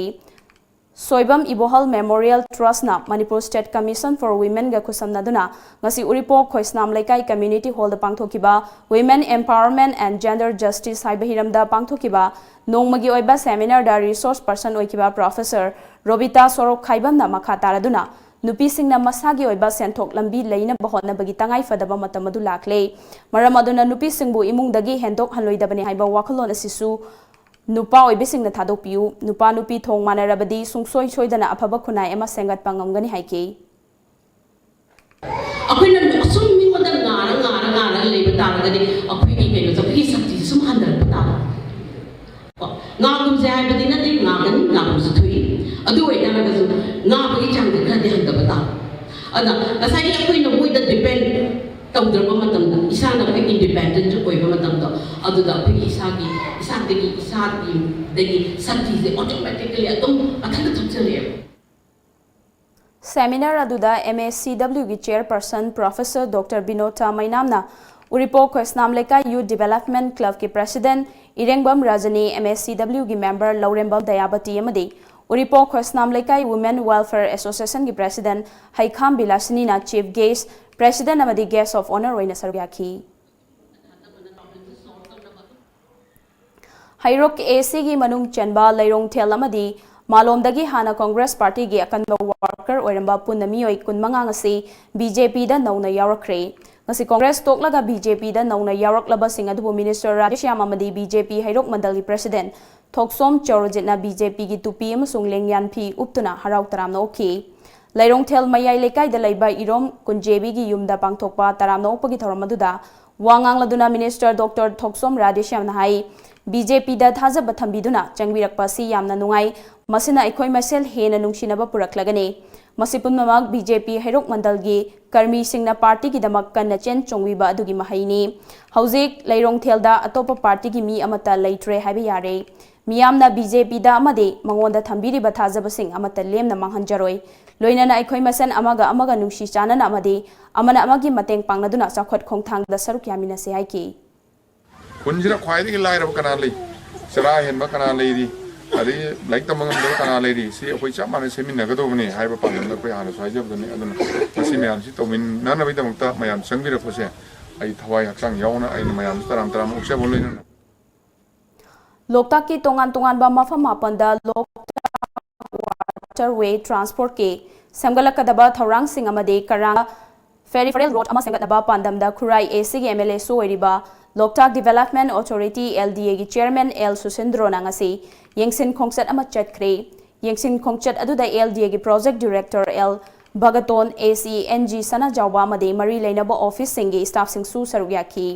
Soibam ꯏꯕꯣꯍꯜ Memorial Trustꯅ Manipur State Commission for Womenꯒ ꯈꯨꯠꯁꯝꯅꯗꯨꯅ ꯉꯁꯤ ꯎꯔꯤꯄꯣꯛ ꯈꯣꯏꯁꯅꯥꯝ ꯂꯩꯀꯥꯏ Community Hallꯗ ꯄꯥꯡꯊꯣꯛꯈꯤꯕ Women Empowerment and Gender Justice ꯍꯥꯏꯕ ꯍꯤꯔꯝꯗ ꯄꯥꯡꯊꯣꯛꯈꯤꯕ ꯅꯣꯡꯃꯒꯤ ꯑꯣꯏꯕ seminarꯗ resource person ꯑꯣꯏꯈꯤꯕ Professor ꯔꯣꯕꯤꯇꯥ ꯁꯣꯔꯣꯛꯈꯥꯏꯕꯝꯅ ꯃꯈꯥ ꯇꯥꯔꯗꯨꯅ ꯅꯨꯄꯤꯁꯤꯡꯅ ꯃꯁꯥꯒꯤ ꯑꯣꯏꯕ ꯁꯦꯟꯊꯣꯛ ꯂꯝꯕꯤ ꯂꯩꯅꯕ ꯍꯣꯠꯅꯕꯒꯤ ꯇꯉꯥꯏ ꯐꯗꯕ ꯃꯇꯝ ꯑꯗꯨ ꯂꯥꯛꯂꯦ꯫ ꯃꯔꯝ ꯑꯗꯨꯅ ꯅꯨꯄꯤꯁꯤꯡꯕꯨ ꯏꯃꯨꯡꯗꯒꯤ ꯍꯦꯟꯗꯣꯛꯍꯜꯂꯣꯏꯗꯕꯅꯤ ꯍꯥꯏꯕ ꯋꯥꯈꯜꯂꯣꯟ ꯑꯁꯤꯁꯨ ꯅꯨꯄꯥ ꯑꯣꯏꯕꯤꯁꯤꯡꯅ ꯊꯥꯗꯣꯛꯄꯤꯌꯨ꯫ ꯅꯨꯄꯥ ꯅꯨꯄꯤ ꯊꯣꯡ ꯃꯥꯟꯅꯔꯕꯗꯤ ꯁꯨꯡꯁꯣꯏ ꯁꯣꯏꯗꯅ ꯑꯐꯕ ꯈꯨꯟꯅꯥꯏ ꯑꯃ ꯁꯦꯝꯒꯠꯄ ꯉꯝꯒꯅꯤ ꯍꯥꯏꯈꯤ꯫ ꯑꯩꯈꯣꯏꯅ ꯑꯁꯨꯝ ꯃꯤꯉꯣꯟꯗ ꯉꯥꯔ ꯉꯥꯔ ꯉꯥꯔꯒ ꯂꯩꯕ ꯇꯥꯔꯒꯗꯤ ꯑꯩꯈꯣꯏꯒꯤ ꯀꯩꯅꯣꯁꯦ, ꯑꯩꯈꯣꯏꯒꯤ ꯁꯛꯇꯤꯁꯦ ꯁꯨꯝ ꯍꯟꯊꯔꯛꯄ ꯇꯥꯕ꯫ ꯀꯣ, ꯉꯥꯒꯨꯝꯁꯦ ꯍꯥꯏꯕꯗꯤ ꯅꯠꯇꯦ, ꯉꯥꯒꯅꯤ, ꯉꯥꯒꯨꯝꯁꯨ ꯊꯣꯛꯏ꯫ ꯑꯗꯨ ꯑꯣꯏꯇꯥꯔꯒꯁꯨ ꯉꯥꯕꯒꯤ ꯆꯥꯡꯁꯦ ꯈꯔꯗꯤ ꯍꯟꯊꯕ ꯇꯥꯕ꯫ ꯑꯗ ꯉꯁꯥꯏꯒꯤ ꯑꯩꯈꯣꯏꯅ ꯃꯣꯏꯗ depend ꯇꯧꯗ꯭ꯔꯕ ꯃꯇꯝꯗ, ꯏꯁꯥꯅ ꯑꯩꯈꯣꯏ independent ꯑꯣꯏꯕ ꯃꯇꯝꯗꯣ, ꯑꯗꯨꯗ ꯑꯩꯈꯣꯏꯒꯤ ꯏꯁꯥꯒꯤ, ꯏꯁꯥꯗꯒꯤ, ꯏꯁꯥꯒꯤꯗꯒꯤ ꯁꯛꯇꯤꯁꯦ automatically ꯑꯗꯨꯝ ꯃꯊꯟꯇ ꯊꯣꯛꯆꯔꯛꯑꯦꯕ꯫ Seminar ꯑꯗꯨꯗ MACWꯒꯤ Chairperson Professor Doctor ꯕꯤꯅꯣꯇꯥ ꯃꯩꯅꯥꯝꯅ ꯎꯔꯤꯄꯣꯛ ꯈꯣꯏꯁꯅꯥꯝ ꯂꯩꯀꯥꯏ Youth Development Clubꯀꯤ President ꯏꯔꯦꯡꯕꯝ ꯔꯖꯅꯤ, MACWꯒꯤ member ꯂꯧꯔꯦꯝꯕꯝ ꯗꯌꯥꯕꯇꯤ ꯑꯃꯗꯤ ꯎꯔꯤꯄꯣꯛ ꯈꯣꯏꯁꯅꯥꯝ ꯂꯩꯀꯥꯏ Women Welfare Associationꯒꯤ President ꯍꯩꯈꯥꯝ ꯕꯤꯂꯥꯁꯤꯅꯤꯅ Chief Guest, President ꯑꯃꯗꯤ Guest of Honour ꯑꯣꯏꯅ ꯁꯔꯨꯛ ꯌꯥꯈꯤ꯫ ꯍꯩꯔꯣꯛ ACꯒꯤ ꯃꯅꯨꯡ ꯆꯟꯕ ꯂꯩꯔꯣꯡꯊꯦꯜ ꯑꯃꯗꯤ ꯃꯥꯂꯣꯝꯗꯒꯤ ꯍꯥꯟꯅ Congress Partyꯒꯤ ꯑꯀꯟꯕ worker ꯑꯣꯏꯔꯝꯕ ꯄꯨꯟꯅ ꯃꯤꯑꯣꯏ ꯀꯨꯟꯃꯉꯥ ꯉꯁꯤ BJPꯗ ꯅꯧꯅ ꯌꯥꯎꯔꯛꯈ꯭ꯔꯦ꯫ ꯉꯁꯤ Congress ꯇꯣꯛꯂꯒ BJPꯗ ꯅꯧꯅ ꯌꯥꯎꯔꯛꯂꯕꯁꯤꯡ ꯑꯗꯨꯕꯨ Minister ꯔꯥꯙꯦꯁ꯭ꯌꯥꯝ ꯑꯃꯗꯤ BJP ꯍꯩꯔꯣꯛ ꯃꯟꯗꯜꯒꯤ President ꯊꯣꯛꯁꯣꯝ ꯆꯧꯔꯖꯤꯠꯅ ꯕꯤ ꯖꯦ ꯄꯤꯒꯤ ꯇꯨꯄꯤ ꯑꯃꯁꯨꯡ ꯂꯦꯡꯌꯥꯟ ꯐꯤ ꯎꯞꯇꯨꯅ ꯍꯔꯥꯎ ꯇꯔꯥꯝꯅ ꯑꯣꯛꯈꯤ꯫ ꯂꯩꯔꯣꯡꯊꯦꯜ ꯃꯌꯥꯏ ꯂꯩꯀꯥꯏꯗ ꯂꯩꯕ ꯏꯔꯣꯝ ꯀꯨꯟꯖꯦꯕꯤꯒꯤ ꯌꯨꯝꯗ ꯄꯥꯡꯊꯣꯛꯄ ꯇꯔꯥꯝꯅ ꯑꯣꯛꯄꯒꯤ ꯊꯧꯔꯝ ꯑꯗꯨꯗ ꯋꯥ ꯉꯥꯡꯂꯗꯨꯅ ꯃꯤꯅꯤꯁꯇꯔ ꯗꯣꯛꯇꯔ ꯊꯣꯛꯁꯣꯝ ꯔꯥꯙꯦꯁ꯭ꯌꯥꯝꯅ ꯍꯥꯏ, ꯕꯤ ꯖꯦ ꯄꯤꯗ ꯊꯥꯖꯕ ꯊꯝꯕꯤꯗꯨꯅ ꯆꯪꯕꯤꯔꯛꯄ ꯑꯁꯤ ꯌꯥꯝꯅ ꯅꯨꯡꯉꯥꯏ꯫ ꯃꯁꯤꯅ ꯑꯩꯈꯣꯏ ꯃꯁꯦꯜ ꯍꯦꯟꯅ ꯅꯨꯡꯁꯤꯅꯕ ꯄꯨꯔꯛꯂꯒꯅꯤ꯫ ꯃꯁꯤ ꯄꯨꯝꯅꯃꯛ ꯕꯤ ꯖꯦ ꯄꯤ ꯍꯩꯔꯣꯛ ꯃꯟꯗꯜꯒꯤ ꯀꯔꯃꯤꯁꯤꯡꯅ ꯄꯥꯔꯇꯤꯒꯤꯗꯃꯛ ꯀꯟꯅ ꯆꯦꯟ ꯆꯣꯡꯕꯤꯕ ꯑꯗꯨꯒꯤ ꯃꯍꯩꯅꯤ꯫ ꯍꯧꯖꯤꯛ ꯂꯩꯔꯣꯡꯊꯦꯜꯗ ꯑꯇꯣꯞꯄ ꯄꯥꯔꯇꯤꯒꯤ ꯃꯤ ꯑꯃꯠꯇ ꯂꯩꯇ꯭ꯔꯦ ꯍꯥꯏꯕ ꯌꯥꯔꯦ꯫ ꯃꯤꯌꯥꯝꯅ ꯕꯤ ꯖꯦ ꯄꯤꯗ ꯑꯃꯗꯤ ꯃꯉꯣꯟꯗ ꯊꯝꯕꯤꯔꯤꯕ ꯊꯥꯖꯕꯁꯤꯡ ꯑꯃꯠꯇ ꯂꯦꯝꯅ ꯃꯥꯡꯍꯟꯖꯔꯣꯏ꯫ ꯂꯣꯏꯅꯅ ꯑꯩꯈꯣꯏ ꯃꯁꯦꯟ ꯑꯃꯒ ꯑꯃꯒ ꯅꯨꯡꯁꯤ ꯆꯥꯟꯅꯅ ꯑꯃꯗꯤ ꯑꯃꯅ ꯑꯃꯒꯤ ꯃꯇꯦꯡ ꯄꯥꯡꯅꯗꯨꯅ ꯆꯥꯎꯈꯠ ꯈꯣꯡꯊꯥꯡꯗ ꯁꯔꯨꯛ ꯌꯥꯃꯤꯟꯅꯁꯤ ꯍꯥꯏꯈꯤ꯫ ꯈꯨꯟꯁꯤꯗ ꯈ꯭ꯋꯥꯏꯗꯒꯤ ꯂꯥꯏꯔꯕ ꯀꯅꯥ ꯂꯩ? ꯆꯔꯥ ꯍꯦꯟꯕ ꯀꯅꯥ ꯂꯩꯔꯤ? ꯑꯗꯒꯤ ꯂꯥꯏꯔꯤꯛ ꯇꯝꯕ ꯉꯝꯗꯕ ꯀꯅꯥ ꯂꯩꯔꯤ? ꯁꯤ ꯑꯩꯈꯣꯏ ꯆꯞ ꯃꯥꯟꯅ ꯁꯦꯝꯃꯤꯟꯅꯒꯗꯧꯕꯅꯤ ꯍꯥꯏꯕ ꯄꯥꯟꯗꯝꯗ ꯑꯩꯈꯣꯏ ꯍꯥꯟꯅꯁꯨ ꯍꯥꯏꯖꯕꯗꯨꯅꯤ꯫ ꯑꯗꯨꯅ ꯃꯁꯤ ꯃꯌꯥꯝꯁꯤ ꯇꯧꯃꯤꯟꯅꯅꯕꯒꯤꯗꯃꯛꯇ ꯃꯌꯥꯝ ꯆꯪꯕꯤꯔꯛꯄꯁꯦ ꯑꯩ ꯊꯋꯥꯏ ꯍꯛꯆꯥꯡ ꯌꯥꯎꯅ ꯑꯩꯅ ꯃꯌꯥꯝꯁꯤ ꯇꯔꯥꯝ ꯇꯔꯥꯝ ꯑꯣꯛꯆꯕ ꯂꯣꯏꯅꯅ ꯂꯣꯛꯇꯥꯛꯀꯤ ꯇꯣꯉꯥꯟ ꯇꯣꯉꯥꯟꯕ ꯃꯐꯝ ꯃꯥꯄꯟꯗ ꯂꯣꯛꯇꯥꯛ ꯋꯥꯇꯔꯋꯦ ꯇ꯭ꯔꯥꯟꯁꯄꯣꯔꯠꯀꯤ ꯁꯦꯝꯒꯠꯂꯛꯀꯗꯕ ꯊꯧꯔꯥꯡꯁꯤꯡ ꯑꯃꯗꯤ ꯀꯔꯥꯡ ꯐꯦꯔꯤꯐꯔꯦꯜ ꯔꯣꯗ ꯑꯃ ꯁꯦꯝꯒꯠꯅꯕ ꯄꯥꯟꯗꯝꯗ ꯈꯨꯔꯥꯏ ꯑꯦ ꯁꯤꯒꯤ ꯑꯦꯝ ꯑꯦꯜ ꯑꯦꯁꯨ ꯑꯣꯏꯔꯤꯕ ꯂꯣꯛꯇꯥꯛ ꯗꯤꯚꯦꯂꯞꯃꯦꯟ ꯑꯣꯊꯣꯔꯤꯇꯤ, ꯑꯦꯜ ꯗꯤ ꯑꯦꯒꯤ ꯆꯦꯌꯔꯃꯦꯟ ꯑꯦꯜ ꯁꯨꯁꯤꯟꯗ꯭ꯔꯣꯅ ꯉꯁꯤ ꯌꯦꯡꯁꯤꯟ ꯈꯣꯡꯆꯠ ꯑꯃ ꯆꯠꯈ꯭ꯔꯦ꯫ ꯌꯦꯡꯁꯤꯟ ꯈꯣꯡꯆꯠ ꯑꯗꯨꯗ ꯑꯦꯜ ꯗꯤ ꯑꯦꯒꯤ ꯄ꯭ꯔꯣꯖꯦꯛ ꯗꯤꯔꯦꯛꯇꯔ ꯑꯦꯜ ꯚꯒꯇꯣꯟ, ꯑꯦ ꯁꯤ ꯑꯦꯟ ꯖꯤ ꯁꯅꯥꯖꯥꯎꯕ ꯑꯃꯗꯤ ꯃꯔꯤ ꯂꯩꯅꯕ ꯑꯣꯐꯤꯁꯁꯤꯡꯒꯤ ꯁ꯭ꯇꯥꯐꯁꯤꯡꯁꯨ ꯁꯔꯨꯛ ꯌꯥꯈꯤ꯫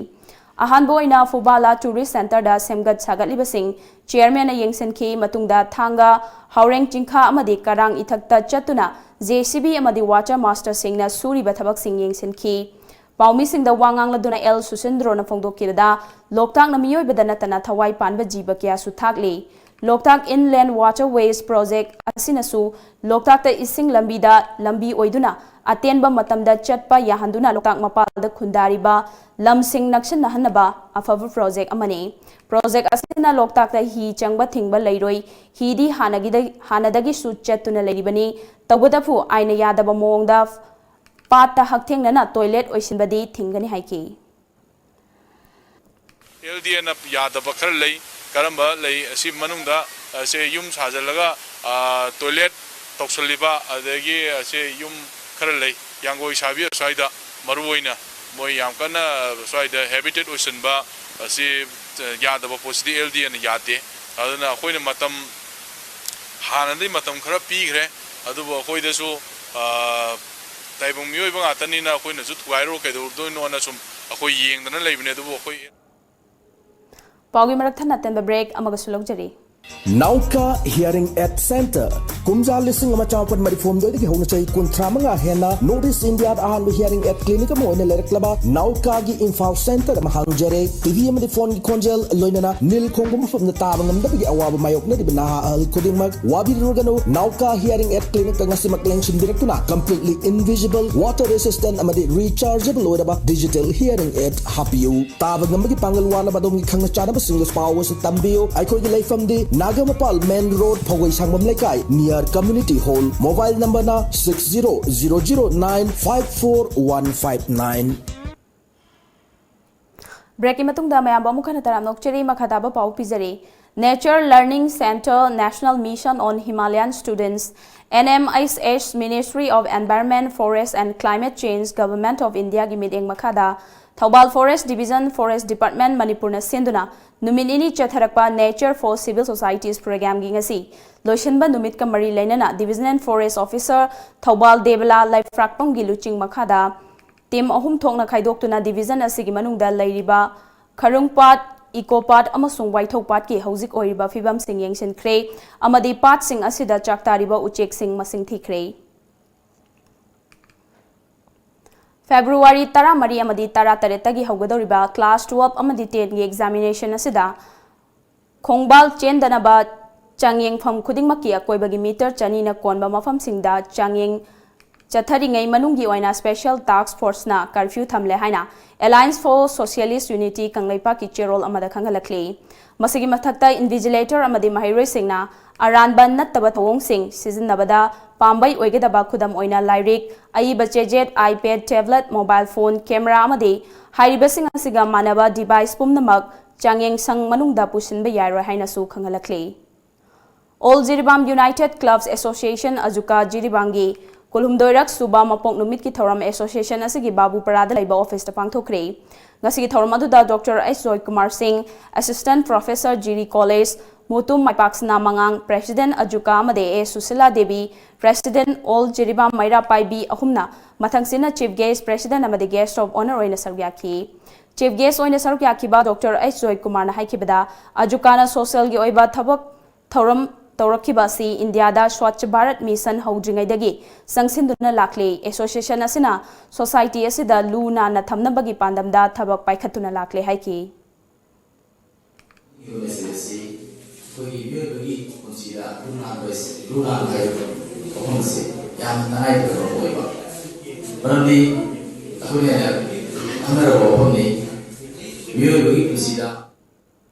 ꯑꯍꯥꯟꯕ ꯑꯣꯏꯅ ꯐꯨꯕꯥꯂꯥ ꯇꯨꯔꯤꯁ ꯁꯦꯟꯇꯔꯗ ꯁꯦꯝꯒꯠ ꯁꯥꯒꯠꯂꯤꯕꯁꯤꯡ ꯆꯦꯌꯔꯃꯦꯟꯅ ꯌꯦꯡꯁꯤꯟꯈꯤ꯫ ꯃꯇꯨꯡꯗ ꯊꯥꯡꯒ, ꯍꯥꯎꯔꯦꯡ ꯆꯤꯡꯈꯥ ꯑꯃꯗꯤ ꯀꯔꯥꯡ ꯏꯊꯛꯇ ꯆꯠꯇꯨꯅ ꯖꯦ ꯁꯤ ꯕꯤ ꯑꯃꯗꯤ ꯋꯥꯇꯔ ꯃꯥꯁꯇꯔꯁꯤꯡꯅ ꯁꯨꯔꯤꯕ ꯊꯕꯛꯁꯤꯡ ꯌꯦꯡꯁꯤꯟꯈꯤ꯫ ꯄꯥꯎꯃꯤꯁꯤꯡꯗ ꯋꯥ ꯉꯥꯡꯂꯗꯨꯅ ꯑꯦꯜ ꯁꯨꯁꯤꯟꯗ꯭ꯔꯣꯅ ꯐꯣꯡꯗꯣꯛꯈꯤꯕꯗ, ꯂꯣꯛꯇꯥꯛꯅ ꯃꯤꯑꯣꯏꯕꯗ ꯅꯠꯇꯅ ꯊꯋꯥꯏ ꯄꯥꯟꯕ ꯖꯤꯕ ꯀꯌꯥꯁꯨ ꯊꯥꯛꯂꯤ꯫ ꯂꯣꯛꯇꯥꯛ ꯏꯟꯂꯦꯟ ꯋꯥꯇꯔꯋꯦꯁ ꯄ꯭ꯔꯣꯖꯦꯛ ꯑꯁꯤꯅꯁꯨ ꯂꯣꯛꯇꯥꯛꯇ ꯏꯁꯤꯡ ꯂꯝꯕꯤꯗ ꯂꯝꯕꯤ ꯑꯣꯏꯗꯨꯅ ꯑꯇꯦꯟꯕ ꯃꯇꯝꯗ ꯆꯠꯄ ꯌꯥꯍꯟꯗꯨꯅ ꯂꯣꯛꯇꯥꯛ ꯃꯄꯥꯜꯗ ꯈꯨꯟꯗꯥꯔꯤꯕ ꯂꯝꯁꯤꯡ ꯅꯛꯁꯤꯟꯅꯍꯟꯅꯕ ꯑꯐꯕ ꯄ꯭ꯔꯣꯖꯦꯛ ꯑꯃꯅꯤ꯫ ꯄ꯭ꯔꯣꯖꯦꯛ ꯑꯁꯤꯅ ꯂꯣꯛꯇꯥꯛꯇ ꯍꯤ ꯆꯪꯕ ꯊꯤꯡꯕ ꯂꯩꯔꯣꯏ꯫ ꯍꯤꯗꯤ ꯍꯥꯟꯅꯒꯤꯗ-, ꯍꯥꯟꯅꯗꯒꯤꯁꯨ ꯆꯠꯇꯨꯅ ꯂꯩꯔꯤꯕꯅꯤ꯫ ꯇꯧꯕꯇꯕꯨ ꯑꯥꯏꯟꯅ ꯌꯥꯗꯕ ꯃꯑꯣꯡꯗ ꯄꯥꯠꯇ ꯍꯛꯊꯦꯡꯅꯅ ꯇꯣꯏꯂꯦꯠ ꯑꯣꯏꯁꯤꯟꯕꯗꯤ ꯊꯤꯡꯒꯅꯤ ꯍꯥꯏꯈꯤ꯫ ꯑꯦꯜ ꯗꯤ ꯑꯦꯅ ꯌꯥꯗꯕ ꯈꯔ ꯂꯩ꯫ ꯀꯔꯝꯕ ꯂꯩ? ꯑꯁꯤ ꯃꯅꯨꯡꯗ, ꯑ, ꯁꯦ ꯌꯨꯝ ꯁꯥꯖꯤꯜꯂꯒ, ꯑ, ꯇꯣꯏꯂꯦꯠ ꯇꯧꯁꯜꯂꯤꯕ, ꯑꯗꯒꯤ ꯑꯁꯦ ꯌꯨꯝ ꯈꯔ ꯂꯩ꯫ ꯌꯥꯡꯒꯣꯏ ꯁꯥꯕꯤ ꯑꯁ꯭ꯋꯥꯏꯗ ꯃꯔꯨ ꯑꯣꯏꯅ ꯃꯣꯏ ꯌꯥꯝ ꯀꯟꯅ, ꯑ, ꯁ꯭ꯋꯥꯏꯗ ꯍꯦꯕꯤꯇꯦꯠ ꯑꯣꯏꯁꯤꯟꯕ, ꯑꯁꯤ, ꯑ, ꯌꯥꯗꯕ ꯄꯣꯠꯁꯤꯗꯤ ꯑꯦꯜ ꯗꯤ ꯑꯦꯅ ꯌꯥꯗꯦ꯫ ꯑꯗꯨꯅ ꯑꯩꯈꯣꯏꯅ ꯃꯇꯝ, ꯍꯥꯟꯅꯗꯤ ꯃꯇꯝ ꯈꯔ ꯄꯤꯈ꯭ꯔꯦ, ꯑꯗꯨꯕꯨ ꯑꯩꯈꯣꯏꯗꯁꯨ, ꯑ, ꯇꯥꯏꯕꯪ ꯃꯤꯑꯣꯏꯕ ꯉꯥꯛꯇꯅꯤꯅ ꯑꯩꯈꯣꯏꯅꯁꯨ ꯊꯨꯒꯥꯏꯔꯨꯔ ꯀꯩꯗꯧꯗꯣꯏꯅꯣꯅ ꯁꯨꯝ ꯑꯩꯈꯣꯏ ꯌꯦꯡꯗꯅ ꯂꯩꯕꯅꯦ꯫ ꯑꯗꯨꯕꯨ ꯑꯩꯈꯣꯏ ꯄꯥꯎꯒꯤ ꯃꯔꯛ ꯊꯠꯅ ꯑꯇꯦꯟꯕ break ꯑꯃꯒꯁꯨ ꯂꯧꯖꯔꯤ꯫ ꯅꯥꯎꯀꯥ ꯍꯤꯌꯔꯤꯡ ꯑꯦꯗ ꯁꯦꯟꯇꯔ꯫ ꯀꯨꯝꯖꯥ ꯂꯤꯁꯤꯡ ꯑꯃ ꯆꯥꯃꯥꯄꯟ ꯃꯔꯤꯐꯨꯍꯨꯝꯗꯣꯏꯗꯒꯤ ꯍꯧꯅ ꯆꯍꯤ ꯀꯨꯟꯊ꯭ꯔꯥ ꯃꯉꯥ ꯍꯦꯟꯅ North East India ꯗ ꯑꯍꯥꯟꯕ hearing aid clinic ꯑꯃ ꯑꯣꯏꯅ ꯂꯩꯔꯛꯂꯕ ꯅꯥꯎꯀꯥꯒꯤ ꯏꯝꯐꯥꯜ ꯁꯦꯟꯇꯔ ꯑꯃ ꯍꯥꯡꯖꯔꯦ꯫ ꯇꯤ ꯚꯤ ꯑꯃꯗꯤ ꯐꯣꯟꯒꯤ ꯈꯣꯟꯖꯦꯜ, ꯂꯣꯏꯅꯅ ꯅꯤꯜ ꯈꯣꯡꯕ ꯃꯐꯝꯗ ꯇꯥꯕ ꯉꯝꯗꯕꯒꯤ ꯑꯋꯥꯕ ꯃꯥꯌꯣꯛꯅꯔꯤꯕ ꯅꯍꯥ ꯑꯍꯜ ꯈꯨꯗꯤꯡꯃꯛ ꯋꯥꯕꯤꯔꯨꯔꯒꯅꯨ꯫ ꯅꯥꯎꯀꯥ ꯍꯤꯌꯔꯤꯡ ꯑꯦꯗ ꯀ꯭ꯂꯤꯅꯤꯛꯇ ꯉꯁꯤꯃꯛ ꯂꯦꯡꯁꯤꯟꯕꯤꯔꯛꯇꯨꯅ completely invisible, water resistant ꯑꯃꯗꯤ rechargeable ꯑꯣꯏꯔꯕ digital hearing aid ꯍꯥꯞꯄꯤꯌꯨ꯫ ꯇꯥꯕ ꯉꯝꯕꯒꯤ ꯄꯥꯡꯒꯜ ꯋꯥꯠꯂꯕ ꯑꯗꯣꯝꯒꯤ ꯈꯪꯅ ꯆꯥꯟꯅꯕꯁꯤꯡꯗꯁꯨ ꯄꯥꯎ ꯑꯁꯤ ꯇꯝꯕꯤꯌꯨ꯫ ꯑꯩꯈꯣꯏꯒꯤ ꯂꯩꯐꯝꯗꯤ ꯅꯥꯒꯥꯃꯄꯥꯜ main road, ꯐꯧꯒꯩ ꯁꯪꯕꯝ ꯂꯩꯀꯥꯏ, near community hall꯫ Mobile number ꯅ six zero zero zero nine five four one five nine꯫ Break ꯀꯤ ꯃꯇꯨꯡꯗ ꯃꯌꯥꯝꯕꯨ ꯑꯃꯨꯛ ꯍꯟꯅ ꯇꯔꯥꯝꯅ ꯑꯣꯛꯆꯔꯤ꯫ ꯃꯈꯥ ꯇꯥꯕ ꯄꯥꯎ ꯄꯤꯖꯔꯤ꯫ Nature Learning Centre, National Mission on Himalayan Students, N M H S, Ministry of Environment, Forest and Climate Change, Government of India ꯒꯤ ꯃꯤꯠꯌꯦꯡ ꯃꯈꯥꯗ Thoubal Forest Division, Forest Department, ꯃꯅꯤꯄꯨꯔꯅ ꯁꯤꯟꯗꯨꯅ ꯅꯨꯃꯤꯠ ꯅꯤꯅꯤ ꯆꯠꯊꯔꯛꯄ Nature for Civil Societies program ꯒꯤ ꯉꯁꯤ ꯂꯣꯏꯁꯤꯟꯕ ꯅꯨꯃꯤꯠꯀ ꯃꯔꯤ ꯂꯩꯅꯅ Divisional Forest Officer ꯊꯧꯕꯥꯜ ꯗꯦꯕꯂꯥ ꯂꯩꯐ꯭ꯔꯥꯛꯄꯝꯒꯤ ꯂꯨꯆꯤꯡ ꯃꯈꯥꯗ team ꯑꯍꯨꯝ ꯊꯣꯛꯅ ꯈꯥꯏꯗꯣꯛꯇꯨꯅ division ꯑꯁꯤꯒꯤ ꯃꯅꯨꯡꯗ ꯂꯩꯔꯤꯕ ꯈꯔꯨꯡ ꯄꯥꯠ, ꯏꯀꯣ ꯄꯥꯠ ꯑꯃꯁꯨꯡ ꯋꯥꯏꯊꯧ ꯄꯥꯠꯀꯤ ꯍꯧꯖꯤꯛ ꯑꯣꯏꯔꯤꯕ ꯐꯤꯕꯝꯁꯤꯡ ꯌꯦꯡꯁꯤꯟꯈ꯭ꯔꯦ ꯑꯃꯗꯤ ꯄꯥꯠꯁꯤꯡ ꯑꯁꯤꯗ ꯆꯥꯛ ꯇꯥꯔꯤꯕ ꯎꯆꯦꯛꯁꯤꯡ ꯃꯁꯤꯡ ꯊꯤꯈ꯭ꯔꯦ꯫ February ꯇꯔꯥꯃꯔꯤ ꯑꯃꯗꯤ ꯇꯔꯥꯇꯔꯦꯠꯇꯒꯤ ꯍꯧꯒꯗꯧꯔꯤꯕ class twelve ꯑꯃꯗꯤ ten ꯒꯤ examination ꯑꯁꯤꯗ ꯈꯣꯡꯕꯥꯜ ꯆꯦꯟꯗꯅꯕ ꯆꯥꯡꯌꯦꯡꯐꯝ ꯈꯨꯗꯤꯡꯃꯛꯀꯤ ꯑꯀꯣꯏꯕꯒꯤ meter ꯆꯅꯤꯅ ꯀꯣꯟꯕ ꯃꯐꯝꯁꯤꯡꯗ ꯆꯥꯡꯌꯦꯡ ꯆꯠꯊꯔꯤꯉꯩ ꯃꯅꯨꯡꯒꯤ ꯑꯣꯏꯅ special task force ꯅ curfew ꯊꯝꯂꯦ ꯍꯥꯏꯅ Alliance for Socialist Unity ꯀꯪꯂꯩꯄꯥꯛꯀꯤ ꯆꯦꯔꯣꯜ ꯑꯃꯗ ꯈꯪꯍꯜꯂꯛꯂꯤ꯫ ꯃꯁꯤꯒꯤ ꯃꯊꯛꯇ invigilator ꯑꯃꯗꯤ ꯃꯍꯩꯔꯣꯏꯁꯤꯡꯅ ꯑꯔꯥꯟꯕ ꯅꯠꯇꯕ ꯊꯧꯑꯣꯡꯁꯤꯡ ꯁꯤꯖꯤꯟꯅꯕꯗ ꯄꯥꯝꯕꯩ ꯑꯣꯏꯒꯗꯕ ꯈꯨꯗꯝ ꯑꯣꯏꯅ ꯂꯥꯏꯔꯤꯛ, ꯑꯏꯕ ꯆꯦꯖꯦꯠ, iPad, tablet, mobile phone, camera ꯑꯃꯗꯤ ꯍꯥꯏꯔꯤꯕꯁꯤꯡ ꯑꯁꯤꯒ ꯃꯥꯟꯅꯕ device ꯄꯨꯝꯅꯃꯛ ꯆꯥꯡꯌꯦꯡꯁꯪ ꯃꯅꯨꯡꯗ ꯄꯨꯁꯤꯟꯕ ꯌꯥꯔꯣꯏ ꯍꯥꯏꯅꯁꯨ ꯈꯪꯍꯜꯂꯛꯂꯤ꯫ All Jiribam United Clubs Association, ꯑꯖꯨꯀꯥ ꯖꯤꯔꯤꯕꯥꯝꯒꯤ ꯀꯨꯟꯍꯨꯝꯗꯣꯏꯔꯛ ꯁꯨꯕ ꯃꯄꯣꯛ ꯅꯨꯃꯤꯠꯀꯤ ꯊꯧꯔꯝ association ꯑꯁꯤꯒꯤ ꯕꯥꯕꯨꯄꯔꯥꯗ ꯂꯩꯕ office ꯇ ꯄꯥꯡꯊꯣꯛꯈ꯭ꯔꯦ꯫ ꯉꯁꯤꯒꯤ ꯊꯧꯔꯝ ꯑꯗꯨꯗ ꯗꯣꯛꯇꯔ ꯑꯩꯆ ꯖꯣꯏꯀꯨꯃꯥꯔ ꯁꯤꯡ, Assistant Professor, ꯖꯤꯔꯤ College, ꯃꯨꯇꯨꯝ ꯃꯥꯏꯄꯥꯛꯁꯅꯥ ꯃꯉꯥꯡ, President ꯑꯖꯨꯀꯥ ꯑꯃꯗꯤ ꯑꯦ ꯁꯨꯁꯤꯂꯥ ꯗꯦꯕꯤ, President All ꯖꯤꯔꯤꯕꯥꯝ ꯃꯩꯔꯥ ꯄꯥꯏꯕꯤ ꯑꯍꯨꯝꯅ ꯃꯊꯪꯁꯤꯠꯅ Chief Guest, President ꯑꯃꯗꯤ Guest of Honour ꯑꯣꯏꯅ ꯁꯔꯨꯛ ꯌꯥꯈꯤ꯫ Chief Guest ꯑꯣꯏꯅ ꯁꯔꯨꯛ ꯌꯥꯈꯤꯕ ꯗꯣꯛꯇꯔ ꯑꯩꯆ ꯖꯣꯏꯀꯨꯃꯥꯔꯅ ꯍꯥꯏꯈꯤꯕꯗ, ꯑꯖꯨꯀꯥꯅ socialꯒꯤ ꯑꯣꯏꯕ ꯊꯕꯛ ꯊꯧꯔꯝ ꯇꯧꯔꯛꯈꯤꯕ ꯑꯁꯤ ꯏꯟꯗꯤꯌꯥꯗ Swachh Bharat Mission ꯍꯧꯗ꯭ꯔꯤꯉꯩꯗꯒꯤ ꯆꯪꯁꯤꯟꯗꯨꯅ ꯂꯥꯛꯂꯤ꯫ Association ꯑꯁꯤꯅ society ꯑꯁꯤꯗ ꯂꯨ ꯅꯥꯟꯅ ꯊꯝꯅꯕꯒꯤ ꯄꯥꯟꯗꯝꯗ ꯊꯕꯛ ꯄꯥꯏꯈꯠꯇꯨꯅ ꯂꯥꯛꯂꯦ ꯍꯥꯏꯈꯤ꯫ ꯑꯩꯈꯣꯏꯒꯤ ꯃꯤꯑꯣꯏꯕꯒꯤ ꯄꯨꯟꯁꯤꯗ ꯂꯨ ꯅꯥꯟꯕ ꯑꯁꯤ, ꯂꯨ ꯅꯥꯟꯕ ꯍꯥꯏꯕ ꯋꯥꯐꯝ ꯑꯁꯤ ꯌꯥꯝꯅ ꯇꯉꯥꯏꯐꯗꯕ ꯑꯃ ꯑꯣꯏꯕ, ꯃꯔꯝꯗꯤ ꯑꯩꯈꯣꯏꯅ ꯈꯪꯅꯔꯕ ꯋꯥꯐꯝꯅꯤ꯫ ꯃꯤꯑꯣꯏꯕꯒꯤ ꯄꯨꯟꯁꯤꯗ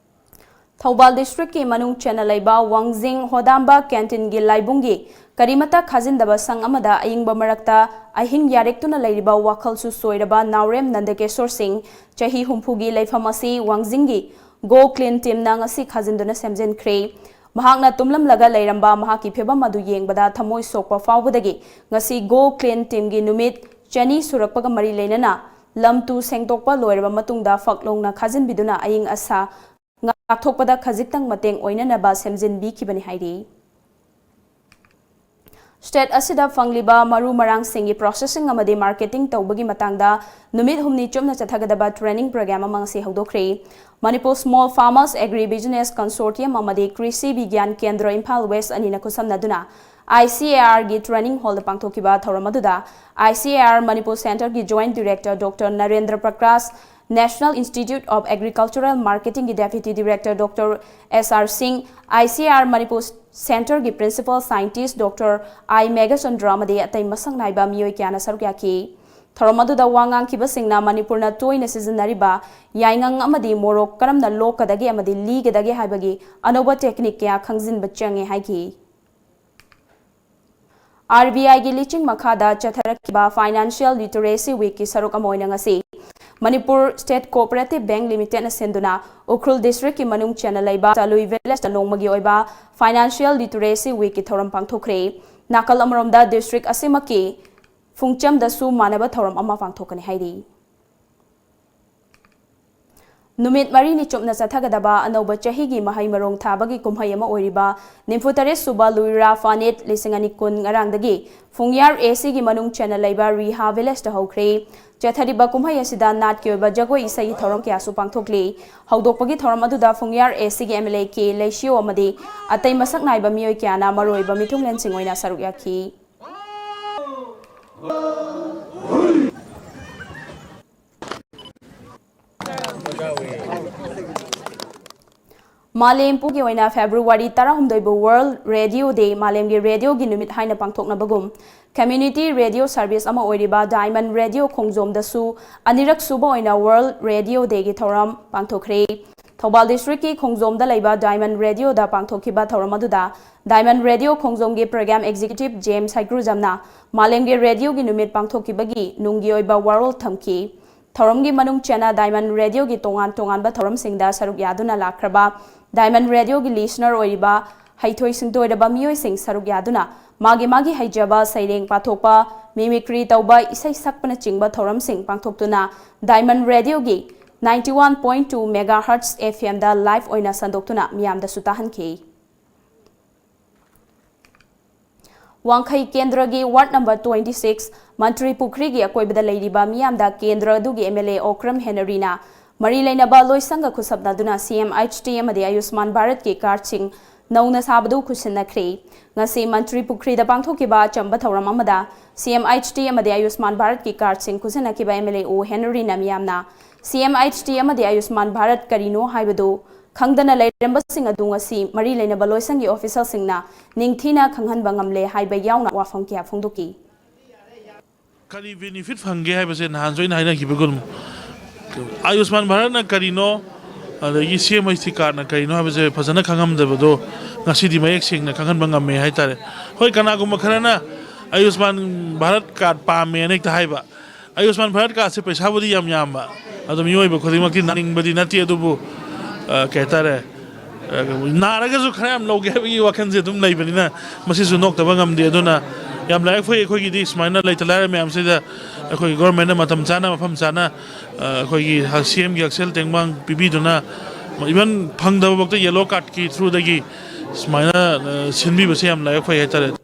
ꯊꯧꯕꯥꯜ districtꯀꯤ ꯃꯅꯨꯡ ꯆꯟꯅ ꯂꯩꯕ ꯋꯥꯡꯖꯤꯡ ꯍꯣꯗꯥꯝꯕ canteenꯒꯤ ꯂꯥꯏꯕꯨꯡꯒꯤ ꯀꯔꯤꯃꯠꯇ ꯈꯥꯖꯤꯟꯗꯕ ꯁꯪ ꯑꯃꯗ ꯑꯏꯪꯕ ꯃꯔꯛꯇ ꯑꯍꯤꯡ ꯌꯥꯔꯦꯛꯇꯨꯅ ꯂꯩꯔꯤꯕ ꯋꯥꯈꯜꯁꯨ ꯆꯣꯏꯔꯕ ꯅꯥꯎꯔꯦꯝ ꯅꯟꯗꯀꯦꯁꯣꯔ ꯁꯤꯡ, ꯆꯍꯤ ꯍꯨꯝꯐꯨꯒꯤ ꯂꯩꯐꯝ ꯑꯁꯤ ꯋꯥꯡꯖꯤꯡꯒꯤ Go Clean Teamꯅ ꯉꯁꯤ ꯈꯥꯖꯤꯟꯗꯨꯅ ꯁꯦꯝꯖꯤꯟꯈ꯭ꯔꯦ꯫ ꯃꯍꯥꯛꯅ ꯇꯨꯝꯂꯝꯂꯒ ꯂꯩꯔꯝꯕ ꯃꯍꯥꯛꯀꯤ ꯐꯤꯚꯝ ꯑꯗꯨ ꯌꯦꯡꯕꯗ ꯊꯃꯣꯏ ꯁꯣꯛꯄ ꯐꯥꯎꯕꯗꯒꯤ ꯉꯁꯤ Go Clean Teamꯒꯤ ꯅꯨꯃꯤꯠ ꯆꯅꯤ ꯁꯨꯔꯛꯄꯒ ꯃꯔꯤ ꯂꯩꯅꯅ ꯂꯝ ꯇꯨ ꯁꯦꯡꯗꯣꯛꯄ ꯂꯣꯏꯔꯕ ꯃꯇꯨꯡꯗ ꯐꯛ ꯂꯣꯡꯅ ꯈꯥꯖꯤꯟꯕꯤꯗꯨꯅ ꯑꯏꯪ ꯑꯁꯥ ꯉꯥꯛꯊꯣꯛꯄꯗ ꯈꯖꯤꯛꯇꯪ ꯃꯇꯦꯡ ꯑꯣꯏꯅꯅꯕ ꯁꯦꯝꯖꯤꯟꯕꯤꯈꯤꯕꯅꯤ ꯍꯥꯏꯔꯤ꯫ State ꯑꯁꯤꯗ ꯐꯪꯂꯤꯕ ꯃꯔꯨ ꯃꯔꯥꯡꯁꯤꯡꯒꯤ processing ꯑꯃꯗꯤ marketing ꯇꯧꯕꯒꯤ ꯃꯇꯥꯡꯗ ꯅꯨꯃꯤꯠ ꯍꯨꯝꯅꯤ ꯆꯨꯞꯅ ꯆꯠꯊꯒꯗꯕ training program ꯑꯃ ꯉꯁꯤ ꯍꯧꯗꯣꯛꯈ꯭ꯔꯦ꯫ Manipur Small Farmers Agri Business Consortium ꯑꯃꯗꯤ ꯀ꯭ꯔꯤꯁꯤ ꯕꯤꯒ꯭ꯌꯥꯟ ꯀꯦꯟꯗ꯭ꯔ ꯏꯝꯐꯥꯜ West ꯑꯅꯤꯅ ꯈꯨꯠꯁꯝꯅꯗꯨꯅ I C A Rꯒꯤ training hallꯗ ꯄꯥꯡꯊꯣꯛꯈꯤꯕ ꯊꯧꯔꯝ ꯑꯗꯨꯗ I C A R Manipur Centreꯒꯤ Joint Director doctor Narendra Prakash, National Institute of Agricultural Marketingꯒꯤ Deputy Director doctor S R Singh, I C A R Manipur Centreꯒꯤ Principal Scientist doctor I Meghachandra ꯑꯃꯗꯤ ꯑꯇꯩ ꯃꯁꯛ ꯅꯥꯏꯕ ꯃꯤꯑꯣꯏ ꯀꯌꯥꯅ ꯁꯔꯨꯛ ꯌꯥꯈꯤ꯫ ꯊꯧꯔꯝ ꯑꯗꯨꯗ ꯋꯥ ꯉꯥꯡꯈꯤꯕꯁꯤꯡꯅ ꯃꯅꯤꯄꯨꯔꯅ ꯇꯣꯏꯅ ꯁꯤꯖꯤꯟꯅꯔꯤꯕ ꯌꯥꯏꯉꯪ ꯑꯃꯗꯤ ꯃꯣꯔꯣꯛ ꯀꯔꯝꯅ ꯂꯣꯛꯀꯗꯒꯦ ꯑꯃꯗꯤ ꯂꯤꯒꯗꯒꯦ ꯍꯥꯏꯕꯒꯤ ꯑꯅꯧꯕ technique ꯀꯌꯥ ꯈꯪꯖꯤꯟꯕ ꯆꯪꯉꯦ ꯍꯥꯏꯈꯤ꯫ R B Iꯒꯤ ꯂꯤꯆꯤꯡ ꯃꯈꯥꯗ ꯆꯠꯊꯔꯛꯈꯤꯕ Financial Literacy Weekꯀꯤ ꯁꯔꯨꯛ ꯑꯃ ꯑꯣꯏꯅ ꯉꯁꯤ ꯃꯅꯤꯄꯨꯔ State Cooperative Bank Limitedꯅ ꯁꯤꯟꯗꯨꯅ ꯎꯈ꯭ꯔꯨꯜ districtꯀꯤ ꯃꯅꯨꯡ ꯆꯟꯅ ꯂꯩꯕ ꯆꯥꯂꯨꯏ villageꯇ ꯅꯣꯡꯃꯒꯤ ꯑꯣꯏꯕ Financial Literacy Weekꯀꯤ ꯊꯧꯔꯝ ꯄꯥꯡꯊꯣꯛꯈ꯭ꯔꯦ꯫ ꯅꯥꯀꯜ ꯑꯃꯔꯣꯝꯗ district ꯑꯁꯤꯃꯛꯀꯤ ꯐꯨꯡꯆꯝꯗꯁꯨ ꯃꯥꯟꯅꯕ ꯊꯧꯔꯝ ꯑꯃ ꯄꯥꯡꯊꯣꯛꯀꯅꯤ ꯍꯥꯏꯔꯤ꯫ ꯅꯨꯃꯤꯠ ꯃꯔꯤꯅꯤ ꯆꯨꯞꯅ ꯆꯠꯊꯒꯗꯕ ꯑꯅꯧꯕ ꯆꯍꯤꯒꯤ ꯃꯍꯩ ꯃꯔꯣꯡ ꯊꯥꯕꯒꯤ ꯀꯨꯝꯍꯩ ꯑꯃ ꯑꯣꯏꯔꯤꯕ ꯅꯤꯐꯨ ꯇꯔꯦꯠ ꯁꯨꯕ ꯂꯨꯏꯔꯥ ꯐꯥꯅꯦꯠ ꯂꯤꯁꯤꯡ ꯑꯅꯤ ꯀꯨꯟ ꯉꯔꯥꯡꯗꯒꯤ ꯐꯨꯡꯌꯥꯔ ꯑꯦ ꯁꯤꯒꯤ ꯃꯅꯨꯡ ꯆꯟꯅ ꯂꯩꯕ ꯔꯤꯍꯥ ꯚꯤꯂꯦꯖꯇ ꯍꯧꯈ꯭ꯔꯦ꯫ ꯆꯠꯊꯔꯤꯕ ꯀꯨꯝꯍꯩ ꯑꯁꯤꯗ ꯅꯥꯠꯀꯤ ꯑꯣꯏꯕ ꯖꯒꯣꯏ ꯏꯁꯩꯒꯤ ꯊꯧꯔꯝ ꯀꯌꯥꯁꯨ ꯄꯥꯡꯊꯣꯛꯂꯤ꯫ ꯍꯧꯗꯣꯛꯄꯒꯤ ꯊꯧꯔꯝ ꯑꯗꯨꯗ ꯐꯨꯡꯌꯥꯔ ꯑꯦ ꯁꯤꯒꯤ ꯑꯦꯝ ꯑꯦꯜ ꯑꯦ ꯀꯦ ꯂꯩꯁꯤꯌꯣ ꯑꯃꯗꯤ ꯑꯇꯩ ꯃꯁꯛ ꯅꯥꯏꯕ ꯃꯤꯑꯣꯏ ꯀꯌꯥꯅ ꯃꯔꯨꯑꯣꯏꯕ ꯃꯤꯊꯨꯡꯂꯦꯟꯁꯤꯡ ꯑꯣꯏꯅ ꯁꯔꯨꯛ ꯌꯥꯈꯤ꯫ ꯃꯥꯂꯦꯝ ꯄꯨꯝꯒꯤ ꯑꯣꯏꯅ ꯐꯦꯕ꯭ꯔꯨꯋꯥꯔꯤ ꯇꯔꯥꯍꯨꯝꯗꯣꯏꯕꯨ World Radio Day, ꯃꯥꯂꯦꯝꯒꯤ ꯔꯦꯗꯤꯑꯣꯒꯤ ꯅꯨꯃꯤꯠ ꯍꯥꯏꯅ ꯄꯥꯡꯊꯣꯛꯅꯕꯒꯨꯝ, community radio service ꯑꯃ ꯑꯣꯏꯔꯤꯕ Diamond Radio ꯈꯣꯡꯖꯣꯝꯗꯁꯨ ꯑꯅꯤꯔꯛ ꯁꯨꯕ ꯑꯣꯏꯅ World Radio Dayꯒꯤ ꯊꯧꯔꯝ ꯄꯥꯡꯊꯣꯛꯈ꯭ꯔꯦ꯫ ꯊꯧꯕꯥꯜ districtꯀꯤ ꯈꯣꯡꯖꯣꯝꯗ ꯂꯩꯕ Diamond Radioꯗ ꯄꯥꯡꯊꯣꯛꯈꯤꯕ ꯊꯧꯔꯝ ꯑꯗꯨꯗ Diamond Radio ꯈꯣꯡꯖꯣꯝꯒꯤ program executive James ꯍꯩꯀ꯭ꯔꯨꯖꯝꯅ ꯃꯥꯂꯦꯝꯒꯤ ꯔꯦꯗꯤꯑꯣꯒꯤ ꯅꯨꯃꯤꯠ ꯄꯥꯡꯊꯣꯛꯈꯤꯕꯒꯤ ꯅꯨꯡꯒꯤ ꯑꯣꯏꯕ ꯋꯥꯔꯣꯜ ꯊꯝꯈꯤ꯫ ꯊꯧꯔꯝꯒꯤ ꯃꯅꯨꯡ ꯆꯟꯅ Diamond Radioꯒꯤ ꯇꯣꯉꯥꯟ ꯇꯣꯉꯥꯟꯕ ꯊꯧꯔꯝꯁꯤꯡꯗ ꯁꯔꯨꯛ ꯌꯥꯗꯨꯅ ꯂꯥꯛꯈ꯭ꯔꯕ Diamond Radioꯒꯤ listener ꯑꯣꯏꯔꯤꯕ ꯍꯩꯊꯣꯏ ꯁꯤꯡꯊꯣꯏꯔꯕ ꯃꯤꯑꯣꯏꯁꯤꯡ ꯁꯔꯨꯛ ꯌꯥꯗꯨꯅ ꯃꯥꯒꯤ ꯃꯥꯒꯤ ꯍꯩꯖꯕ ꯁꯩꯔꯦꯡ ꯄꯥꯊꯣꯛꯄ, mimicry ꯇꯧꯕ, ꯏꯁꯩ ꯁꯛꯄꯅꯆꯤꯡꯕ ꯊꯧꯔꯝꯁꯤꯡ ꯄꯥꯡꯊꯣꯛꯇꯨꯅ Diamond Radioꯒꯤ ninety one point two megahertz F M ꯗ live ꯑꯣꯏꯅ ꯁꯟꯗꯣꯛꯇꯨꯅ ꯃꯤꯌꯥꯝꯗꯁꯨ ꯇꯥꯍꯟꯈꯤ꯫ ꯋꯥꯡꯈꯩ ꯀꯦꯟꯗ꯭ꯔꯒꯤ ward number twenty six ꯃꯟꯇ꯭ꯔꯤ ꯄꯨꯈ꯭ꯔꯤꯒꯤ ꯑꯀꯣꯏꯕꯗ ꯂꯩꯔꯤꯕ ꯃꯤꯌꯥꯝꯗ ꯀꯦꯟꯗ꯭ꯔ ꯑꯗꯨꯒꯤ M L A ꯑꯣꯀ꯭ꯔꯝ ꯍꯦꯅꯔꯤꯅ ꯃꯔꯤ ꯂꯩꯅꯕ ꯂꯣꯏꯁꯪꯒ ꯈꯨꯠꯁꯝꯅꯗꯨꯅ C M H T ꯑꯃꯗꯤ ꯑꯌꯨꯁꯃꯥꯟ ꯚꯥꯔꯠꯀꯤ cardꯁꯤꯡ ꯅꯧꯅ ꯁꯥꯕꯗꯨ ꯈꯨꯠꯁꯤꯟꯅꯈ꯭ꯔꯦ꯫ ꯉꯁꯤ ꯃꯟꯇ꯭ꯔꯤ ꯄꯨꯈ꯭ꯔꯤꯗ ꯄꯥꯡꯊꯣꯛꯈꯤꯕ ꯑꯆꯝꯕ ꯊꯧꯔꯝ ꯑꯃꯗ C M H T ꯑꯃꯗꯤ ꯑꯌꯨꯁꯃꯥꯟ ꯚꯥꯔꯠꯀꯤ cardꯁꯤꯡ ꯈꯨꯠꯁꯤꯟꯅꯈꯤꯕ M L A ꯑꯣ ꯍꯦꯅꯔꯤꯅ ꯃꯤꯌꯥꯝꯅ C M H T ꯑꯃꯗꯤ ꯑꯌꯨꯁꯃꯥꯟ ꯚꯥꯔꯠ ꯀꯔꯤꯅꯣ ꯍꯥꯏꯕꯗꯨ ꯈꯪꯗꯅ ꯂꯩꯔꯝꯕꯁꯤꯡ ꯑꯗꯨ ꯉꯁꯤ ꯃꯔꯤ ꯂꯩꯅꯕ ꯂꯣꯏꯁꯪꯒꯤ officialꯁꯤꯡꯅ ꯅꯤꯡꯊꯤꯅ ꯈꯪꯍꯟꯕ ꯉꯝꯂꯦ ꯍꯥꯏꯕ ꯌꯥꯎꯅ ꯋꯥꯐꯝ ꯀꯌꯥ ꯐꯣꯡꯗꯣꯛꯈꯤ꯫ ꯀꯔꯤ benefit ꯐꯪꯒꯦ ꯍꯥꯏꯕꯁꯦ ꯅꯍꯥꯟꯁꯨ ꯑꯩꯅ ꯍꯥꯏꯅꯈꯤꯕꯒꯨꯝ, ꯑꯌꯨꯁꯃꯥꯟ ꯚꯥꯔꯠꯅ ꯀꯔꯤꯅꯣ, ꯑꯗꯒꯤ C M H T cardꯅ ꯀꯔꯤꯅꯣ ꯍꯥꯏꯕꯁꯦ ꯐꯖꯅ ꯈꯪꯉꯝꯗꯕꯗꯣ ꯉꯁꯤꯗꯤ ꯃꯌꯦꯛ ꯁꯦꯡꯅ ꯈꯪꯍꯟꯕ ꯉꯝꯃꯦ ꯍꯥꯏꯇꯥꯔꯦ꯫ ꯍꯣꯏ, ꯀꯅꯥꯒꯨꯝꯕ ꯈꯔꯅ ꯑꯌꯨꯁꯃꯥꯟ ꯚꯥꯔꯠ card ꯄꯥꯝꯃꯦꯅ ꯍꯦꯛꯇ ꯍꯥꯏꯕ, ꯑꯌꯨꯁꯃꯥꯟ ꯚꯥꯔꯠ cardꯁꯦ ꯄꯩꯁꯥꯕꯨꯗꯤ ꯌꯥꯝ ꯌꯥꯝꯕ, ꯑꯗꯣ ꯃꯤꯑꯣꯏꯕ ꯈꯨꯗꯤꯡꯃꯛꯇꯤ ꯅꯥꯅꯤꯡꯕꯗꯤ ꯅꯠꯇꯦ, ꯑꯗꯨꯕꯨ, ꯑ, ꯀꯩ ꯍꯥꯏꯇꯥꯔꯦ, ꯑ, ꯅꯥꯔꯒꯁꯨ ꯈꯔ ꯌꯥꯝ ꯂꯧꯒꯦ ꯍꯥꯏꯕꯒꯤ ꯋꯥꯈꯜꯁꯦ ꯑꯗꯨꯝ ꯂꯩꯕꯅꯤꯅ ꯃꯁꯤꯁꯨ ꯅꯣꯛꯇꯕ ꯉꯝꯗꯦ꯫ ꯑꯗꯨꯅ ꯌꯥꯝ ꯂꯥꯏꯕꯛ ꯐꯩ꯫ ꯑꯩꯈꯣꯏꯒꯤꯗꯤ ꯁꯨꯃꯥꯏꯅ ꯂꯩꯇ ꯂꯥꯏꯔ ꯃꯌꯥꯝꯁꯤꯗ ꯑꯩꯈꯣꯏꯒꯤ ꯒꯣꯔꯃꯦꯟꯅ ꯃꯇꯝ ꯆꯥꯅ, ꯃꯐꯝ ꯆꯥꯅ, ꯑ, ꯑꯩꯈꯣꯏꯒꯤ ꯁꯤ ꯑꯦꯝꯒꯤ ꯍꯛꯁꯦꯜ ꯇꯦꯡꯕꯥꯡ ꯄꯤꯕꯤꯗꯨꯅ, even ꯐꯪꯗꯕꯐꯥꯎꯗ ꯌꯦꯂꯣ ꯀꯥꯔꯗꯀꯤ ꯊ꯭ꯔꯨꯗꯒꯤ ꯁꯨꯃꯥꯏꯅ, ꯑ, ꯁꯤꯟꯕꯤꯕꯁꯦ ꯌꯥꯝ ꯂꯥꯏꯕꯛ ꯐꯩ ꯍꯥꯏꯇꯥꯔꯦ꯫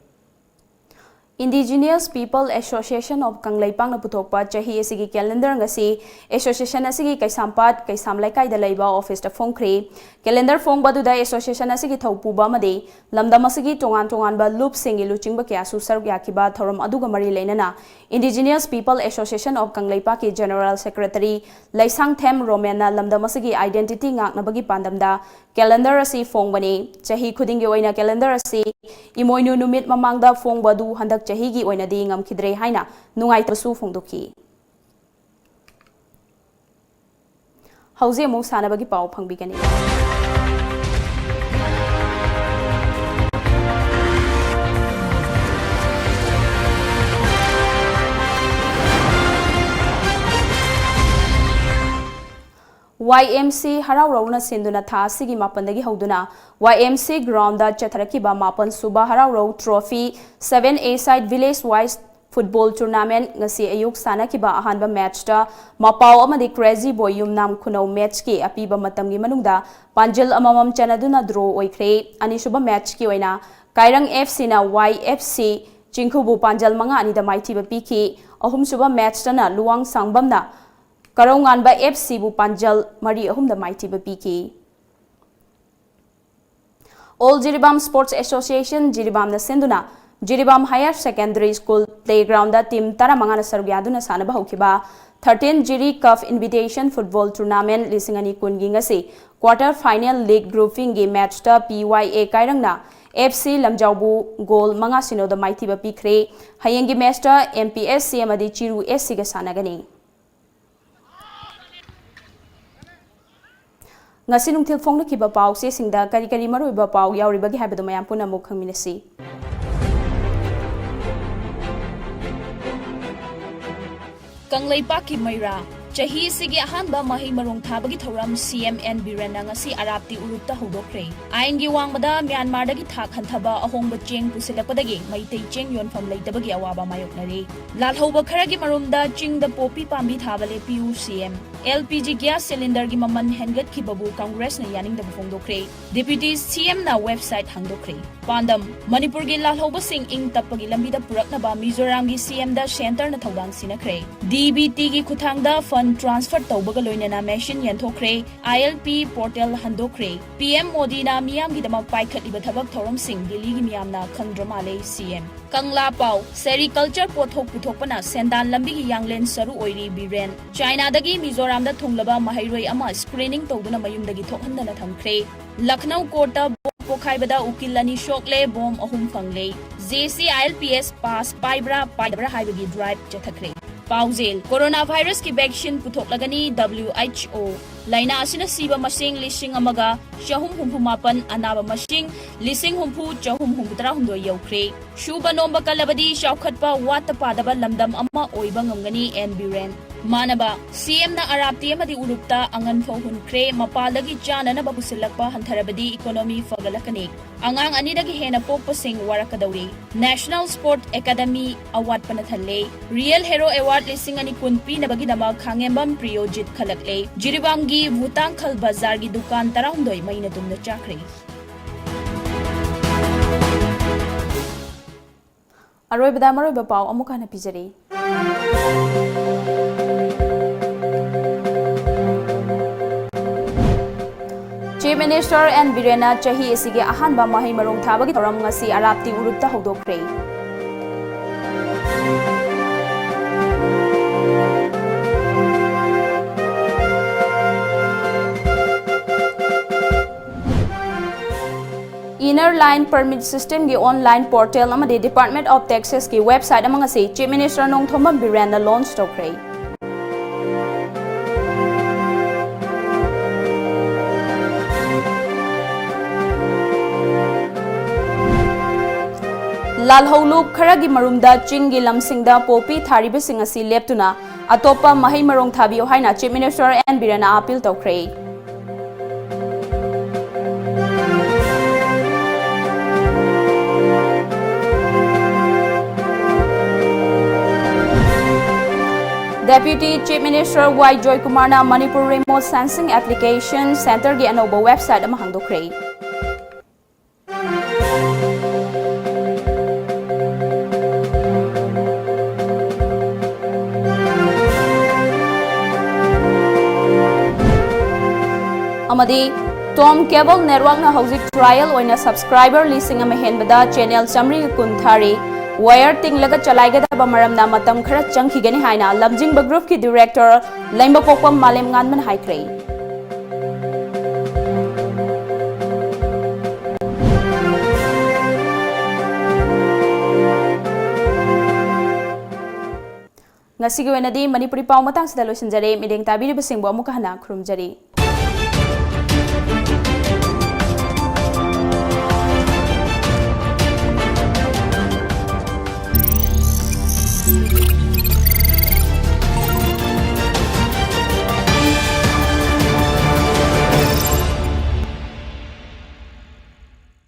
Indigenous People Association of ꯀꯪꯂꯩꯄꯥꯛꯅ ꯄꯨꯊꯣꯛꯄ ꯆꯍꯤ ꯑꯁꯤꯒꯤ ꯀꯦꯂꯦꯟꯗꯔ ꯉꯁꯤ ꯑꯦꯁꯣꯁꯤꯌꯦꯁꯟ ꯑꯁꯤꯒꯤ ꯀꯩꯁꯥꯝꯄꯥꯠ ꯀꯩꯁꯥꯝ ꯂꯩꯀꯥꯏꯗ ꯂꯩꯕ ꯑꯣꯐꯤꯁꯇ ꯐꯣꯡꯈ꯭ꯔꯦ꯫ ꯀꯦꯂꯦꯟꯗꯔ ꯐꯣꯡꯕ ꯑꯗꯨꯗ ꯑꯦꯁꯣꯁꯤꯌꯦꯁꯟ ꯑꯁꯤꯒꯤ ꯊꯧꯄꯨꯕ ꯑꯃꯗꯤ ꯂꯝꯗꯝ ꯑꯁꯤꯒꯤ ꯇꯣꯉꯥꯟ ꯇꯣꯉꯥꯟꯕ ꯂꯨꯞꯁꯤꯡꯒꯤ ꯂꯨꯆꯤꯡꯕ ꯀꯌꯥꯁꯨ ꯁꯔꯨꯛ ꯌꯥꯈꯤꯕ ꯊꯧꯔꯝ ꯑꯗꯨꯒ ꯃꯔꯤ ꯂꯩꯅꯅ Indigenous People Association of ꯀꯪꯂꯩꯄꯥꯛꯀꯤ ꯖꯦꯅꯔꯦꯜ ꯁꯦꯀ꯭ꯔꯦꯇꯔꯤ ꯂꯩꯁꯥꯡꯊꯦꯝ ꯔꯣꯃꯦꯟꯅ ꯂꯝꯗꯝ ꯑꯁꯤꯒꯤ ꯑꯥꯏꯗꯦꯟꯇꯤꯇꯤ ꯉꯥꯛꯅꯕꯒꯤ ꯄꯥꯟꯗꯝꯗ ꯀꯦꯂꯦꯟꯗꯔ ꯑꯁꯤ ꯐꯣꯡꯕꯅꯤ꯫ ꯆꯍꯤ ꯈꯨꯗꯤꯡꯒꯤ ꯑꯣꯏꯅ ꯀꯦꯂꯦꯟꯗꯔ ꯑꯁꯤ ꯏꯃꯣꯏꯅꯨ ꯅꯨꯃꯤꯠ ꯃꯃꯥꯡꯗ ꯐꯣꯡꯕ ꯑꯗꯨ ꯍꯟꯗꯛ ꯆꯍꯤꯒꯤ ꯑꯣꯏꯅꯗꯤ ꯉꯝꯈꯤꯗ꯭ꯔꯦ ꯍꯥꯏꯅ ꯅꯨꯡꯉꯥꯏꯇꯕꯁꯨ ꯐꯣꯡꯗꯣꯛꯈꯤ꯫ ꯍꯧꯖꯤꯛ ꯑꯃꯨꯛ ꯁꯥꯟꯅꯕꯒꯤ ꯄꯥꯎ ꯐꯪꯕꯤꯒꯅꯤ꯫ ꯋꯥꯏ ꯑꯦꯝ ꯁꯤ ꯍꯔꯥꯎ ꯍꯔꯥꯎꯅ ꯁꯤꯟꯗꯨꯅ ꯊꯥ ꯑꯁꯤꯒꯤ ꯃꯥꯄꯟꯗꯒꯤ ꯍꯧꯗꯨꯅ ꯋꯥꯏ ꯑꯦꯝ ꯁꯤ ꯒ꯭ꯔꯥꯎꯟꯗ ꯆꯠꯊꯔꯛꯈꯤꯕ ꯃꯥꯄꯟ ꯁꯨꯕ ꯍꯔꯥꯎ ꯍꯔꯥꯎ trophy seven A side village wise football tournament ꯉꯁꯤ ꯑꯌꯨꯛ ꯁꯥꯟꯅꯈꯤꯕ ꯑꯍꯥꯟꯕ ꯃꯦꯠꯆꯇ ꯃꯄꯥꯎ ꯑꯃꯗꯤ ꯀ꯭ꯔꯦꯖꯤ ꯕꯣꯏ ꯌꯨꯝꯅꯥꯝ ꯈꯨꯅꯧ ꯃꯦꯠꯆꯀꯤ ꯑꯄꯤꯕ ꯃꯇꯝꯒꯤ ꯃꯅꯨꯡꯗ ꯄꯥꯟꯖꯤꯜ ꯑꯃꯃꯝ ꯆꯟꯅꯗꯨꯅ ꯗ꯭ꯔꯣ ꯑꯣꯏꯈ꯭ꯔꯦ꯫ ꯑꯅꯤꯁꯨꯕ ꯃꯦꯠꯆꯀꯤ ꯑꯣꯏꯅ ꯀꯥꯏꯔꯪ ꯑꯦꯐ ꯁꯤꯅ ꯋꯥꯏ ꯑꯦꯐ ꯁꯤ ꯆꯤꯡꯈꯨꯕꯨ ꯄꯥꯟꯖꯜ ꯃꯉꯥ ꯑꯅꯤꯗ ꯃꯥꯏꯊꯤꯕ ꯄꯤꯈꯤ꯫ ꯑꯍꯨꯝꯁꯨꯕ ꯃꯦꯠꯆꯇꯅ ꯂꯨꯋꯥꯡ ꯁꯥꯡꯕꯝꯅ ꯀꯔꯧꯉꯥꯟꯕ ꯑꯦꯐ ꯁꯤꯕꯨ ꯄꯥꯟꯖꯜ ꯃꯔꯤ ꯑꯍꯨꯝꯗ ꯃꯥꯏꯊꯤꯕ ꯄꯤꯈꯤ꯫ All Jiribam Sports Association ꯖꯤꯔꯤꯕꯥꯝꯅ ꯁꯤꯟꯗꯨꯅ Jiribam Higher Secondary School playgroundꯗ team ꯇꯔꯥꯃꯉꯥꯅ ꯁꯔꯨꯛ ꯌꯥꯗꯨꯅ ꯁꯥꯟꯅꯕ ꯍꯧꯈꯤꯕ thirteen Jiri Cup Invitation Football Tournament ꯂꯤꯁꯤꯡ ꯑꯅꯤ ꯀꯨꯟꯒꯤ ꯉꯁꯤ quarter final league groupingꯒꯤ ꯃꯦꯠꯆꯇ ꯄꯤ ꯋꯥꯏ ꯑꯦ ꯀꯥꯏꯔꯪꯅ ꯑꯦꯐ ꯁꯤ ꯂꯝꯖꯥꯎꯕꯨ ꯒꯣꯜ ꯃꯉꯥ ꯁꯤꯅꯣꯗ ꯃꯥꯏꯊꯤꯕ ꯄꯤꯈ꯭ꯔꯦ꯫ ꯍꯌꯦꯡꯒꯤ ꯃꯦꯠꯆꯇ ꯑꯦꯝ ꯄꯤ ꯑꯦꯁ ꯁꯤ ꯑꯃꯗꯤ ꯆꯤꯔꯨ ꯑꯦꯁ ꯁꯤꯒ ꯁꯥꯟꯅꯒꯅꯤ꯫ ꯉꯁꯤ ꯅꯨꯡꯊꯤꯜ ꯐꯣꯡꯅꯈꯤꯕ ꯄꯥꯎꯆꯦꯁꯤꯡꯗ ꯀꯔꯤ ꯀꯔꯤ ꯃꯔꯨꯑꯣꯏꯕ ꯄꯥꯎ ꯌꯥꯎꯔꯤꯕꯒꯦ ꯍꯥꯏꯕꯗꯨ ꯃꯌꯥꯝ ꯄꯨꯟꯅ ꯑꯃꯨꯛ ꯈꯪꯃꯤꯟꯅꯁꯤ꯫ ꯀꯪꯂꯩꯄꯥꯛꯀꯤ ꯃꯩꯔꯥ, ꯆꯍꯤ ꯑꯁꯤꯒꯤ ꯑꯍꯥꯟꯕ ꯃꯍꯩ ꯃꯔꯣꯡ ꯊꯥꯕꯒꯤ ꯊꯧꯔꯝ ꯁꯤ ꯑꯦꯝ ꯑꯦꯟ ꯕꯤꯔꯦꯟꯅ ꯉꯁꯤ ꯑꯔꯥꯞꯇꯤ ꯎꯔꯨꯞꯇ ꯍꯧꯗꯣꯛꯈ꯭ꯔꯦ꯫ ꯑꯥꯏꯟꯒꯤ ꯋꯥꯡꯃꯗ ꯃ꯭ꯌꯥꯟꯃꯥꯔꯗꯒꯤ ꯊꯥꯛ ꯍꯟꯊꯕ ꯑꯍꯣꯡꯕ ꯆꯦꯡ ꯄꯨꯁꯤꯜꯂꯛꯄꯗꯒꯤ ꯃꯩꯇꯩ ꯆꯦꯡ ꯌꯣꯟꯐꯝ ꯂꯩꯇꯕꯒꯤ ꯑꯋꯥꯕ ꯃꯥꯌꯣꯛꯅꯔꯦ꯫ ꯂꯥꯜꯍꯧꯕ ꯈꯔꯒꯤ ꯃꯔꯨꯝꯗ ꯆꯤꯡꯗ ꯄꯣꯄꯤ ꯄꯥꯝꯕꯤ ꯊꯥꯕ ꯂꯦꯞꯄꯤꯌꯨ ꯁꯤ M. L P G gas ꯁꯤꯂꯤꯟꯗꯔꯒꯤ ꯃꯃꯜ ꯍꯦꯟꯒꯠꯈꯤꯕꯕꯨ ꯀꯪꯒ꯭ꯔꯦꯁꯅ ꯌꯥꯅꯤꯡꯗꯕ ꯐꯣꯡꯗꯣꯛꯈ꯭ꯔꯦ꯫ ꯗꯤꯄ꯭ꯌꯨꯇꯤ ꯁꯤ ꯑꯦꯝꯅ ꯋꯦꯕꯁꯥꯏꯠ ꯍꯥꯡꯗꯣꯛꯈ꯭ꯔꯦ꯫ ꯄꯥꯟꯗꯝ: ꯃꯅꯤꯄꯨꯔꯒꯤ ꯂꯥꯜꯍꯧꯕꯁꯤꯡ ꯏꯪ ꯇꯞꯄꯒꯤ ꯂꯝꯕꯤꯗ ꯄꯨꯔꯛꯅꯕ ꯃꯤꯖꯣꯔꯥꯝꯒꯤ ꯁꯤ ꯑꯦꯝꯗ ꯁꯦꯟꯇꯔꯅ ꯊꯧꯗꯥꯡ ꯁꯤꯟꯅꯈ꯭ꯔꯦ꯫ ꯗꯤ ꯕꯤ ꯇꯤꯒꯤ ꯈꯨꯠꯊꯥꯡꯗ ꯐꯟ ꯇ꯭ꯔꯥꯟꯁꯐꯔ ꯇꯧꯕꯒ ꯂꯣꯏꯅꯅ ꯃꯦꯁꯤꯟ ꯌꯦꯟꯊꯣꯛꯈ꯭ꯔꯦ, ꯑꯥꯏ ꯑꯦꯜ ꯄꯤ ꯄꯣꯔꯇꯦꯜ ꯍꯟꯗꯣꯛꯈ꯭ꯔꯦ꯫ ꯄꯤ ꯑꯦꯝ ꯃꯣꯗꯤꯅ ꯃꯤꯌꯥꯝꯒꯤꯗꯃꯛ ꯄꯥꯏꯈꯠꯂꯤꯕ ꯊꯕꯛ ꯊꯧꯔꯝꯁꯤꯡ ꯗꯤꯜꯂꯤꯒꯤ ꯃꯤꯌꯥꯝꯅ ꯈꯪꯗ꯭ꯔ ꯃꯥꯜꯂꯦ, ꯁꯤ ꯑꯦꯝ꯫ ꯀꯪꯂꯥ ꯄꯥꯎ: ꯁꯦꯔꯤꯀꯜꯆꯔ ꯄꯣꯠꯊꯣꯛ ꯄꯨꯊꯣꯛꯄꯅ ꯁꯦꯟꯗꯥꯟ ꯂꯝꯕꯤꯒꯤ ꯌꯥꯡꯂꯦꯟ ꯁꯔꯨ ꯑꯣꯏꯔꯤ ꯕꯤꯔꯦꯟ꯫ ꯆꯥꯏꯅꯥꯗꯒꯤ ꯃꯤꯖꯣꯔꯥꯝꯗ ꯊꯨꯡꯂꯕ ꯃꯍꯩꯔꯣꯏ ꯑꯃ ꯁ꯭ꯀ꯭ꯔꯤꯅꯤꯡ ꯇꯧꯗꯨꯅ ꯃꯌꯨꯝꯗꯒꯤ ꯊꯣꯛꯍꯟꯗꯅ ꯊꯝꯈ꯭ꯔꯦ꯫ ꯂꯈꯅꯧ ꯀꯣꯔꯠꯇ ꯕꯣꯝ ꯄꯣꯈꯥꯏꯕꯗ ꯎꯀꯤꯜ ꯑꯅꯤ ꯁꯣꯛꯂꯦ, ꯕꯣꯝ ꯑꯍꯨꯝ ꯐꯪꯂꯦ꯫ J C I L P S pass ꯄꯥꯏꯕ꯭ꯔꯥ ꯄꯥꯏꯗꯕ꯭ꯔꯥ ꯍꯥꯏꯕꯒꯤ ꯗ꯭ꯔꯥꯏꯚ ꯆꯠꯊꯈ꯭ꯔꯦ꯫ ꯄꯥꯎꯖꯦꯜ: ꯀꯣꯔꯣꯅꯥ ꯚꯥꯏꯔꯁꯀꯤ ꯚꯦꯛꯁꯤꯟ ꯄꯨꯊꯣꯛꯂꯒꯅꯤ ꯗꯕ꯭ꯂꯤꯎ ꯑꯩꯆ ꯑꯣ꯫ ꯂꯥꯏꯅꯥ ꯑꯁꯤꯅ ꯁꯤꯕ ꯃꯁꯤꯡ ꯂꯤꯁꯤꯡ ꯑꯃꯒ ꯆꯍꯨꯝ ꯍꯨꯝꯐꯨ ꯃꯥꯄꯟ, ꯑꯅꯥꯕ ꯃꯁꯤꯡ ꯂꯤꯁꯤꯡ ꯍꯨꯝꯐꯨ ꯆꯍꯨꯝ ꯍꯨꯝꯐꯨ ꯇꯔꯥ ꯍꯨꯝꯗꯣꯏ ꯌꯧꯈ꯭ꯔꯦ꯫ ꯁꯨꯕ ꯅꯣꯝꯕ ꯀꯜꯂꯕꯗꯤ ꯆꯥꯎꯈꯠꯄ ꯋꯥꯠꯇ ꯄꯥꯗꯕ ꯂꯝꯗꯝ ꯑꯃ ꯑꯣꯏꯕ ꯉꯝꯒꯅꯤ, ꯑꯦꯟ ꯕꯤꯔꯦꯟ꯫ ꯃꯥꯟꯅꯕ: ꯁꯤ ꯑꯦꯝꯅ ꯑꯔꯥꯞꯇꯤ ꯑꯃꯗꯤ ꯎꯔꯨꯞꯇ ꯑꯉꯟ ꯐꯧ ꯍꯨꯟꯈ꯭ꯔꯦ, ꯃꯄꯥꯜꯗꯒꯤ ꯆꯥꯅꯅꯕ ꯄꯨꯁꯤꯜꯂꯛꯄ ꯍꯟꯊꯔꯕꯗꯤ ꯏꯀꯣꯅꯣꯃꯤ ꯐꯒꯠꯂꯛꯀꯅꯤ꯫ ꯑꯉꯥꯡ ꯑꯅꯤꯗꯒꯤ ꯍꯦꯟꯅ ꯄꯣꯛꯄꯁꯤꯡ ꯋꯥꯔꯛꯀꯗꯧꯔꯤ꯫ ꯅꯦꯁꯅꯦꯜ ꯁ꯭ꯄꯣꯔꯠ ꯑꯦꯀꯥꯗꯃꯤ ꯑꯋꯥꯠꯄꯅ ꯊꯜꯂꯦ꯫ ꯔꯤꯌꯦꯜ ꯍꯦꯔꯣ ꯑꯦꯋꯥꯔꯗ ꯂꯤꯁꯤꯡ ꯑꯅꯤ ꯀꯨꯟ ꯄꯤꯅꯕꯒꯤꯗꯃꯛ ꯈꯥꯉꯦꯝꯕꯝ ꯄ꯭ꯔꯤꯌꯣꯖꯤꯠ ꯈꯜꯂꯛꯂꯦ꯫ ꯖꯤꯔꯤꯕꯥꯝꯒꯤ ꯚꯨꯇꯥꯡꯈꯜ ꯕꯖꯥꯔꯒꯤ ꯗꯨꯀꯥꯟ ꯇꯔꯥꯍꯨꯝꯗꯣꯏ ꯃꯩꯅ ꯇꯨꯝꯅ ꯆꯥꯛꯈ꯭ꯔꯦ꯫ ꯑꯔꯣꯏꯕꯗ ꯃꯔꯨꯑꯣꯏꯕ ꯄꯥꯎ ꯑꯃꯨꯛ ꯍꯟꯅ ꯄꯤꯖꯔꯤ꯫ ꯆꯤꯐ ꯃꯤꯅꯤꯁꯇꯔ ꯑꯦꯟ ꯕꯤꯔꯦꯟꯅ ꯆꯍꯤ ꯑꯁꯤꯒꯤ ꯑꯍꯥꯟꯕ ꯃꯍꯩ ꯃꯔꯣꯡ ꯊꯥꯕꯒꯤ ꯊꯧꯔꯝ ꯉꯁꯤ ꯑꯔꯥꯞꯇꯤ ꯎꯔꯨꯞꯇ ꯍꯧꯗꯣꯛꯈ꯭ꯔꯦ꯫ Inner Line Permit System ꯒꯤ online portal ꯑꯃꯗꯤ Department of Taxes ꯀꯤ website ꯑꯃ ꯉꯁꯤ Chief Minister ꯅꯣꯡꯊꯣꯝꯕꯝ ꯕꯤꯔꯦꯟꯅ launch ꯇꯧꯈ꯭ꯔꯦ꯫ ꯂꯥꯜꯍꯧꯂꯨꯞ ꯈꯔꯒꯤ ꯃꯔꯨꯝꯗ ꯆꯤꯡꯒꯤ ꯂꯝꯁꯤꯡꯗ ꯄꯣꯄꯤ ꯊꯥꯔꯤꯕꯁꯤꯡ ꯑꯁꯤ ꯂꯦꯞꯇꯨꯅ ꯑꯇꯣꯞꯄ ꯃꯍꯩ ꯃꯔꯣꯡ ꯊꯥꯕꯤꯌꯨ ꯍꯥꯏꯅ Chief Minister N ꯕꯤꯔꯦꯟꯅ appeal ꯇꯧꯈ꯭ꯔꯦ꯫ Deputy Chief Minister Y ꯖꯣꯏꯀꯨꯃꯥꯔꯅ Manipur Remote Sensing Application Centreꯒꯤ ꯑꯅꯧꯕ website ꯑꯃ ꯍꯥꯡꯗꯣꯛꯈ꯭ꯔꯦ꯫ ꯑꯃꯗꯤ Tom Cable Networkꯅ ꯍꯧꯖꯤꯛ trial ꯑꯣꯏꯅ subscriber ꯂꯤꯁꯤꯡ ꯑꯃ ꯍꯦꯟꯕꯗ channel ꯆꯥꯃꯔꯤ ꯀꯨꯟ ꯊꯥꯔꯤ꯫ Wire ꯇꯤꯡꯂꯒ ꯆꯂꯥꯏꯒꯗꯕ ꯃꯔꯝꯅ ꯃꯇꯝ ꯈꯔ ꯆꯪꯈꯤꯒꯅꯤ ꯍꯥꯏꯅ ꯂꯝꯖꯤꯡꯕ groupꯀꯤ director ꯂꯩꯃꯄꯣꯛꯄꯝ ꯃꯥꯂꯦꯝꯉꯥꯟꯕꯅ ꯍꯥꯏꯈ꯭ꯔꯦ꯫ ꯉꯁꯤꯒꯤ ꯑꯣꯏꯅꯗꯤ ꯃꯅꯤꯄꯨꯔꯤ ꯄꯥꯎ ꯃꯇꯥꯡꯁꯤꯗ ꯂꯣꯏꯁꯤꯟꯖꯔꯦ꯫ ꯃꯤꯠꯌꯦꯡ ꯇꯥꯕꯤꯔꯤꯕꯁꯤꯡꯕꯨ ꯑꯃꯨꯛꯀ ꯍꯟꯅ ꯈꯨꯔꯨꯝꯖꯔꯤ꯫